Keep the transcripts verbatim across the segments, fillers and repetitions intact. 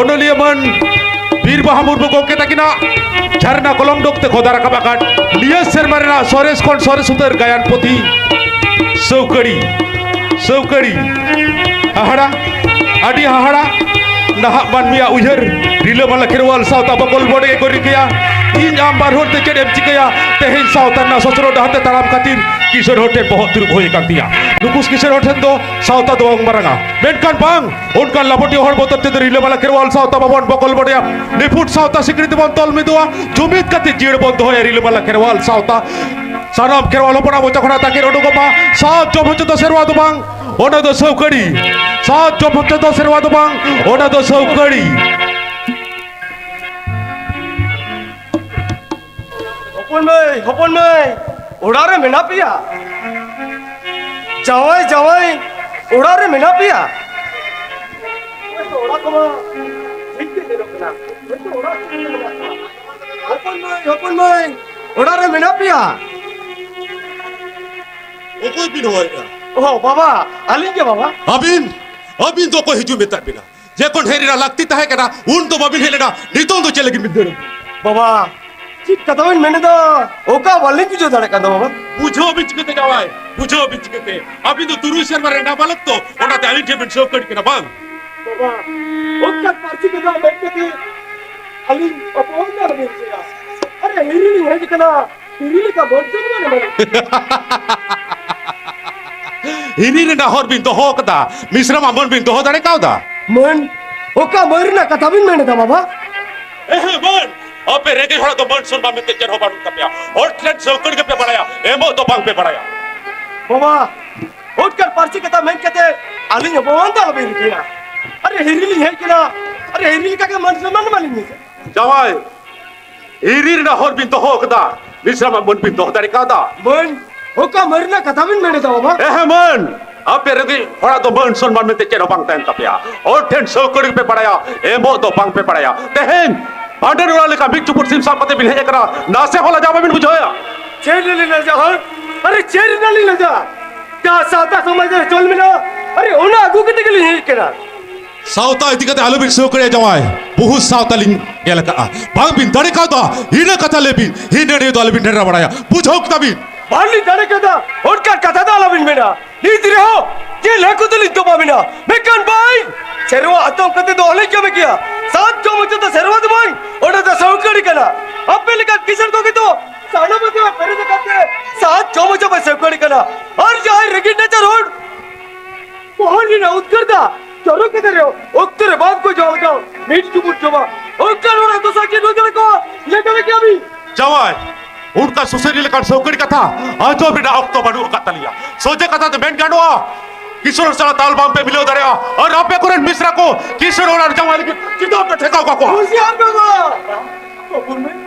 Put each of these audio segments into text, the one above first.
ᱚᱱᱚᱞᱤᱭᱟᱹ ᱢᱟᱹᱱ ᱵᱤᱨ ᱵᱟᱦᱟ ᱢᱩᱨᱢᱩ ᱜᱚᱢᱠᱮ ᱛᱟᱹᱠᱤᱱᱟᱜ ᱡᱷᱟᱨᱱᱟ ᱠᱚᱞᱚᱢ ᱰᱚᱜᱽ ᱛᱮ ᱠᱷᱚᱫᱟ ᱨᱟᱠᱟᱵ ᱟᱠᱟᱫ ᱱᱤᱭᱟᱹ ᱥᱮᱨᱢᱟ ᱨᱮᱱᱟᱜ ᱥᱚᱨᱮᱥ ᱠᱷᱚᱱ ᱥᱚᱨᱮᱥ ᱩᱛᱟᱹᱨ ᱜᱟᱭᱟᱱ ᱯᱩᱛᱷᱤ ᱥᱟᱹᱣᱠᱟᱹᱲᱤ᱾ ᱥᱟᱹᱣᱠᱟᱹᱲᱤ᱾ ᱦᱟᱦᱟᱲᱟ, ᱟᱹᱰᱤ ᱦᱟᱦᱟᱲᱟ᱾ ᱱᱟᱦᱟᱜ ᱢᱟᱹᱱᱢᱤᱭᱟᱜ ᱩᱭᱦᱟᱹᱨ ᱨᱤᱞᱟᱹᱢᱟᱞᱟ ᱠᱷᱮᱨᱣᱟᱞ ᱥᱟᱶᱛᱟ ᱵᱚᱠᱚᱞ ᱵᱚᱰᱮ ᱜᱮᱠᱚ ᱨᱤᱠᱟᱹᱭᱟ᱾ ᱤᱧ ᱟᱢ ᱵᱟᱨ ᱦᱚᱲ ᱛᱮ ᱪᱮᱫ ᱮᱢ ᱪᱤᱠᱟᱹᱭᱟ? ᱛᱮᱦᱮᱧ ᱥᱟᱶᱛᱟ ᱨᱮᱱᱟᱜ ᱥᱚᱥᱱᱚᱜ ᱰᱟᱦᱟᱨ ᱛᱮ ᱛᱟᱲᱟᱢ ᱠᱷᱟᱹᱛᱤᱨ ᱠᱤᱥᱟᱹᱬ ᱦᱚᱲ ᱴᱷᱮᱱ ᱵᱚᱦᱚᱜ ᱛᱤᱨᱩᱵ ᱦᱩᱭ ᱟᱠᱟᱱ ᱛᱤᱧᱟ᱾ ᱱᱩᱠᱩ ᱠᱤᱥᱟᱹᱬ ᱦᱚᱲ ᱴᱷᱮᱱ ᱫᱚ ᱥᱟᱶᱛᱟ ᱫᱚ ᱵᱟᱝ ᱢᱟᱨᱟᱝᱟ, ᱢᱮᱱᱠᱷᱟᱱ ᱵᱟᱝ, ᱚᱱᱠᱟᱱ ᱞᱟᱵᱚᱴᱤᱭᱟᱹ ᱦᱚᱲ ᱵᱚᱛᱚᱨ ᱛᱮᱫᱚ ᱨᱤᱞᱟᱹᱢᱟᱞᱟ ᱠᱷᱮᱨᱣᱟᱞ ᱥᱟᱶᱛᱟ ᱵᱟᱵᱚᱱ ᱵᱚᱠᱚᱞ ᱵᱚᱰᱮᱭᱟ᱾ ᱱᱤᱯᱷᱩᱴ ᱥᱟᱶᱛᱟ ᱥᱤᱠᱲᱤ ᱛᱮᱵᱚᱱ ᱛᱚᱞ ᱢᱤᱫᱚᱜᱼᱟ᱾ ᱡᱩᱢᱤᱫ ᱠᱟᱛᱮ ᱡᱤᱭᱟᱹᱲ ᱵᱚᱱ ᱫᱚᱦᱚᱭᱟ ᱨᱤᱞᱟᱹᱢᱟᱞᱟ ᱠᱷᱮᱨᱣᱟᱞ ᱥᱟᱶᱛᱟ᱾ ᱥᱟᱱᱟᱢ ᱠᱷᱮᱨᱣᱟᱞ ᱦᱚᱯᱚᱱᱟᱜ ᱢᱚᱪᱟ ᱠᱷᱚᱱᱟᱜ ᱛᱟᱠᱮᱨ ᱩᱰᱩᱠᱚᱜ ᱢᱟ, ᱥᱟᱛ ᱡᱚᱢ ᱦᱚᱪᱚ ᱫᱚ ᱥᱮᱨᱣᱟ ᱫᱚ ᱵᱟᱝ, ᱚᱱᱟ ᱫᱚ ᱥᱟᱹᱣᱠᱟᱹᱲᱤ᱾ ᱥᱟᱛ ᱡᱚᱢ ᱦᱚᱪᱚ ᱫᱚ ᱥᱮᱨᱣᱟ ᱫᱚ ᱵᱟᱝ, ᱚᱱᱟ ᱫᱚ ᱥᱟᱹᱣᱠᱟᱹᱲᱤ᱾ ᱦᱚᱯᱚᱱ ᱢᱟᱹᱭ, ᱦᱚᱯᱚᱱ ᱢᱟᱹᱭ, ᱚᱲᱟᱜ ᱨᱮ ᱢᱮᱱᱟᱜ ᱯᱮᱭᱟ? ᱡᱟᱶᱟᱭ, ᱡᱟᱶᱟᱭ, ᱚᱲᱟᱜ ᱨᱮ ᱢᱮᱱᱟᱜ ᱯᱮᱭᱟ? ᱚᱲᱟᱜ ᱠᱚᱢᱟ ᱴᱷᱤᱠ ᱜᱮ ᱧᱮᱞᱚᱜ ᱠᱟᱱᱟ᱾ ᱦᱚᱭᱛᱳ ᱚᱲᱟᱜ ᱨᱮ ᱢᱮᱱᱟᱜ ᱯᱮᱭᱟ᱾ ᱦᱚᱯᱚᱱ ᱢᱟᱹᱭ, ᱦᱚᱯᱚᱱ ᱢᱟᱹᱭ, ᱚᱲᱟᱜ ᱨᱮ ᱢᱮᱱᱟᱜ ᱯᱮᱭᱟ? ᱚᱠᱚᱭ ᱵᱤᱱ ᱦᱚᱦᱚᱭᱮᱫᱼᱟ? ᱚ, ᱵᱟᱵᱟ, ᱟᱹᱞᱤᱧ ᱜᱮ, ᱵᱟᱵᱟ᱾ ᱟᱹᱵᱤᱱ? ᱟᱹᱵᱤᱱ ᱫᱚ ᱚᱠᱚᱭ ᱦᱤᱡᱩᱜ ᱢᱮᱛᱟᱫ ᱵᱤᱱᱟ? ᱡᱚᱠᱷᱚᱱ ᱦᱮᱡ ᱨᱮᱱᱟᱜ ᱞᱟᱹᱠᱛᱤ ᱛᱟᱦᱮᱸ ᱠᱟᱱᱟ, ᱩᱱ ᱫᱚ ᱵᱟᱹᱵᱤᱱ ᱦᱮᱡ ᱞᱮᱱᱟ, ᱱᱤᱛᱚᱝ ᱫᱚ ᱪᱮᱫ ᱞᱟᱹᱜᱤᱫ ᱵᱤᱱ ᱫᱟᱹᱲ? ᱵᱟᱵᱟ, ᱪᱮᱫ ᱠᱟᱛᱷᱟ ᱵᱤᱱ ᱢᱮᱱᱮᱫᱟ? ᱚᱠᱟ ᱵᱟᱹᱞᱤᱧ ᱵᱩᱡᱷᱟᱹᱣ ᱫᱟᱲᱮᱭᱟᱜ ᱠᱟᱱ ᱫᱚ, ᱵᱟᱵᱟ᱾ ᱵᱩᱡᱷᱟᱹᱣ ᱵᱤᱱ ᱪᱤᱠᱟᱹᱛᱮ ᱡᱟᱶᱟᱭ? ᱵᱩᱡᱷᱟᱹᱣ ᱵᱤᱱ ᱪᱤᱠᱟᱹᱛᱮ? ᱟᱹᱵᱤᱱ ᱫᱚ ᱛᱩᱨᱩᱭ ᱥᱮᱨᱢᱟ ᱨᱮᱱ ᱱᱟᱵᱟᱞᱚᱠ ᱛᱚ, ᱚᱱᱟᱛᱮ ᱟᱹᱞᱤᱧ ᱴᱷᱮᱱ ᱵᱤᱱ ᱥᱟᱹᱣᱠᱟᱹᱲᱤ ᱠᱟᱱᱟ, ᱵᱟᱝ? ᱵᱟᱵᱟ, ᱚᱱᱠᱟᱱ ᱯᱟᱹᱨᱥᱤ ᱠᱟᱛᱷᱟ ᱢᱮᱱ ᱠᱟᱛᱮ ᱟᱹᱞᱤᱧ ᱚᱯᱚᱢᱟᱱ ᱫᱚ ᱟᱞᱚᱵᱤᱱ ᱨᱤᱠᱟᱹᱭᱟ᱾ ᱟᱨᱮ, ᱦᱤᱨᱤ ᱞᱤᱧ ᱦᱮᱡ ᱟᱠᱟᱱᱟ, ᱦᱤᱨᱤ ᱞᱮᱠᱟ ᱵᱟᱹᱲᱛᱤ ᱫᱚ ᱵᱟᱹᱱᱩᱜ᱾ ᱦᱤᱨᱤ ᱨᱮᱱᱟᱜ ᱦᱚᱨ ᱵᱤᱱ ᱫᱚᱦᱚ ᱟᱠᱟᱫᱟ, ᱢᱤᱥᱨᱟ ᱢᱟ ᱢᱟᱹᱱ ᱵᱤᱱ ᱫᱚᱦᱚ ᱫᱟᱲᱮ ᱠᱟᱣᱫᱟ᱾ ᱢᱟᱹᱱ? ᱚᱠᱟ ᱢᱟᱹᱱ ᱨᱮᱱᱟᱜ ᱠᱟᱛᱷᱟ ᱵᱤᱱ ᱢᱮᱱ ᱮᱫᱟ, ᱵᱟᱵᱟ? ᱮᱦᱮᱸ, ᱢᱟᱹᱱ᱾ ᱟᱯᱮ ᱨᱮᱸᱜᱮᱡ ᱦᱚᱲᱟᱜ ᱫᱚ ᱢᱟᱹᱱ ᱥᱚᱱᱢᱟᱱ ᱢᱮᱱᱛᱮ ᱪᱮᱫ ᱦᱚᱸ ᱵᱟᱹᱱᱩᱜ ᱛᱟᱯᱮᱭᱟ᱾ ᱦᱚᱲ ᱴᱷᱮᱱ ᱥᱟᱹᱣᱠᱟᱹᱲ ᱜᱮᱯᱮ ᱵᱟᱲᱟᱭᱟ, ᱮᱢᱚᱜ ᱫᱚ ᱵᱟᱝ ᱯᱮ ᱵᱟᱲᱟᱭᱟ᱾ ᱵᱟᱵᱟ, ᱚᱱᱠᱟᱱ ᱯᱟᱹᱨᱥᱤ ᱠᱟᱛᱷᱟ ᱢᱮᱱ ᱠᱟᱛᱮ ᱟᱹᱞᱤᱧ ᱚᱯᱚᱢᱟᱱ ᱫᱚ ᱟᱞᱚᱵᱤᱱ ᱨᱤᱠᱟᱹᱭᱟ᱾ ᱟᱨᱮ, ᱦᱤᱨᱤ ᱞᱤᱧ ᱦᱮᱡ ᱠᱟᱱᱟ, ᱟᱨᱮ, ᱦᱤᱨᱤ ᱞᱮᱠᱟ ᱜᱮ ᱢᱟᱹᱱ ᱥᱚᱱᱢᱟᱱ ᱮᱢᱟᱞᱤᱧ ᱢᱮ᱾ ᱡᱟᱶᱟᱭ, ᱦᱤᱨᱤ ᱨᱮᱱᱟᱜ ᱦᱚᱨ ᱵᱤᱱ ᱫᱚᱦᱚ ᱟᱠᱟᱫᱟ, ᱢᱤᱥᱨᱟ ᱢᱟ ᱢᱟᱹᱱ ᱵᱤᱱ ᱫᱚᱦᱚ ᱫᱟᱲᱮ ᱠᱟᱣᱫᱟ᱾ ᱢᱟᱹᱱ? ᱚᱠᱟ ᱢᱟᱹᱱ ᱨᱮᱱᱟᱜ ᱠᱟᱛᱷᱟ ᱵᱤᱱ ᱢᱮᱱ ᱮᱫᱟ, ᱵᱟᱵᱟ? ᱮᱦᱮᱸ, ᱢᱟᱹᱱ᱾ ᱟᱯᱮ ᱨᱮᱸᱜᱮᱡ ᱦᱚᱲᱟᱜ ᱫᱚ ᱢᱟᱹᱱ ᱥᱚᱱᱢᱟᱱ ᱢᱮᱱᱛᱮ ᱪᱮᱫ ᱦᱚᱸ ᱵᱟᱝ ᱛᱟᱦᱮᱱ ᱛᱟᱯᱮᱭᱟ᱾ ᱦᱚᱲ ᱴᱷᱮᱱ ᱥᱟᱹᱣᱠᱟᱹᱲᱤ ᱯᱮ ᱵᱟᱲᱟᱭᱟ, ᱮᱢᱚᱜ ᱫᱚ ᱵᱟᱝ ᱯᱮ ᱵᱟᱲᱟᱭᱟ᱾ ᱛᱮᱦᱮᱧ ᱵᱷᱟᱸᱰᱟᱱ ᱚᱲᱟᱜ ᱞᱮᱠᱟ ᱢᱤᱫ ᱪᱩᱯᱩᱫ ᱥᱤᱢ ᱥᱟᱵ ᱠᱟᱛᱮ ᱵᱤᱱ ᱦᱮᱡ ᱟᱠᱟᱱᱟ, ᱱᱟᱥᱮ ᱦᱚᱸ ᱞᱟᱡᱟᱣ ᱵᱟᱵᱤᱱ ᱵᱩᱡᱷᱟᱹᱣᱮᱫᱼᱟ? ᱪᱮᱫ ᱨᱮᱱᱟᱜ ᱞᱤᱧ ᱞᱟᱡᱟᱜᱼᱟ? ᱟᱨᱮ, ᱪᱮᱫ ᱨᱮᱱᱟᱜ ᱞᱤᱧ ᱞᱟᱡᱟᱜᱼᱟ? ᱡᱟᱦᱟᱸ ᱥᱟᱶᱛᱟ ᱥᱚᱢᱟᱡᱽ ᱨᱮ ᱪᱚᱞ ᱢᱮᱱᱟᱜᱼᱟ, ᱟᱨᱮ, ᱚᱱᱟ ᱟᱹᱜᱩ ᱠᱟᱛᱮ ᱜᱮᱞᱤᱧ ᱦᱮᱡ ᱟᱠᱟᱱᱟ᱾ ᱥᱟᱶᱛᱟ ᱤᱫᱤ ᱠᱟᱛᱮ ᱟᱞᱚᱵᱤᱱ ᱥᱟᱹᱣᱠᱟᱹᱲᱤᱭᱟ ᱡᱟᱶᱟᱭ᱾ ᱵᱚᱦᱩ ᱥᱟᱶᱛᱟ ᱞᱤᱧ ᱧᱮᱞ ᱟᱠᱟᱫᱼᱟ᱾ ᱵᱟᱝᱵᱤᱱ ᱫᱟᱲᱮ ᱠᱟᱣᱫᱟ, ᱤᱱᱟᱹ ᱠᱟᱛᱷᱟ ᱞᱟᱹᱭ ᱵᱤᱱ᱾ ᱦᱤᱱᱟᱹ ᱱᱤᱭᱟᱹ ᱫᱚ ᱟᱞᱚᱵᱤᱱ ᱰᱷᱮᱨᱟ ᱵᱟᱲᱟᱭᱟ, ᱵᱩᱡᱷᱟᱹᱣ ᱠᱮᱫᱟ ᱵᱤᱱ? ᱵᱟᱝᱞᱤᱧ ᱫᱟᱲᱮ ᱠᱟᱣᱫᱟ, ᱚᱱᱠᱟᱱ ᱠᱟᱛᱷᱟ ᱫᱚ ᱟᱞᱚᱵᱤᱱ ᱢᱮᱱᱟ᱾ ᱱᱤᱛ ᱨᱮᱦᱚᱸ ᱡᱮ ᱞᱟᱹᱠᱩ ᱫᱚᱞᱤᱧ ᱛᱚᱯᱟ ᱢᱮᱱᱟ, ᱢᱮᱱᱠᱷᱟᱱ ᱵᱟᱝ, ᱥᱮᱨᱣᱟ ᱟᱛᱚᱢ ᱠᱟᱛᱮ ᱫᱚ ᱚᱦᱚᱞᱤᱧ ᱠᱟᱹᱢᱤ ᱠᱮᱭᱟ᱾ ᱥᱟᱛ ᱡᱚᱢ ᱦᱚᱪᱚ ᱫᱚ ᱥᱮᱨᱣᱟ ᱫᱚ ᱵᱟᱝ, ᱚᱱᱟ ᱫᱚ ᱥᱟᱹᱣᱠᱟᱹᱲᱤ ᱠᱟᱱᱟ᱾ ᱟᱯᱮ ᱞᱮᱠᱟᱱ ᱠᱤᱥᱟᱹᱬ ᱠᱚᱜᱮ ᱫᱚ ᱥᱟᱱᱟᱢ ᱟᱜᱮ ᱯᱮᱨᱮᱡ ᱟᱠᱟᱫ ᱛᱮ ᱥᱟᱛ ᱡᱚᱢ ᱦᱚᱪᱚ ᱯᱮ ᱥᱟᱹᱣᱠᱟᱹᱲᱤ ᱠᱟᱱᱟ᱾ ᱟᱨ ᱡᱟᱦᱟᱸᱭ ᱨᱮᱸᱜᱮᱡ ᱱᱟᱪᱟᱨ ᱦᱚᱲ ᱢᱚᱦᱚᱱ ᱨᱮᱱᱟᱜ ᱩᱫᱽᱜᱟᱹᱨ ᱫᱟᱜ ᱪᱚᱨᱚᱠ ᱠᱟᱛᱮ ᱨᱮᱦᱚᱸ ᱚᱠᱛᱚ ᱨᱮ ᱵᱟᱝ ᱠᱚ ᱡᱚᱢ ᱫᱚ ᱢᱤᱫ ᱪᱩᱯᱩᱫ ᱡᱚᱢᱟ᱾ ᱚᱱᱠᱟᱱ ᱦᱚᱲᱟᱜ ᱫᱚᱥᱟ ᱪᱮᱫ ᱦᱩᱭ ᱫᱟᱲᱮ ᱠᱚᱣᱟ? ᱞᱟᱹᱭ ᱫᱟᱲᱮ ᱠᱮᱭᱟ ᱵᱤᱱ? ᱡᱟᱶᱟᱭ, ᱚᱱᱠᱟ ᱥᱩᱥᱟᱹᱨᱤ ᱞᱮᱠᱟᱱ ᱥᱟᱹᱣᱠᱟᱹᱲᱤ ᱠᱟᱛᱷᱟ ᱟᱸᱡᱚᱢ ᱨᱮᱱᱟᱜ ᱚᱠᱛᱚ ᱵᱟᱹᱱᱩᱜ ᱟᱠᱟᱫ ᱛᱟᱞᱮᱭᱟ᱾ ᱥᱚᱡᱷᱮ ᱠᱟᱛᱷᱟ ᱛᱮ ᱢᱮᱱ ᱜᱟᱱᱚᱜᱼᱟ, ᱠᱤᱥᱳᱨ ᱥᱟᱞᱟᱜ ᱛᱟᱞ ᱵᱟᱝ ᱯᱮ ᱢᱤᱞᱟᱹᱣ ᱫᱟᱲᱮᱭᱟᱜᱼᱟ᱾ ᱟᱨ ᱟᱯᱮ ᱠᱚᱨᱮᱱ ᱢᱤᱥᱨᱟ ᱠᱚ ᱠᱤᱥᱳᱨ ᱚᱲᱟᱜ ᱨᱮ ᱡᱟᱶᱟᱭ ᱞᱟᱹᱜᱤᱫ ᱪᱮᱫᱟᱜ ᱯᱮ ᱴᱷᱮᱠᱟᱣ ᱠᱟᱠᱚᱣᱟ? ᱦᱩᱥᱤᱭᱟᱨ ᱵᱟᱵᱟ!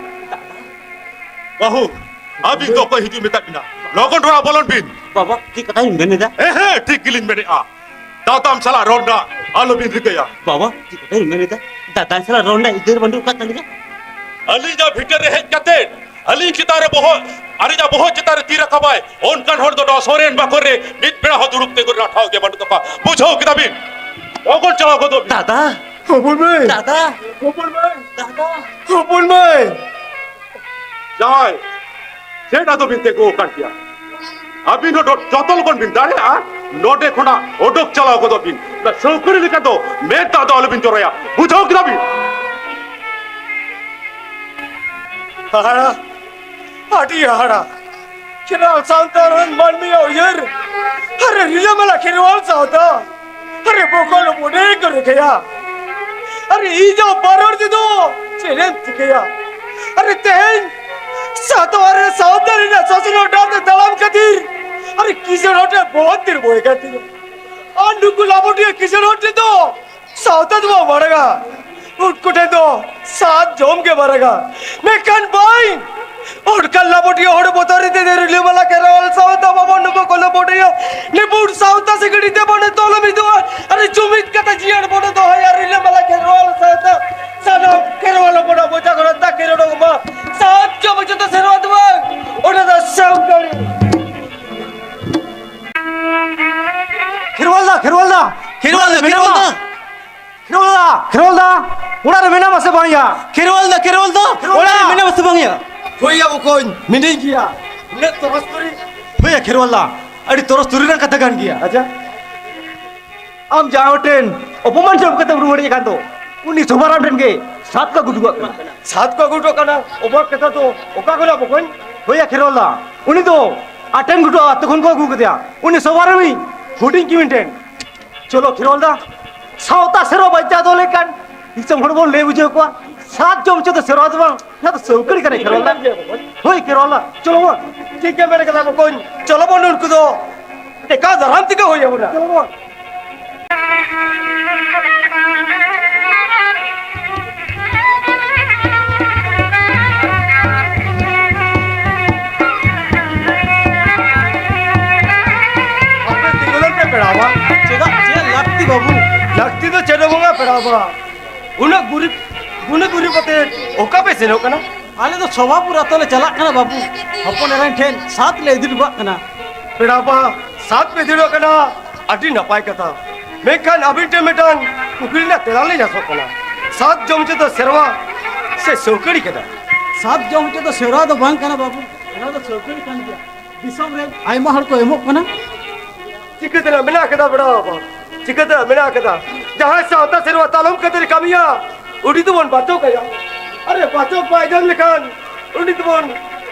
ᱵᱟᱹᱦᱩ, ᱟᱹᱵᱤᱱ ᱫᱚ ᱚᱠᱚᱭ ᱦᱤᱡᱩᱜ ᱢᱮᱛᱟᱫ ᱵᱤᱱᱟ? ᱞᱚᱜᱚᱱ ᱚᱲᱟᱜ ᱵᱚᱞᱚᱱ ᱵᱤᱱ᱾ ᱵᱟᱵᱟ, ᱪᱮᱫ ᱠᱟᱛᱷᱟ ᱵᱤᱱ ᱢᱮᱱ ᱮᱫᱟ? ᱦᱮᱸ, ᱦᱮᱸ, ᱴᱷᱤᱠ ᱜᱮᱞᱤᱧ ᱢᱮᱱᱮᱫᱼᱟ᱾ ᱫᱟᱫᱟᱢ ᱥᱟᱞᱟᱜ ᱨᱚᱲ ᱨᱮᱱᱟᱜ ᱟᱞᱚᱵᱤᱱ ᱨᱤᱠᱟᱹᱭᱟ᱾ ᱵᱟᱵᱟ, ᱪᱮᱫ ᱠᱟᱛᱷᱟ ᱵᱤᱱ ᱢᱮᱱ ᱮᱫᱟ? ᱫᱟᱫᱟ ᱥᱟᱞᱟᱜ ᱨᱚᱲ ᱨᱮᱱᱟᱜ ᱟᱹᱭᱫᱟᱹᱨ ᱵᱟᱹᱱᱩᱜ ᱟᱠᱟᱫ ᱛᱟᱹᱞᱤᱧᱟ᱾ ᱟᱹᱞᱤᱧᱟᱜ ᱵᱷᱤᱴᱟᱹᱨ ᱨᱮ ᱦᱮᱡ ᱠᱟᱛᱮ ᱟᱹᱞᱤᱧ ᱪᱮᱛᱟᱱ ᱨᱮ ᱵᱚᱦᱚᱜ, ᱟᱹᱞᱤᱧᱟᱜ ᱵᱚᱦᱚᱜ ᱪᱮᱛᱟᱱ ᱨᱮ ᱛᱤ ᱨᱟᱠᱟᱵᱟᱭ, ᱚᱱᱠᱟᱱ ᱦᱚᱲ ᱫᱚ ᱱᱚᱣᱟ ᱥᱚᱨᱮᱱ ᱵᱟᱠᱷᱳᱞ ᱨᱮ ᱢᱤᱫ ᱵᱮᱲᱟ ᱦᱚᱸ ᱫᱩᱲᱩᱵ ᱛᱤᱸᱜᱩ ᱨᱮᱱᱟᱜ ᱴᱷᱟᱶ ᱜᱮ ᱵᱟᱹᱱᱩᱜ ᱛᱟᱠᱚᱣᱟ᱾ ᱵᱩᱡᱷᱟᱹᱣ ᱠᱮᱫᱟ ᱵᱤᱱ? ᱞᱚᱜᱚᱱ ᱪᱟᱞᱟᱣ ᱜᱚᱫᱚᱜ ᱵᱤᱱ᱾ ᱫᱟᱫᱟ! ᱦᱚᱯᱚᱱ ᱢᱟᱹᱭ! ᱫᱟᱫᱟ! ᱦᱚᱯᱚᱱ ᱢᱟᱹᱭ! ᱫᱟᱫᱟ! ᱦᱚᱯᱚᱱ ᱢᱟᱹᱭ! ᱡᱟᱶᱟᱭ, ᱪᱮᱫ ᱟᱫᱚ ᱵᱤᱱ ᱛᱤᱸᱜᱩ ᱟᱠᱟᱱ ᱜᱮᱭᱟ? ᱟᱹᱵᱤᱱ ᱦᱚᱸ ᱡᱚᱛᱚ ᱞᱚᱜᱚᱱ ᱵᱤᱱ ᱫᱟᱲᱮᱭᱟᱜᱼᱟ, ᱱᱚᱰᱮ ᱠᱷᱚᱱᱟᱜ ᱚᱰᱚᱠ ᱪᱟᱞᱟᱣ ᱜᱚᱫᱚᱜ ᱵᱤᱱ᱾ ᱚᱱᱟ ᱥᱟᱹᱣᱠᱟᱹᱲᱤ ᱞᱮᱠᱟ ᱫᱚ ᱢᱮᱫ ᱫᱟᱜ ᱫᱚ ᱟᱞᱚᱵᱤᱱ ᱡᱚᱨᱚᱭᱟ, ᱵᱩᱡᱷᱟᱹᱣ ᱠᱮᱫᱟ ᱵᱤᱱ? ᱦᱟᱦᱟᱲᱟ, ᱟᱹᱰᱤ ᱦᱟᱦᱟᱲᱟ᱾ ᱠᱷᱮᱨᱣᱟᱞ ᱥᱟᱶᱛᱟ ᱨᱮᱱ ᱢᱟᱹᱱᱢᱤᱭᱟᱜ ᱩᱭᱦᱟᱹᱨ᱾ ᱟᱨᱮ ᱨᱤᱞᱟᱹᱢᱟᱞᱟ ᱠᱷᱮᱨᱣᱟᱞ ᱥᱟᱶᱛᱟ᱾ ᱟᱨᱮ ᱵᱚᱠᱚᱞ ᱵᱚᱰᱮ ᱠᱚ ᱨᱮᱠᱷᱮᱭᱟ᱾ ᱟᱨᱮ ᱤᱧᱟᱜ ᱵᱟᱨᱚᱲ ᱛᱮᱫᱚ ᱪᱮᱫ ᱮᱢ ᱪᱤᱠᱟᱹᱭᱟ? ᱟᱨᱮ ᱛᱮᱦᱮᱧ ᱥᱟᱶᱛᱟ ᱨᱮ ᱥᱟᱶᱛᱟ ᱨᱮᱱᱟᱜ ᱥᱚᱥᱱᱚᱜ ᱰᱟᱦᱟᱨ ᱛᱮ ᱛᱟᱲᱟᱢ ᱠᱷᱟᱹᱛᱤᱨ ᱟᱨᱮ ᱠᱤᱥᱟᱹᱬ ᱦᱚᱲ ᱴᱷᱮᱱ ᱵᱚᱦᱚᱛ ᱫᱤᱱ ᱵᱚᱭ ᱠᱟᱱ ᱛᱤᱧᱟ᱾ ᱟᱨ ᱱᱩᱠᱩ ᱞᱟᱵᱚᱰᱤᱭᱟᱹ ᱠᱤᱥᱟᱹᱬ ᱦᱚᱲ ᱴᱷᱮᱱ ᱫᱚ ᱥᱟᱶᱛᱟ ᱫᱚ ᱵᱟᱝ ᱢᱟᱨᱟᱝᱟ, ᱩᱱᱠᱩ ᱴᱷᱮᱱ ᱫᱚ ᱥᱟᱛ ᱡᱚᱢ ᱜᱮ ᱢᱟᱨᱟᱝᱟ᱾ ᱢᱮᱱᱠᱷᱟᱱ ᱵᱟᱝ, ᱚᱱᱠᱟᱱ ᱞᱟᱵᱚᱰᱤᱭᱟᱹ ᱦᱚᱲ ᱵᱚᱛᱚᱨ ᱛᱮ ᱨᱤᱞᱟᱹᱢᱟᱞᱟ ᱠᱷᱮᱨᱣᱟᱞ ᱥᱟᱶᱛᱟ ᱵᱟᱵᱚᱱ ᱱᱩᱠᱩ ᱠᱚ ᱞᱟᱵᱚᱰᱤᱭᱟᱹ ᱱᱤᱯᱩᱬ ᱥᱟᱶᱛᱟ ᱥᱤᱠᱲᱤ ᱛᱮ ᱵᱚᱱ ᱛᱚᱞ ᱢᱤᱫᱚᱜᱼᱟ ᱟᱨ ᱡᱩᱢᱤᱫ ᱠᱟᱛᱮ ᱡᱤᱭᱚᱱ ᱵᱚᱱ ᱫᱚᱦᱚᱭᱟ᱾ ᱨᱤᱞᱟᱹᱢᱟᱞᱟ ᱠᱷᱮᱨᱣᱟᱞ ᱥᱟᱶᱛᱟ ᱥᱟᱱᱟᱢ ᱠᱷᱮᱨᱣᱟᱞ ᱦᱚᱯᱚᱱᱟᱜ ᱢᱚᱪᱟ ᱠᱷᱚᱱᱟᱜ ᱛᱟᱠᱮᱨ ᱚᱰᱚᱠᱚᱜ ᱢᱟ, ᱥᱟᱛ ᱡᱚᱢ ᱡᱚᱛᱚ ᱥᱮᱨᱣᱟ ᱫᱚ ᱵᱟᱝ, ᱚᱱᱟ ᱫᱚ ᱥᱟᱶᱛᱟ᱾ ᱠᱷᱮᱨᱣᱟᱞ ᱫᱟ, ᱠᱷᱮᱨᱣᱟᱞ ᱫᱟ, ᱠᱷᱮᱨᱣᱟᱞ ᱫᱟ, ᱢᱮᱱᱟᱢᱟ᱾ ᱠᱷᱮᱨᱣᱟᱞ ᱫᱟ᱾ ᱚᱲᱟᱜ ᱨᱮ ᱢᱮᱱᱟᱢᱟ ᱥᱮ ᱵᱟᱝᱭᱟ? ᱠᱷᱮᱨᱣᱟᱞ ᱫᱟ, ᱠᱷᱮᱨᱣᱟᱞ ᱫᱟ, ᱠᱷᱮᱨᱣᱟᱞ ᱚᱲᱟᱜ ᱨᱮ ᱫᱟ᱾ ᱢᱮᱱᱟᱢᱟ ᱥᱮ ᱵᱟᱝᱭᱟ? ᱦᱳᱭᱭᱟ ᱵᱚᱠᱚᱧ, ᱢᱤᱱᱟᱹᱧ ᱜᱮᱭᱟ᱾ ᱩᱱᱟᱹᱜ ᱛᱚᱨᱚᱥ ᱛᱩᱨᱤ᱾ ᱦᱳᱭᱭᱟ ᱠᱷᱮᱨᱣᱟᱞ ᱫᱟ, ᱟᱹᱰᱤ ᱛᱚᱨᱚᱥ ᱛᱩᱨᱤ ᱨᱮᱱᱟᱜ ᱠᱟᱛᱷᱟ ᱠᱟᱱ ᱜᱮᱭᱟ᱾ ᱟᱪᱪᱷᱟ, ᱟᱢ ᱡᱟᱦᱟᱸᱭ ᱴᱷᱮᱱ ᱚᱯᱚᱢᱟᱱ ᱡᱚᱢ ᱠᱟᱛᱮᱢ ᱨᱩᱣᱟᱹᱲ ᱦᱮᱡ ᱟᱠᱟᱱ ᱫᱚ, ᱩᱱᱤ ᱥᱚᱵᱷᱟᱨᱟᱢ ᱴᱷᱮᱱ ᱜᱮ ᱥᱟᱛ ᱠᱚ ᱜᱩᱰᱩ ᱠᱟᱜ ᱠᱟᱱᱟ᱾ ᱥᱟᱛ ᱠᱚ ᱜᱩᱰᱩ ᱠᱟᱱᱟ? ᱚᱵᱟᱠ ᱠᱟᱛᱷᱟ ᱫᱚ ᱚᱠᱟ ᱠᱷᱚᱱᱟᱜ ᱵᱚᱠᱚᱧ? ᱦᱳᱭᱭᱟ ᱠᱷᱮᱨᱣᱟᱞ ᱫᱟ, ᱩᱱᱤ ᱫᱚ ᱟᱴᱮᱱ ᱜᱷᱩᱴᱩ ᱟᱛᱳ ᱠᱷᱚᱱ ᱠᱚ ᱟᱹᱜᱩ ᱠᱟᱫᱮᱭᱟ᱾ ᱩᱱᱤ ᱥᱚᱵᱷᱟᱨᱟᱢᱤᱡ ᱦᱩᱰᱤᱧ ᱠᱤᱢᱤᱱ ᱴᱷᱮᱱ᱾ ᱪᱚᱞᱚ ᱠᱷᱮᱨᱣᱟᱞ ᱫᱟ, ᱥᱟᱶᱛᱟ ᱥᱮᱨᱣᱟ ᱵᱟᱧᱪᱟᱣ ᱫᱚᱦᱚ ᱞᱮᱠᱷᱟᱱ ᱫᱤᱥᱚᱢ ᱦᱚᱲ ᱵᱚᱱ ᱞᱟᱹᱭ ᱵᱩᱡᱷᱟᱹᱣ ᱠᱚᱣᱟ, ᱥᱟᱛ ᱡᱚᱢ ᱦᱚᱪᱚ ᱫᱚ ᱥᱮᱨᱣᱟ ᱫᱚ ᱵᱟᱝ, ᱚᱱᱟ ᱫᱚ ᱥᱟᱹᱣᱠᱟᱹᱲᱤ ᱠᱟᱱᱟ ᱠᱷᱮᱨᱣᱟᱞ ᱫᱟ᱾ ᱦᱳᱭ ᱠᱷᱮᱨᱣᱟᱞ ᱫᱟ, ᱪᱚᱞᱚ ᱵᱚᱱ᱾ ᱴᱷᱤᱠ ᱜᱮ ᱢᱮᱱ ᱠᱟᱫᱟ ᱵᱚᱠᱚᱧ, ᱪᱚᱞᱚ ᱵᱚᱱ ᱩᱱᱠᱩ ᱫᱚ ᱴᱮᱠᱟᱣ ᱫᱟᱨᱟᱢ ᱛᱮᱜᱮ ᱦᱩᱭ ᱟᱵᱚᱱᱟ᱾ ᱪᱚᱞᱚ ᱵᱚᱱ᱾ ᱟᱯᱮ ᱛᱤᱸᱜᱩ ᱞᱮᱱ ᱯᱮ ᱯᱮᱲᱟ ᱵᱟ᱾ ᱪᱮᱫᱟᱜ? ᱪᱮᱫ ᱞᱟᱹᱠᱛᱤ ᱵᱟᱹᱵᱩ? ᱞᱟᱹᱠᱛᱤ ᱫᱚ ᱪᱮᱫ ᱦᱚᱸ ᱵᱟᱝᱟ ᱯᱮᱲᱟ ᱵᱟ᱾ ᱩᱱᱟᱹᱜ ᱜᱩᱨᱤᱵ, ᱜᱩᱱᱤ ᱜᱩᱨᱤᱵ ᱠᱟᱛᱮ ᱚᱠᱟ ᱯᱮ ᱥᱮᱱᱚᱜ ᱠᱟᱱᱟ? ᱟᱞᱮ ᱫᱚ ᱥᱚᱵᱷᱟᱯᱩᱨ ᱟᱛᱳ ᱞᱮ ᱪᱟᱞᱟᱜ ᱠᱟᱱᱟ ᱵᱟᱹᱵᱩ᱾ ᱦᱚᱯᱚᱱ ᱮᱨᱟᱧ ᱴᱷᱮᱱ ᱥᱟᱛ ᱞᱮ ᱤᱫᱤ ᱦᱚᱴᱚ ᱠᱟᱜ ᱠᱟᱱᱟ᱾ ᱯᱮᱲᱟ ᱵᱟ, ᱥᱟᱛ ᱯᱮ ᱤᱫᱤ ᱦᱚᱴᱚ ᱠᱟᱜ ᱠᱟᱱᱟ? ᱟᱹᱰᱤ ᱱᱟᱯᱟᱭ ᱠᱟᱛᱷᱟ᱾ ᱢᱮᱱᱠᱷᱟᱱ ᱟᱹᱵᱤᱱ ᱴᱷᱮᱱ ᱢᱤᱫᱴᱟᱝ ᱠᱩᱠᱞᱤ ᱨᱮᱱᱟᱜ ᱛᱮᱞᱟ ᱞᱤᱧ ᱟᱥᱚᱜ ᱠᱟᱱᱟ᱾ ᱥᱟᱛ ᱡᱚᱢ ᱦᱚᱪᱚ ᱫᱚ ᱥᱮᱨᱣᱟ ᱥᱮ ᱥᱟᱹᱣᱠᱟᱹᱲᱤ ᱠᱟᱱᱟ? ᱥᱟᱛ ᱡᱚᱢ ᱦᱚᱪᱚ ᱫᱚ ᱥᱮᱨᱣᱟ ᱫᱚ ᱵᱟᱝ ᱠᱟᱱᱟ ᱵᱟᱹᱵᱩ, ᱚᱱᱟ ᱫᱚ ᱥᱟᱹᱣᱠᱟᱹᱲᱤ ᱠᱟᱱ ᱜᱮᱭᱟ᱾ ᱫᱤᱥᱚᱢ ᱨᱮ ᱟᱭᱢᱟ ᱦᱚᱲ ᱠᱚ ᱮᱢᱚᱜ ᱠᱟᱱᱟ᱾ ᱪᱤᱠᱟᱹ ᱛᱮᱱᱟᱜ ᱢᱮᱱᱟᱜ ᱠᱟᱫᱟ ᱯᱮᱲᱟ ᱵᱟᱵᱟ? ᱪᱤᱠᱟᱹ ᱛᱮᱱᱟᱜ ᱢᱮᱱᱟᱜ ᱠᱟᱫᱟ? ᱡᱟᱦᱟᱸᱭ ᱥᱟᱶᱛᱟ ᱥᱮᱨᱣᱟ ᱛᱟᱞᱚᱢ ᱠᱟᱛᱮ ᱠᱟᱹᱢᱤᱭᱟ, ᱩᱱᱤ ᱫᱚᱵᱚᱱ ᱵᱟᱪᱚᱠ ᱟᱭᱟ᱾ ᱟᱨᱮ ᱵᱟᱪᱚᱠ ᱵᱟᱭ ᱧᱟᱢ ᱞᱮᱠᱷᱟᱱ ᱩᱱᱤ ᱫᱚᱵᱚᱱ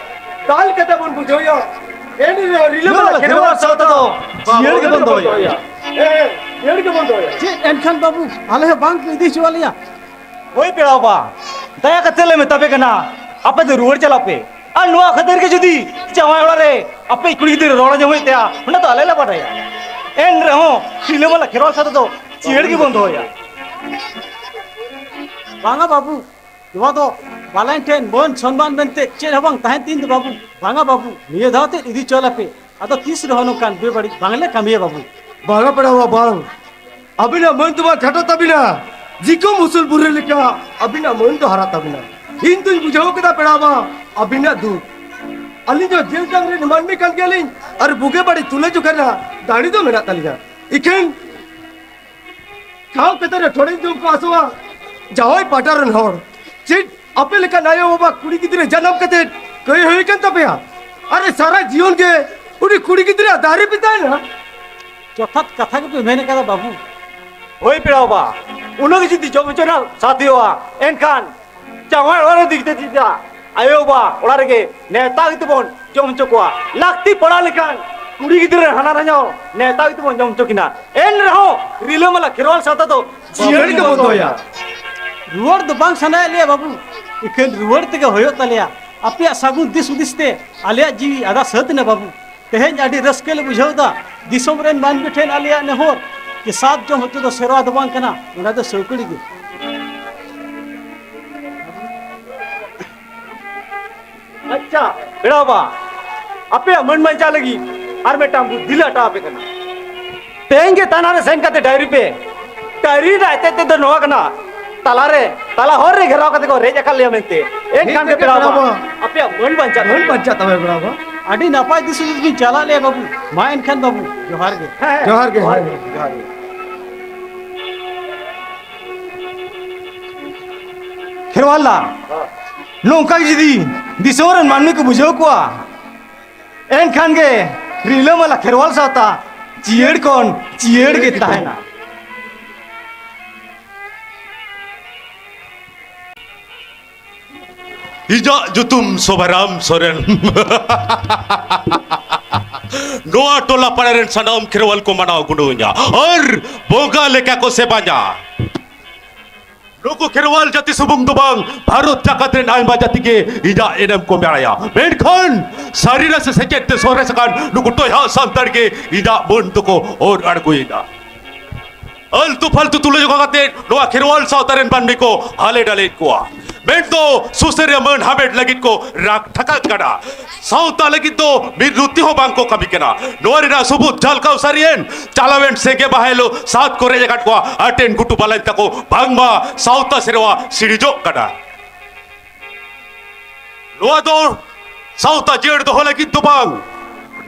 ᱫᱟᱞ ᱠᱟᱛᱮ ᱵᱚᱱ ᱵᱩᱡᱷᱟᱹᱣᱭᱟ᱾ ᱮᱱ ᱨᱮᱦᱚᱸ ᱨᱤᱞᱟᱹᱢᱟᱞᱟ ᱠᱷᱮᱨᱣᱟᱲ ᱥᱟᱶᱛᱟ ᱫᱚ ᱡᱤᱭᱟᱹᱲ ᱜᱮᱵᱚᱱ ᱫᱚᱦᱚᱭᱟ᱾ ᱦᱮᱸ, ᱡᱤᱭᱟᱹᱲ ᱜᱮᱵᱚᱱ ᱫᱚᱦᱚᱭᱟ᱾ ᱪᱮᱫ ᱮᱱᱠᱷᱟᱱ ᱵᱟᱹᱵᱩ, ᱟᱞᱮ ᱦᱚᱸ ᱵᱟᱝ ᱠᱚ ᱤᱫᱤ ᱦᱚᱪᱚ ᱟᱞᱮᱭᱟ? ᱦᱳᱭ ᱯᱮᱲᱟ ᱵᱟᱵᱟ, ᱫᱟᱭᱟ ᱠᱟᱛᱮ ᱞᱮ ᱢᱮᱛᱟ ᱯᱮ ᱠᱟᱱᱟ, ᱟᱯᱮ ᱫᱚ ᱨᱩᱣᱟᱹᱲ ᱪᱟᱞᱟᱜ ᱯᱮ᱾ ᱟᱨ ᱱᱚᱣᱟ ᱠᱷᱟᱹᱛᱤᱨ ᱜᱮ ᱡᱩᱫᱤ ᱡᱟᱶᱟᱭ ᱚᱲᱟᱜ ᱨᱮ ᱟᱯᱮ ᱠᱩᱲᱤ ᱜᱤᱫᱽᱨᱟᱹ ᱨᱚᱲ ᱟᱸᱡᱚᱢ ᱦᱩᱭᱩᱜ ᱛᱟᱭᱟ, ᱚᱱᱟ ᱫᱚ ᱟᱞᱮ ᱞᱮ ᱵᱟᱰᱟᱭᱟ᱾ ᱮᱱ ᱨᱮᱦᱚᱸ ᱨᱤᱞᱟᱹᱢᱟᱞᱟ ᱠᱷᱮᱨᱣᱟᱲ ᱥᱟᱶᱛᱟ ᱫᱚ ᱡᱤᱭᱟᱹᱲ ᱜᱮᱵᱚᱱ ᱫᱚᱦᱚᱭᱟ᱾ ᱵᱟᱝᱟ ᱵᱟᱹᱵᱩ, ᱱᱚᱣᱟ ᱫᱚ ᱵᱟᱞᱟᱭ ᱴᱷᱮᱱ ᱢᱟᱹᱱ ᱥᱚᱱᱢᱟᱱ ᱢᱮᱱᱛᱮ ᱪᱮᱫ ᱦᱚᱸ ᱵᱟᱝ ᱛᱟᱦᱮᱱ ᱛᱤᱧ ᱫᱚ ᱵᱟᱹᱵᱩ᱾ ᱵᱟᱝᱟ ᱵᱟᱹᱵᱩ, ᱱᱤᱭᱟᱹ ᱫᱷᱟᱣ ᱛᱮᱫ ᱤᱫᱤ ᱦᱚᱪᱚ ᱟᱞᱮᱯᱮ᱾ ᱟᱫᱚ ᱛᱤᱥ ᱨᱮᱦᱚᱸ ᱱᱚᱝᱠᱟᱱ ᱵᱮᱵᱟᱹᱲᱤᱡ ᱵᱟᱝᱞᱮ ᱠᱟᱹᱢᱤᱭᱟ ᱵᱟᱹᱵᱩ᱾ ᱵᱟᱝᱟ ᱯᱮᱲᱟ ᱵᱟᱵᱟ, ᱵᱟᱝ᱾ ᱟᱹᱵᱤᱱᱟᱜ ᱢᱟᱹᱱ ᱫᱚ ᱵᱟᱝ ᱜᱷᱟᱴᱚᱜ ᱛᱟᱹᱵᱤᱱᱟ᱾ ᱡᱤᱠᱚᱢ ᱩᱥᱩᱞ ᱵᱩᱨᱩ ᱞᱮᱠᱟ ᱟᱹᱵᱤᱱᱟᱜ ᱢᱟᱹᱱ ᱫᱚ ᱦᱟᱨᱟ ᱛᱟᱹᱵᱤᱱᱟ᱾ ᱤᱧ ᱫᱩᱧ ᱵᱩᱡᱷᱟᱹᱣ ᱠᱮᱫᱟ ᱯᱮᱲᱟ ᱵᱟᱵᱟ, ᱟᱹᱵᱤᱱᱟᱜ ᱫᱩᱠ᱾ ᱟᱹᱞᱤᱧ ᱫᱚ ᱡᱤᱞ ᱡᱟᱝ ᱨᱮᱱ ᱢᱟᱹᱱᱢᱤ ᱠᱟᱱ ᱜᱮᱭᱟᱞᱤᱧ ᱟᱨ ᱵᱩᱜᱤ ᱵᱟᱹᱲᱤᱡ ᱛᱩᱞᱟᱹ ᱡᱚᱠᱷᱟ ᱨᱮᱱᱟᱜ ᱫᱟᱲᱮ ᱫᱚ ᱢᱮᱱᱟᱜ ᱛᱟᱹᱞᱤᱧᱟ᱾ ᱤᱠᱷᱟᱹᱱ ᱴᱷᱟᱶ ᱠᱟᱛᱮ ᱨᱮ ᱴᱷᱚᱲᱮᱧ ᱡᱚᱢ ᱠᱚ ᱟᱥᱚᱜᱼᱟ᱾ ᱡᱟᱶᱟᱭ ᱯᱟᱦᱴᱟ ᱨᱮᱱ ᱦᱚᱲ, ᱪᱮᱫ ᱟᱯᱮ ᱞᱮᱠᱟᱱ ᱟᱭᱳ ᱵᱟᱵᱟ ᱠᱩᱲᱤ ᱜᱤᱫᱽᱨᱟᱹ ᱡᱟᱱᱟᱢ ᱠᱟᱛᱮ ᱠᱟᱹᱭ ᱦᱩᱭ ᱠᱟᱱ ᱛᱟᱯᱮᱭᱟ? ᱟᱨ ᱥᱟᱨᱟ ᱡᱤᱭᱚᱱ ᱜᱮ ᱩᱱᱤ ᱠᱩᱲᱤ ᱜᱤᱫᱽᱨᱟᱹ ᱫᱟᱨᱮ ᱯᱮ ᱛᱟᱦᱮᱱᱟ? ᱡᱚᱛᱷᱟᱛ ᱠᱟᱛᱷᱟ ᱜᱮᱯᱮ ᱢᱮᱱ ᱠᱟᱫᱟ ᱵᱟᱹᱵᱩ᱾ ᱦᱳᱭ ᱯᱮᱲᱟ ᱵᱟᱵᱟ, ᱩᱱᱟᱹᱜ ᱜᱮ ᱡᱩᱫᱤ ᱡᱚᱢ ᱦᱚᱪᱚ ᱨᱮᱱᱟᱜ ᱥᱟᱫ ᱦᱩᱭᱩᱜᱼᱟ, ᱮᱱᱠᱷᱟᱱ ᱡᱟᱶᱟᱭ ᱚᱲᱟᱜ ᱨᱮ ᱤᱫᱤ ᱠᱟᱛᱮ ᱪᱮᱫᱟᱜ? ᱟᱭᱳ ᱵᱟᱵᱟ ᱚᱲᱟᱜ ᱨᱮᱜᱮ ᱱᱮᱣᱛᱟ ᱠᱟᱛᱮ ᱵᱚᱱ ᱡᱚᱢ ᱦᱚᱪᱚ ᱠᱚᱣᱟ᱾ ᱞᱟᱹᱠᱛᱤ ᱯᱟᱲᱟᱣ ᱞᱮᱠᱷᱟᱱ ᱠᱩᱲᱤ ᱜᱤᱫᱽᱨᱟᱹ ᱦᱟᱱᱟ ᱨᱟᱧᱡᱟᱣ ᱱᱮᱣᱛᱟ ᱠᱟᱛᱮ ᱵᱚᱱ ᱡᱚᱢ ᱦᱚᱪᱚ ᱠᱤᱱᱟ᱾ ᱮᱱ ᱨᱮᱦᱚᱸ ᱨᱤᱞᱟᱹᱢᱟᱞᱟ ᱠᱷᱮᱨᱣᱟᱞ ᱥᱟᱶᱛᱟ ᱫᱚ ᱡᱤᱭᱟᱹᱲ ᱜᱮ ᱵᱚᱱ ᱫᱚᱦᱚᱭᱟ᱾ ᱨᱩᱣᱟᱹᱲ ᱫᱚ ᱵᱟᱝ ᱥᱟᱱᱟᱭᱮᱫ ᱞᱮᱭᱟ ᱵᱟᱹᱵᱩ, ᱤᱠᱷᱟᱹᱱ ᱨᱩᱣᱟᱹᱲ ᱛᱮᱜᱮ ᱦᱩᱭᱩᱜ ᱛᱟᱞᱮᱭᱟ᱾ ᱟᱯᱮᱭᱟᱜ ᱥᱟᱹᱜᱩᱱ ᱫᱤᱥ ᱦᱩᱫᱤᱥ ᱛᱮ ᱟᱞᱮᱭᱟᱜ ᱡᱤᱣᱤ ᱟᱫᱟ ᱥᱟᱹᱛ ᱮᱱᱟ ᱵᱟᱹᱵᱩ᱾ ᱛᱮᱦᱮᱧ ᱟᱹᱰᱤ ᱨᱟᱹᱥᱠᱟᱹ ᱞᱮ ᱵᱩᱡᱷᱟᱹᱣ ᱮᱫᱟ᱾ ᱫᱤᱥᱚᱢ ᱨᱮᱱ ᱢᱟᱹᱱᱢᱤ ᱴᱷᱮᱱ ᱟᱞᱮᱭᱟᱜ ᱱᱮᱦᱚᱨ ᱡᱮ ᱥᱟᱛ ᱡᱚᱢ ᱦᱚᱪᱚ ᱫᱚ ᱥᱮᱨᱣᱟ ᱫᱚ ᱵᱟᱝ ᱠᱟᱱᱟ, ᱚᱱᱟ ᱫᱚ ᱥᱟᱹᱣᱠᱟᱹᱲᱤ ᱜᱮ᱾ ᱟᱪᱪᱷᱟ, ᱯᱮᱲᱟ ᱵᱟᱵᱟ, ᱟᱯᱮᱭᱟᱜ ᱢᱟᱹᱱ ᱵᱟᱧᱪᱟᱣ ᱞᱟᱹᱜᱤᱫ ᱟᱨ ᱢᱤᱫᱴᱟᱝ ᱵᱩᱫᱽᱫᱷᱤ ᱞᱮ ᱟᱴᱟᱣ ᱟᱯᱮ ᱠᱟᱱᱟ᱾ ᱛᱮᱦᱮᱧ ᱜᱮ ᱛᱷᱟᱱᱟ ᱨᱮ ᱥᱮᱱ ᱠᱟᱛᱮ ᱰᱟᱭᱨᱤ ᱯᱮ᱾ ᱰᱟᱭᱨᱤ ᱨᱮᱱᱟᱜ ᱮᱛᱮᱫ ᱛᱮᱫ ᱫᱚ ᱱᱚᱣᱟ ᱠᱟᱱᱟ, ᱛᱟᱞᱟᱨᱮ, ᱛᱟᱞᱟ ᱦᱚᱨ ᱨᱮ ᱜᱷᱮᱨᱟᱣ ᱠᱟᱛᱮ ᱠᱚ ᱨᱮᱡ ᱟᱠᱟᱫ ᱞᱮᱭᱟ ᱢᱮᱱᱛᱮ᱾ ᱮᱱᱠᱷᱟᱱ ᱜᱮ ᱴᱷᱤᱠ ᱜᱮ ᱯᱮᱲᱟ ᱯᱮᱲᱟ ᱵᱟᱵᱟ, ᱵᱟᱵᱟ᱾ ᱟᱯᱮᱭᱟᱜ ᱢᱟᱹᱱ ᱵᱟᱧᱪᱟᱜ ᱢᱟᱹᱱ ᱛᱟᱯᱮᱭᱟ᱾ ᱵᱟᱧᱪᱟᱜ ᱛᱟᱯᱮ ᱯᱮᱲᱟ ᱵᱟᱵᱟ᱾ ᱟᱹᱰᱤ ᱱᱟᱯᱟᱭ ᱫᱤᱥ ᱦᱩᱫᱤᱥ ᱵᱤᱱ ᱪᱟᱞᱟᱜ ᱞᱮᱭᱟ ᱵᱟᱹᱵᱩ᱾ ᱢᱟ ᱮᱱᱠᱷᱟᱱ ᱵᱟᱹᱵᱩ, ᱡᱚᱦᱟᱨ ᱜᱮ᱾ ᱦᱮᱸ, ᱦᱮᱸ, ᱡᱚᱦᱟᱨ ᱜᱮ, ᱡᱚᱦᱟᱨ ᱦᱮᱸ᱾ ᱜᱮ, ᱡᱚᱦᱟᱨ ᱜᱮ᱾ ᱠᱷᱮᱨᱣᱟᱞ ᱫᱟ, ᱱᱚᱝᱠᱟ ᱜᱮ ᱡᱩᱫᱤ ᱫᱤᱥᱚᱢ ᱨᱮᱱ ᱢᱟᱹᱱᱢᱤ ᱠᱚ ᱵᱩᱡᱷᱟᱹᱣ ᱠᱚᱣᱟ, ᱮᱱᱠᱷᱟᱱ ᱜᱮ ᱨᱤᱞᱟᱹᱢᱟᱞᱟ ᱠᱷᱮᱨᱣᱟᱞ ᱥᱟᱶᱛᱟ ᱡᱤᱭᱟᱹᱲ ᱠᱷᱚᱱ ᱡᱤᱭᱟᱹᱲ ᱜᱮ ᱛᱟᱦᱮᱱᱟ᱾ ᱤᱧᱟᱹᱜ ᱧᱩᱛᱩᱢ ᱥᱚᱵᱷᱟᱨᱟᱢ ᱥᱚᱨᱮᱱ᱾ ᱱᱚᱣᱟ ᱴᱚᱞᱟ ᱯᱟᱲᱟ ᱨᱮᱱ ᱥᱟᱱᱟᱢ ᱠᱷᱮᱨᱣᱟᱞ ᱠᱚ ᱢᱟᱱᱟᱣ ᱜᱩᱱᱟᱹᱣᱤᱧᱟ ᱟᱨ ᱵᱚᱸᱜᱟ ᱞᱮᱠᱟ ᱠᱚ ᱥᱮᱵᱟᱧᱟ᱾ ᱱᱩᱠᱩ ᱠᱷᱮᱨᱣᱟᱞ ᱡᱟᱹᱛᱤ ᱥᱩᱢᱩᱝ ᱫᱚ ᱵᱟᱝ, ᱵᱷᱟᱨᱚᱛ ᱡᱟᱠᱟᱛ ᱨᱮᱱ ᱟᱭᱢᱟ ᱡᱟᱹᱛᱤ ᱜᱮ ᱤᱧᱟᱹᱜ ᱮᱱᱮᱢ ᱠᱚ ᱵᱟᱲᱟᱭᱟ᱾ ᱢᱮᱱᱠᱷᱟᱱ ᱥᱟᱹᱨᱤ ᱨᱟᱥᱮ ᱥᱮᱪᱮᱫ ᱛᱮ ᱥᱚᱨᱮᱥ ᱟᱠᱟᱱ ᱱᱩᱠᱩ ᱴᱚᱭᱦᱟ ᱥᱟᱱᱛᱟᱲ ᱜᱮ ᱤᱧᱟᱹᱜ ᱢᱟᱹᱱ ᱫᱚᱠᱚ ᱚᱨ ᱟᱬᱜᱚᱭᱮᱫᱟ᱾ ᱟᱹᱞᱛᱩ ᱯᱷᱟᱞᱛᱩ ᱛᱩᱞᱟᱹᱡᱚᱠᱷᱟ ᱠᱟᱛᱮ ᱱᱚᱣᱟ ᱠᱷᱮᱨᱣᱟᱞ ᱥᱟᱶᱛᱟ ᱨᱮᱱ ᱢᱟᱹᱱᱢᱤ ᱠᱚ ᱦᱟᱞᱮ ᱰᱟᱞᱮᱫ ᱠᱚᱣᱟ᱾ ᱢᱮᱱᱫᱚ ᱥᱩᱥᱟᱹᱨᱤᱭᱟᱹ ᱢᱟᱹᱱ ᱦᱟᱢᱮᱴ ᱞᱟᱹᱜᱤᱫ ᱠᱚ ᱨᱟᱜ ᱴᱷᱟᱠᱟᱜ ᱠᱟᱱᱟ᱾ ᱥᱟᱶᱛᱟ ᱞᱟᱹᱜᱤᱫ ᱫᱚ ᱢᱤᱫ ᱨᱩᱛᱤ ᱦᱚᱸ ᱵᱟᱝ ᱠᱚ ᱠᱟᱹᱢᱤ ᱠᱟᱱᱟ᱾ ᱱᱚᱣᱟ ᱨᱮᱱᱟᱜ ᱥᱩᱵᱩᱛ ᱡᱷᱟᱞᱠᱟᱣ ᱥᱟᱹᱨᱤᱭᱮᱱ ᱪᱟᱞᱟᱣᱮᱱ ᱥᱮᱸᱜᱮ ᱢᱟᱦᱟ ᱦᱤᱞᱳᱜ ᱥᱟᱛ ᱠᱚ ᱨᱮᱡ ᱟᱠᱟᱫ ᱠᱚᱣᱟ ᱟᱴᱮᱱ ᱜᱩᱴᱩ ᱵᱟᱞᱟᱧ ᱛᱟᱠᱚ, ᱵᱟᱝᱢᱟ ᱥᱟᱶᱛᱟ ᱥᱮᱨᱣᱟ ᱥᱤᱲᱤᱡᱚᱜ ᱠᱟᱱᱟ᱾ ᱱᱚᱣᱟ ᱫᱚ ᱥᱟᱶᱛᱟ ᱡᱤᱭᱟᱹᱲ ᱫᱚᱦᱚ ᱞᱟᱹᱜᱤᱫ ᱫᱚ ᱵᱟᱝ,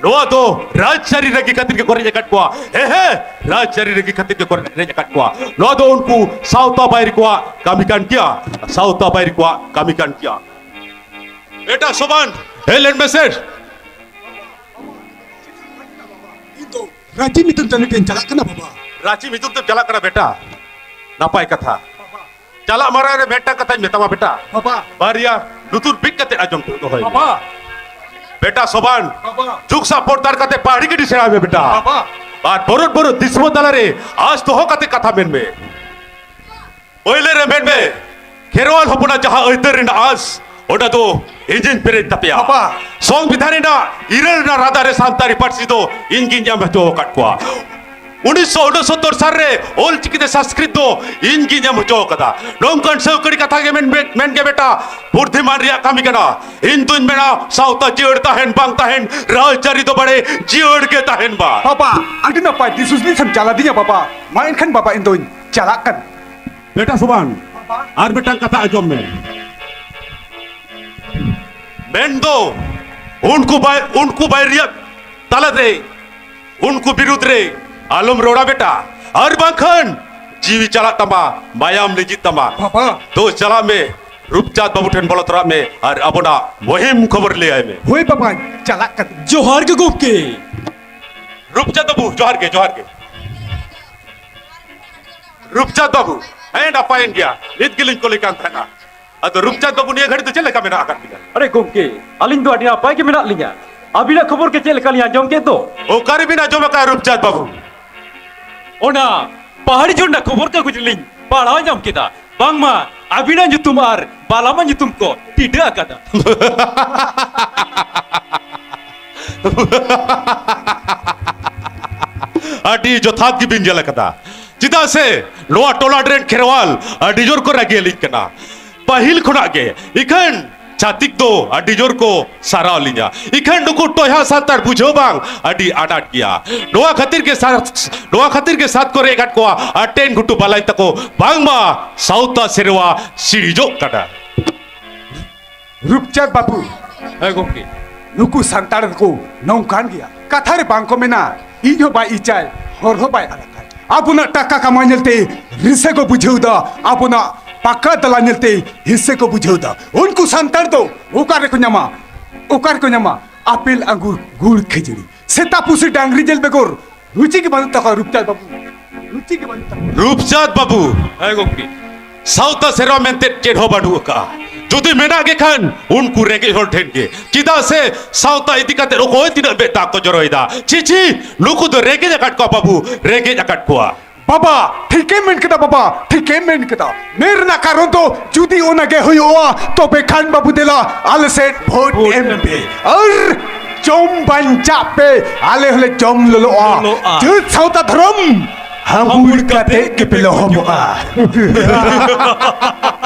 ᱱᱚᱣᱟ ᱫᱚ ᱨᱟᱡᱽᱟᱹᱨᱤ ᱨᱮᱜᱮ ᱠᱷᱟᱹᱛᱤᱨ ᱜᱮᱠᱚ ᱨᱮᱡ ᱟᱠᱟᱫ ᱠᱚᱣᱟ᱾ ᱦᱮᱸ, ᱦᱮᱸ, ᱨᱟᱡᱽᱟᱹᱨᱤ ᱨᱮᱜᱮ ᱠᱷᱟᱹᱛᱤᱨ ᱜᱮᱠᱚ ᱨᱮᱡ ᱟᱠᱟᱫ ᱠᱚᱣᱟ᱾ ᱱᱚᱣᱟ ᱫᱚ ᱩᱱᱠᱩ ᱥᱟᱶᱛᱟ ᱵᱟᱹᱭᱨᱤ ᱠᱚᱣᱟᱜ ᱠᱟᱹᱢᱤ ᱠᱟᱱ ᱜᱮᱭᱟ, ᱥᱟᱶᱛᱟ ᱵᱟᱹᱭᱨᱤ ᱠᱚᱣᱟᱜ ᱠᱟᱹᱢᱤ ᱠᱟᱱ ᱜᱮᱭᱟ᱾ ᱮᱴᱟᱜ ᱥᱚᱵᱟᱱ, ᱦᱮᱡ ᱞᱮᱱ ᱢᱮᱥᱮ᱾ ᱤᱧ ᱫᱚ ᱨᱟᱸᱪᱤ ᱢᱤᱫᱩᱱ ᱴᱟᱺᱰᱤ ᱴᱷᱮᱱ ᱪᱟᱞᱟᱜ ᱠᱟᱱᱟ ᱵᱟᱵᱟ᱾ ᱨᱟᱸᱪᱤ ᱢᱤᱫᱩᱱ ᱛᱮᱢ ᱪᱟᱞᱟᱜ ᱠᱟᱱᱟ ᱵᱮᱴᱟ? ᱱᱟᱯᱟᱭ ᱠᱟᱛᱷᱟ᱾ ᱪᱟᱞᱟᱜ ᱢᱟᱲᱟᱝ ᱨᱮ ᱢᱤᱫᱴᱟᱝ ᱠᱟᱛᱷᱟᱧ ᱢᱮᱛᱟᱢᱟ ᱵᱮᱴᱟ᱾ ᱵᱟᱵᱟ᱾ ᱵᱟᱨᱭᱟ ᱞᱩᱛᱩᱨ ᱵᱤᱫ ᱠᱟᱛᱮ ᱟᱸᱡᱚᱢ ᱫᱚᱦᱚᱭ ᱢᱮ᱾ ᱵᱟᱵᱟ᱾ ᱵᱮᱴᱟ ᱥᱚᱵᱟᱱ, ᱵᱟᱵᱟ᱾ ᱡᱩᱜᱽ ᱥᱟᱶ ᱯᱚᱲᱛᱟᱲ ᱠᱟᱛᱮ ᱯᱟᱹᱲᱤ ᱜᱤᱰᱤ ᱥᱮᱬᱟᱭ ᱢᱮ ᱵᱮᱴᱟ᱾ ᱵᱟᱵᱟ᱾ ᱟᱨ ᱵᱚᱨᱚᱛ ᱵᱚᱨᱚᱛ ᱫᱤᱥᱚᱢ ᱛᱟᱞᱟᱨᱮ ᱟᱸᱥ ᱫᱚᱦᱚ ᱠᱟᱛᱮ ᱠᱟᱛᱷᱟ ᱢᱮᱱ ᱢᱮ᱾ ᱯᱳᱭᱞᱳ ᱨᱮ ᱢᱮᱱ ᱢᱮ, ᱠᱷᱮᱨᱣᱟᱞ ᱦᱚᱯᱚᱱᱟᱜ ᱡᱟᱦᱟᱸ ᱟᱹᱭᱫᱟᱹᱨ ᱨᱮᱱᱟᱜ ᱟᱸᱥ, ᱚᱱᱟ ᱫᱚ ᱤᱧᱤᱧ ᱯᱮᱨᱮᱡ ᱛᱟᱯᱮᱭᱟ᱾ ᱵᱟᱵᱟ᱾ ᱥᱚᱝᱵᱤᱫᱷᱟᱱ ᱨᱮᱱᱟᱜ ᱤᱨᱟᱹᱞ ᱨᱮᱱᱟᱜ ᱨᱟᱫᱟ ᱨᱮ ᱥᱟᱱᱛᱟᱲᱤ ᱯᱟᱹᱨᱥᱤ ᱫᱚ ᱤᱧ ᱜᱤᱧ ᱮᱢ ᱦᱚᱪᱚ ᱟᱠᱟᱫ ᱠᱚᱣᱟ᱾ ᱩᱱᱤᱥᱥᱚ ᱩᱱᱚᱥᱚᱛᱛᱚᱨ ᱥᱟᱞ ᱨᱮ ᱚᱞ ᱪᱤᱠᱤ ᱛᱮ ᱥᱚᱝᱥᱠᱨᱤᱛ ᱫᱚ ᱤᱧ ᱜᱤᱧ ᱮᱢ ᱦᱚᱪᱚ ᱟᱠᱟᱫᱟ᱾ ᱱᱚᱝᱠᱟᱱ ᱥᱟᱹᱣᱠᱟᱹᱲᱤ ᱠᱟᱛᱷᱟ ᱜᱮ ᱢᱮᱱ, ᱢᱮᱱ, ᱢᱮᱱ ᱜᱮ ᱵᱮᱴᱟ, ᱵᱩᱫᱽᱫᱷᱤᱢᱟᱱ ᱨᱮᱭᱟᱜ ᱠᱟᱹᱢᱤ ᱠᱟᱱᱟ᱾ ᱤᱧ ᱫᱩᱧ ᱢᱮᱱᱟ, ᱥᱟᱶᱛᱟ ᱡᱤᱭᱟᱹᱲ ᱛᱟᱦᱮᱱ ᱵᱟᱝ ᱛᱟᱦᱮᱱ, ᱨᱟᱡᱽᱟᱹᱨᱤ ᱫᱚ ᱵᱟᱲᱮ ᱡᱤᱭᱟᱹᱲ ᱜᱮ ᱛᱟᱦᱮᱱ ᱢᱟ᱾ ᱵᱟᱵᱟ, ᱟᱹᱰᱤ ᱱᱟᱯᱟᱭ ᱫᱤᱥ ᱦᱩᱫᱤᱥ ᱮᱢ ᱪᱟᱞ ᱟᱹᱫᱤᱧᱟ ᱵᱟᱵᱟ᱾ ᱢᱟ ᱮᱱᱠᱷᱟᱱ ᱵᱟᱵᱟ, ᱤᱧ ᱫᱚᱧ ᱪᱟᱞᱟᱜ ᱠᱟᱱᱟ᱾ ᱵᱮᱴᱟ ᱥᱚᱵᱟᱱ, ᱟᱨ ᱢᱤᱫᱴᱟᱝ ᱠᱟᱛᱷᱟ ᱟᱸᱡᱚᱢ ᱢᱮ᱾ ᱢᱮᱱᱫᱚ ᱩᱱᱠᱩ ᱵᱟᱭ-, ᱩᱱᱠᱩ ᱵᱟᱭᱨᱤᱭᱟᱹ ᱛᱟᱞᱟᱛᱮ ᱩᱱᱠᱩ ᱵᱤᱨᱩᱫᱽ ᱨᱮ ᱟᱞᱚᱢ ᱨᱚᱲᱟ ᱵᱮᱴᱟ, ᱟᱨ ᱵᱟᱝᱠᱷᱟᱱ ᱡᱤᱣᱤ ᱪᱟᱞᱟᱜ ᱛᱟᱢᱟ, ᱢᱟᱭᱟᱢ ᱞᱤᱸᱡᱤᱜ ᱛᱟᱢᱟ᱾ ᱵᱟᱵᱟ᱾ ᱫᱳ ᱪᱟᱞᱟᱜ ᱢᱮ, ᱨᱩᱯᱪᱟᱸᱫᱽ ᱵᱟᱹᱵᱩ ᱴᱷᱮᱱ ᱵᱚᱞᱚ ᱛᱚᱨᱟᱜ ᱢᱮ ᱟᱨ ᱟᱵᱚᱱᱟᱜ ᱢᱩᱦᱤᱢ ᱠᱷᱚᱵᱚᱨ ᱞᱟᱹᱭᱟᱭ ᱢᱮ᱾ ᱦᱳᱭ ᱵᱟᱵᱟᱧ ᱪᱟᱞᱟᱜ ᱠᱟᱱᱟ᱾ ᱡᱚᱦᱟᱨ ᱜᱮ ᱜᱚᱢᱠᱮ᱾ ᱨᱩᱯᱪᱟᱸᱫᱽ ᱵᱟᱹᱵᱩ, ᱡᱚᱦᱟᱨ ᱜᱮ, ᱡᱚᱦᱟᱨ ᱜᱮ᱾ ᱨᱩᱯᱪᱟᱸᱫᱽ ᱵᱟᱹᱵᱩ, ᱦᱮᱸ, ᱱᱟᱯᱟᱭᱮᱱ ᱜᱮᱭᱟ, ᱱᱤᱛ ᱜᱮᱞᱤᱧ ᱠᱩᱞᱤ ᱠᱟᱱ ᱛᱟᱦᱮᱱᱟ᱾ ᱟᱫᱚ ᱨᱩᱯᱪᱟᱸᱫᱽ ᱵᱟᱹᱵᱩ, ᱱᱤᱭᱟᱹ ᱜᱷᱟᱹᱲᱤᱡ ᱫᱚ ᱪᱮᱫ ᱞᱮᱠᱟ ᱢᱮᱱᱟᱜ ᱟᱠᱟᱫ ᱵᱤᱱᱟ? ᱟᱨᱮ ᱜᱚᱢᱠᱮ, ᱟᱹᱞᱤᱧ ᱫᱚ ᱟᱹᱰᱤ ᱱᱟᱯᱟᱭ ᱜᱮ ᱢᱮᱱᱟᱜ ᱞᱤᱧᱟ᱾ ᱟᱹᱵᱤᱱᱟᱜ ᱠᱷᱚᱵᱚᱨ ᱜᱮ ᱪᱮᱫ ᱞᱮᱠᱟ ᱞᱤᱧ ᱟᱸᱡᱚᱢ ᱠᱮᱫ ᱫᱚ? ᱚᱠᱟᱨᱮ ᱵᱤᱱ ᱟᱸᱡᱚᱢ ᱟᱠᱟᱫᱼᱟ ᱨᱩᱯᱪᱟᱸᱫᱽ ᱵᱟᱹᱵᱩ? ᱚᱱᱟ ᱯᱟᱦᱟᱲᱤ ᱡᱷᱚᱨᱱᱟ ᱠᱷᱚᱵᱚᱨ ᱠᱟᱜᱚᱡᱽ ᱨᱮᱞᱤᱧ ᱯᱟᱲᱦᱟᱣ ᱧᱟᱢ ᱠᱮᱫᱟ, ᱵᱟᱝᱢᱟ ᱟᱹᱵᱤᱱᱟᱜ ᱧᱩᱛᱩᱢ ᱟᱨ ᱵᱟᱞᱟᱢᱟ ᱧᱩᱛᱩᱢ ᱠᱚ ᱴᱤᱰᱟᱹ ᱟᱠᱟᱫᱟ᱾ ᱟᱹᱰᱤ ᱡᱚᱛᱷᱟᱛ ᱜᱮᱵᱤᱱ ᱧᱮᱞ ᱟᱠᱟᱫᱟ᱾ ᱪᱮᱫᱟᱜ ᱥᱮ ᱱᱚᱣᱟ ᱴᱚᱞᱟ ᱨᱮᱱ ᱠᱷᱮᱨᱣᱟᱞ ᱟᱹᱰᱤ ᱡᱳᱨ ᱠᱚ ᱨᱟᱹᱜᱤ ᱟᱹᱞᱤᱧ ᱠᱟᱱᱟ᱾ ᱯᱟᱹᱦᱤᱞ ᱠᱷᱚᱱᱟᱜ ᱜᱮ ᱤᱠᱷᱟᱹᱱ ᱪᱷᱟᱹᱛᱤᱠ ᱫᱚ ᱟᱹᱰᱤ ᱡᱳᱨ ᱠᱚ ᱥᱟᱨᱦᱟᱣ ᱞᱤᱧᱟ᱾ ᱤᱠᱷᱟᱹᱱ ᱱᱩᱠᱩ ᱴᱚᱭᱦᱟ ᱥᱟᱱᱛᱟᱲ ᱵᱩᱡᱷᱟᱹᱣ ᱵᱟᱝ ᱟᱹᱰᱤ ᱟᱱᱟᱴ ᱜᱮᱭᱟ᱾ ᱱᱚᱣᱟ ᱠᱷᱟᱹᱛᱤᱨ ᱜᱮ ᱥᱟ-, ᱱᱚᱣᱟ ᱠᱷᱟᱹᱛᱤᱨ ᱜᱮ ᱥᱟᱛ ᱠᱚᱨᱮ ᱮᱠᱟᱴ ᱠᱚᱣᱟ ᱟᱨ ᱴᱮᱱ ᱜᱷᱩᱴᱩ ᱵᱟᱞᱟᱭ ᱛᱟᱠᱚ ᱵᱟᱝᱢᱟ ᱥᱟᱶᱛᱟ ᱥᱮᱨᱣᱟ ᱥᱤᱲᱤᱡᱚᱜ ᱠᱟᱱᱟ᱾ ᱨᱩᱯᱪᱟᱸᱫᱽ ᱵᱟᱹᱵᱩ᱾ ᱦᱮᱸ ᱜᱚᱢᱠᱮ᱾ ᱱᱩᱠᱩ ᱥᱟᱱᱛᱟᱲ ᱫᱚᱠᱚ ᱱᱚᱝᱠᱟᱱ ᱜᱮᱭᱟ᱾ ᱠᱟᱛᱷᱟ ᱨᱮ ᱵᱟᱝ ᱠᱚ ᱢᱮᱱᱟ, ᱤᱧ ᱦᱚᱸ ᱵᱟᱭ ᱤᱪᱟᱭ, ᱦᱚᱨ ᱦᱚᱸ ᱵᱟᱭ ᱟᱲᱟᱜᱟᱭ᱾ ᱟᱵᱚᱱᱟᱜ ᱴᱟᱠᱟ ᱠᱟᱢᱟᱣ ᱧᱮᱞᱛᱮ ᱨᱤᱥᱟᱹ ᱠᱚ ᱵᱩᱡᱷᱟᱹᱣ ᱫᱟ, ᱟᱵᱚᱱᱟᱜ ᱯᱟᱠᱟ ᱫᱟᱞᱟ ᱧᱮᱞᱛᱮ ᱦᱤᱥᱟᱹ ᱠᱚ ᱵᱩᱡᱷᱟᱹᱣ ᱫᱟ᱾ ᱩᱱᱠᱩ ᱥᱟᱱᱛᱟᱲ ᱫᱚ ᱚᱠᱟ ᱨᱮᱠᱚ ᱧᱟᱢᱟ, ᱚᱠᱟ ᱨᱮᱠᱚ ᱧᱟᱢᱟ ᱟᱯᱮᱞ, ᱟᱝᱜᱩᱨ, ᱜᱩᱲ, ᱠᱷᱟᱹᱡᱟᱹᱲᱤ? ᱥᱮᱛᱟ ᱯᱩᱥᱤ ᱰᱟᱝᱨᱤ ᱡᱤᱞ ᱵᱮᱜᱚᱨ ᱨᱩᱪᱤ ᱜᱮ ᱵᱟᱹᱱᱩᱜ ᱛᱟᱠᱚᱣᱟ ᱨᱩᱯᱪᱟᱸᱫᱽ ᱵᱟᱹᱵᱩ, ᱨᱩᱪᱤ ᱜᱮ ᱵᱟᱹᱱᱩᱜ ᱛᱟᱠᱚᱣᱟ᱾ ᱨᱩᱯᱪᱟᱸᱫᱽ ᱵᱟᱹᱵᱩ, ᱦᱮᱸ ᱜᱚᱢᱠᱮ, ᱥᱟᱶᱛᱟ ᱥᱮᱨᱣᱟ ᱢᱮᱱᱛᱮ ᱪᱮᱫ ᱦᱚᱸ ᱵᱟᱹᱱᱩᱜ ᱟᱠᱟᱫᱼᱟ᱾ ᱡᱩᱫᱤ ᱢᱮᱱᱟᱜ ᱜᱮ ᱠᱷᱟᱱ ᱩᱱᱠᱩ ᱨᱮᱸᱜᱮᱡ ᱦᱚᱲ ᱴᱷᱮᱱ ᱜᱮ, ᱪᱮᱫᱟᱜ ᱥᱮ ᱥᱟᱶᱛᱟ ᱤᱫᱤ ᱠᱟᱛᱮ ᱚᱠᱚᱭ ᱛᱤᱱᱟᱹᱜ ᱢᱮᱫ ᱫᱟᱜ ᱠᱚ ᱡᱚᱨᱚᱭᱮᱫᱟ᱾ ᱪᱷᱤ ᱪᱷᱤ, ᱱᱩᱠᱩ ᱫᱚ ᱨᱮᱸᱜᱮᱡ ᱟᱠᱟᱫ ᱠᱚᱣᱟ ᱵᱟᱹᱵᱩ, ᱨᱮᱸᱜᱮᱡ ᱟᱠᱟᱫ ᱠᱚᱣᱟ᱾ ᱵᱟᱵᱟ, ᱴᱷᱤᱠᱮᱢ ᱢᱮᱱ ᱠᱮᱫᱟ ᱵᱟᱵᱟ, ᱴᱷᱤᱠᱮᱢ ᱢᱮᱱ ᱠᱮᱫᱟ᱾ ᱢᱮᱱ ᱨᱮᱱᱟᱜ ᱠᱟᱨᱚᱱ ᱫᱚ ᱡᱩᱫᱤ ᱚᱱᱟ ᱜᱮ ᱦᱩᱭᱩᱜᱼᱟ, ᱛᱚᱵᱮ ᱠᱷᱟᱱ ᱵᱟᱹᱵᱩ ᱫᱮᱞᱟ ᱟᱞᱮ ᱥᱮᱫ ᱵᱷᱳᱴ ᱵᱷᱳᱴ ᱮᱢ ᱮᱢ ᱯᱮ᱾ ᱯᱮ᱾ ᱟᱨ ᱡᱚᱢ ᱵᱟᱧᱪᱟᱜ ᱯᱮ, ᱟᱞᱮ ᱦᱚᱸᱞᱮ ᱡᱚᱢ ᱞᱚᱞᱚᱜᱼᱟ᱾ ᱞᱚᱞᱚᱜᱼᱟ᱾ ᱡᱟᱹᱛ ᱥᱟᱶᱛᱟ ᱫᱷᱚᱨᱚᱢ ᱦᱟᱹᱢᱵᱩᱲ ᱠᱟᱛᱮ ᱜᱮᱯᱮ ᱞᱚᱦᱚᱢᱚᱜᱼᱟ᱾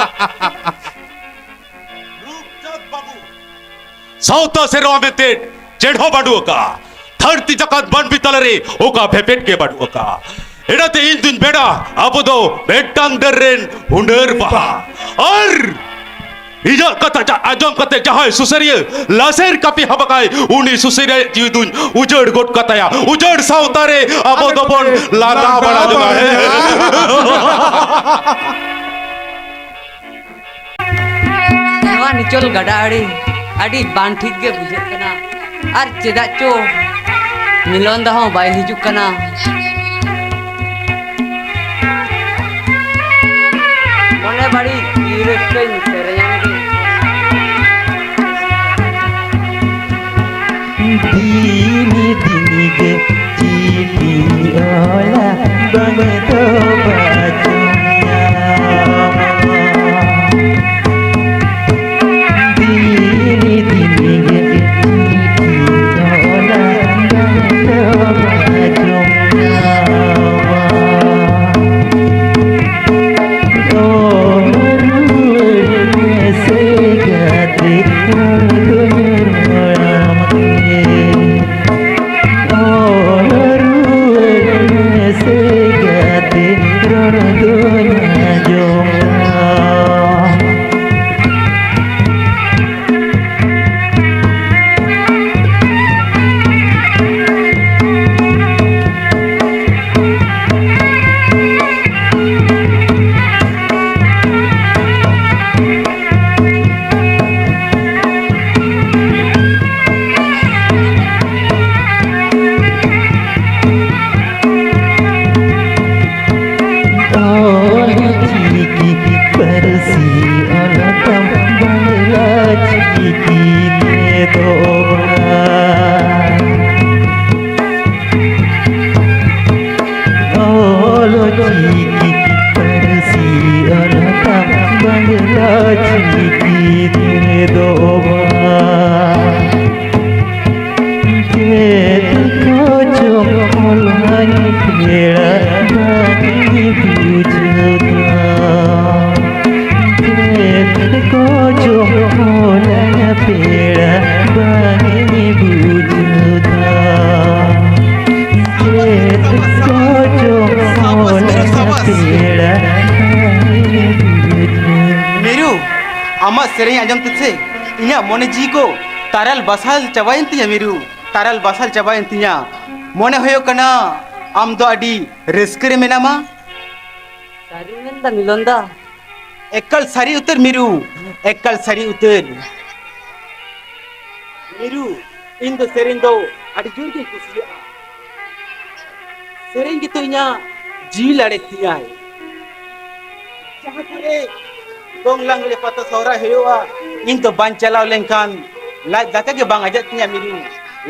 ᱨᱩᱯᱪᱟᱸᱫᱽ ᱵᱟᱹᱵᱩ, ᱥᱟᱶᱛᱟ ᱥᱮᱨᱣᱟ ᱢᱮᱱᱛᱮ ᱪᱮᱫ ᱦᱚᱸ ᱵᱟᱹᱱᱩᱜ ᱟᱠᱟᱫᱼᱟ᱾ ᱫᱷᱟᱹᱨᱛᱤ ᱡᱟᱠᱟᱛ ᱢᱟᱹᱱᱢᱤ ᱛᱟᱞᱟᱨᱮ ᱚᱠᱟ ᱵᱷᱮᱯᱮᱫ ᱜᱮ ᱵᱟᱹᱱᱩᱜ ᱟᱠᱟᱫᱼᱟ᱾ ᱮᱱᱟᱛᱮ ᱤᱧ ᱫᱩᱧ ᱢᱮᱱᱟ, ᱟᱵᱚ ᱫᱚ ᱢᱤᱫᱴᱟᱝ ᱰᱟᱹᱨ ᱨᱮᱱ ᱦᱩᱱᱟᱹᱨ ᱵᱟᱦᱟ᱾ ᱟᱨ ᱤᱧᱟᱹᱜ ᱠᱟᱛᱷᱟ ᱡᱟ-, ᱟᱸᱡᱚᱢ ᱠᱟᱛᱮ ᱡᱟᱦᱟᱸᱭ ᱥᱩᱥᱟᱹᱨᱤᱭᱟᱹ ᱞᱟᱥᱮᱨ ᱠᱟᱹᱯᱤ ᱦᱟᱵᱟᱠᱟᱭ, ᱩᱱᱤ ᱥᱩᱥᱟᱹᱨᱤᱭᱟᱹ ᱡᱤᱣᱤ ᱫᱩᱧ ᱩᱡᱟᱹᱲ ᱜᱚᱫ ᱠᱟᱛᱟᱭᱟ᱾ ᱩᱡᱟᱹᱲ ᱥᱟᱶᱛᱟ ᱨᱮ ᱟᱵᱚ ᱫᱚᱵᱚᱱ ᱞᱟᱸᱫᱟ ᱵᱟᱲᱟ ᱡᱚᱝᱟ᱾ ᱦᱮᱸ᱾ ᱱᱚᱣᱟ ᱱᱤᱪᱚᱞ ᱜᱟᱰᱟ ᱟᱲᱮ ᱟᱹᱰᱤ ᱵᱟᱝ ᱴᱷᱤᱠ ᱜᱮ ᱵᱩᱡᱷᱟᱹᱜ ᱠᱟᱱᱟ᱾ ᱟᱨ ᱪᱮᱫᱟᱜ ᱪᱚ ᱢᱤᱞᱚᱱ ᱫᱟ ᱦᱚᱸ ᱵᱟᱭ ᱦᱤᱡᱩᱜ ᱠᱟᱱᱟ᱾ ᱢᱚᱱᱮ ᱵᱟᱹᱲᱤᱡ ᱨᱟᱹᱥᱠᱟᱹᱧ ᱥᱮᱨᱮᱧᱟᱢ ᱜᱮ᱾ ᱫᱤᱱ ᱫᱤᱱ ᱜᱮ ᱪᱤᱴᱷᱤ ᱚᱞᱟ ᱵᱟᱝ ᱫᱚ ᱵᱟᱪᱚᱧ ᱧᱟᱢᱟ᱾ ᱫᱤᱱ ᱫᱤᱱ ᱜᱮ ᱪᱤᱴᱷᱤ ᱚᱞᱟ ᱵᱟᱝ ᱫᱚ ᱵᱟᱪᱚᱧ ᱧᱟᱢᱟ᱾ ᱚ ᱨᱩᱣᱟᱹᱲ ᱢᱮᱥᱮ ᱜᱟᱛᱮ, ᱨᱚᱲ ᱫᱚᱧ ᱨᱚᱲᱟᱢ ᱜᱮ᱾ ᱚ ᱯᱟᱹᱨᱥᱤ ᱚᱞ ᱛᱟᱢ ᱵᱟᱝᱞᱟ ᱪᱤᱠᱤ ᱛᱮᱫᱚ ᱵᱟᱝ᱾ ᱚᱞ ᱪᱤᱠᱤ ᱯᱟᱹᱨᱥᱤ ᱚᱞ ᱛᱟᱢ ᱵᱟᱝᱞᱟ ᱪᱤᱠᱤ ᱛᱮᱫᱚ ᱵᱟᱝ᱾ ᱪᱮᱫ ᱠᱚᱪᱚᱝ ᱚᱞᱟᱹᱧ ᱯᱮᱲᱟ ᱵᱟᱝ ᱵᱩᱡᱷᱟᱹᱣ ᱫᱟ᱾ ᱪᱮᱫ ᱠᱚᱪᱚᱝ ᱚᱞᱟᱹᱧ ᱯᱮᱲᱟ ᱵᱟᱝ ᱵᱩᱡᱷᱟᱹᱣ ᱫᱟ᱾ ᱪᱮᱫ ᱠᱚᱪᱚᱝ ᱚᱞᱟᱹᱧ ᱯᱮᱲᱟ ᱵᱟᱝ ᱵᱩᱡᱷᱟᱹᱣ ᱫᱟ᱾ ᱢᱤᱨᱩ, ᱟᱢᱟᱜ ᱥᱮᱨᱮᱧ ᱟᱸᱡᱚᱢ ᱛᱮᱥᱮ ᱤᱧᱟᱹᱜ ᱢᱚᱱᱮ ᱡᱤᱣᱤ ᱠᱚ ᱛᱟᱨᱟᱞ ᱵᱟᱥᱟᱞ ᱪᱟᱵᱟᱭᱮᱱ ᱛᱤᱧᱟ ᱢᱤᱨᱩ, ᱛᱟᱨᱟᱞ ᱵᱟᱥᱟᱞ ᱪᱟᱵᱟᱭᱮᱱ ᱛᱤᱧᱟ᱾ ᱢᱚᱱᱮ ᱦᱩᱭᱩᱜ ᱠᱟᱱᱟ ᱟᱢ ᱫᱚ ᱟᱹᱰᱤ ᱨᱟᱹᱥᱠᱟᱹ ᱨᱮ ᱢᱮᱱᱟᱢᱟ᱾ ᱥᱟᱹᱨᱤᱢ ᱢᱮᱱᱫᱟ ᱢᱤᱞᱚᱱ ᱫᱟ? ᱮᱠᱟᱞ ᱥᱟᱹᱨᱤ ᱩᱛᱟᱹᱨ ᱢᱤᱨᱩ, ᱮᱠᱟᱞ ᱥᱟᱹᱨᱤ ᱩᱛᱟᱹᱨ᱾ ᱢᱤᱨᱩ, ᱤᱧ ᱫᱚ ᱥᱮᱨᱮᱧ ᱫᱚ ᱟᱹᱰᱤ ᱡᱳᱨ ᱜᱤᱧ ᱠᱩᱥᱤᱭᱟᱜᱼᱟ᱾ ᱥᱮᱨᱮᱧ ᱜᱮᱛᱚ ᱤᱧᱟᱹᱜ ᱡᱤᱣᱤ ᱞᱟᱲᱮᱡ ᱛᱤᱧᱟᱭ᱾ ᱡᱟᱦᱟᱸ ᱠᱚᱨᱮ ᱫᱚᱝ ᱞᱟᱜᱽᱲᱮ ᱯᱟᱛᱟ ᱥᱚᱦᱨᱟᱭ ᱦᱩᱭᱩᱜᱼᱟ, ᱤᱧ ᱫᱚ ᱵᱟᱹᱧ ᱪᱟᱞᱟᱣ ᱞᱮᱱᱠᱷᱟᱱ ᱞᱟᱡ ᱫᱟᱠᱟ ᱜᱮ ᱵᱟᱝ ᱟᱡᱟᱜ ᱛᱤᱧᱟ ᱢᱤᱨᱩ,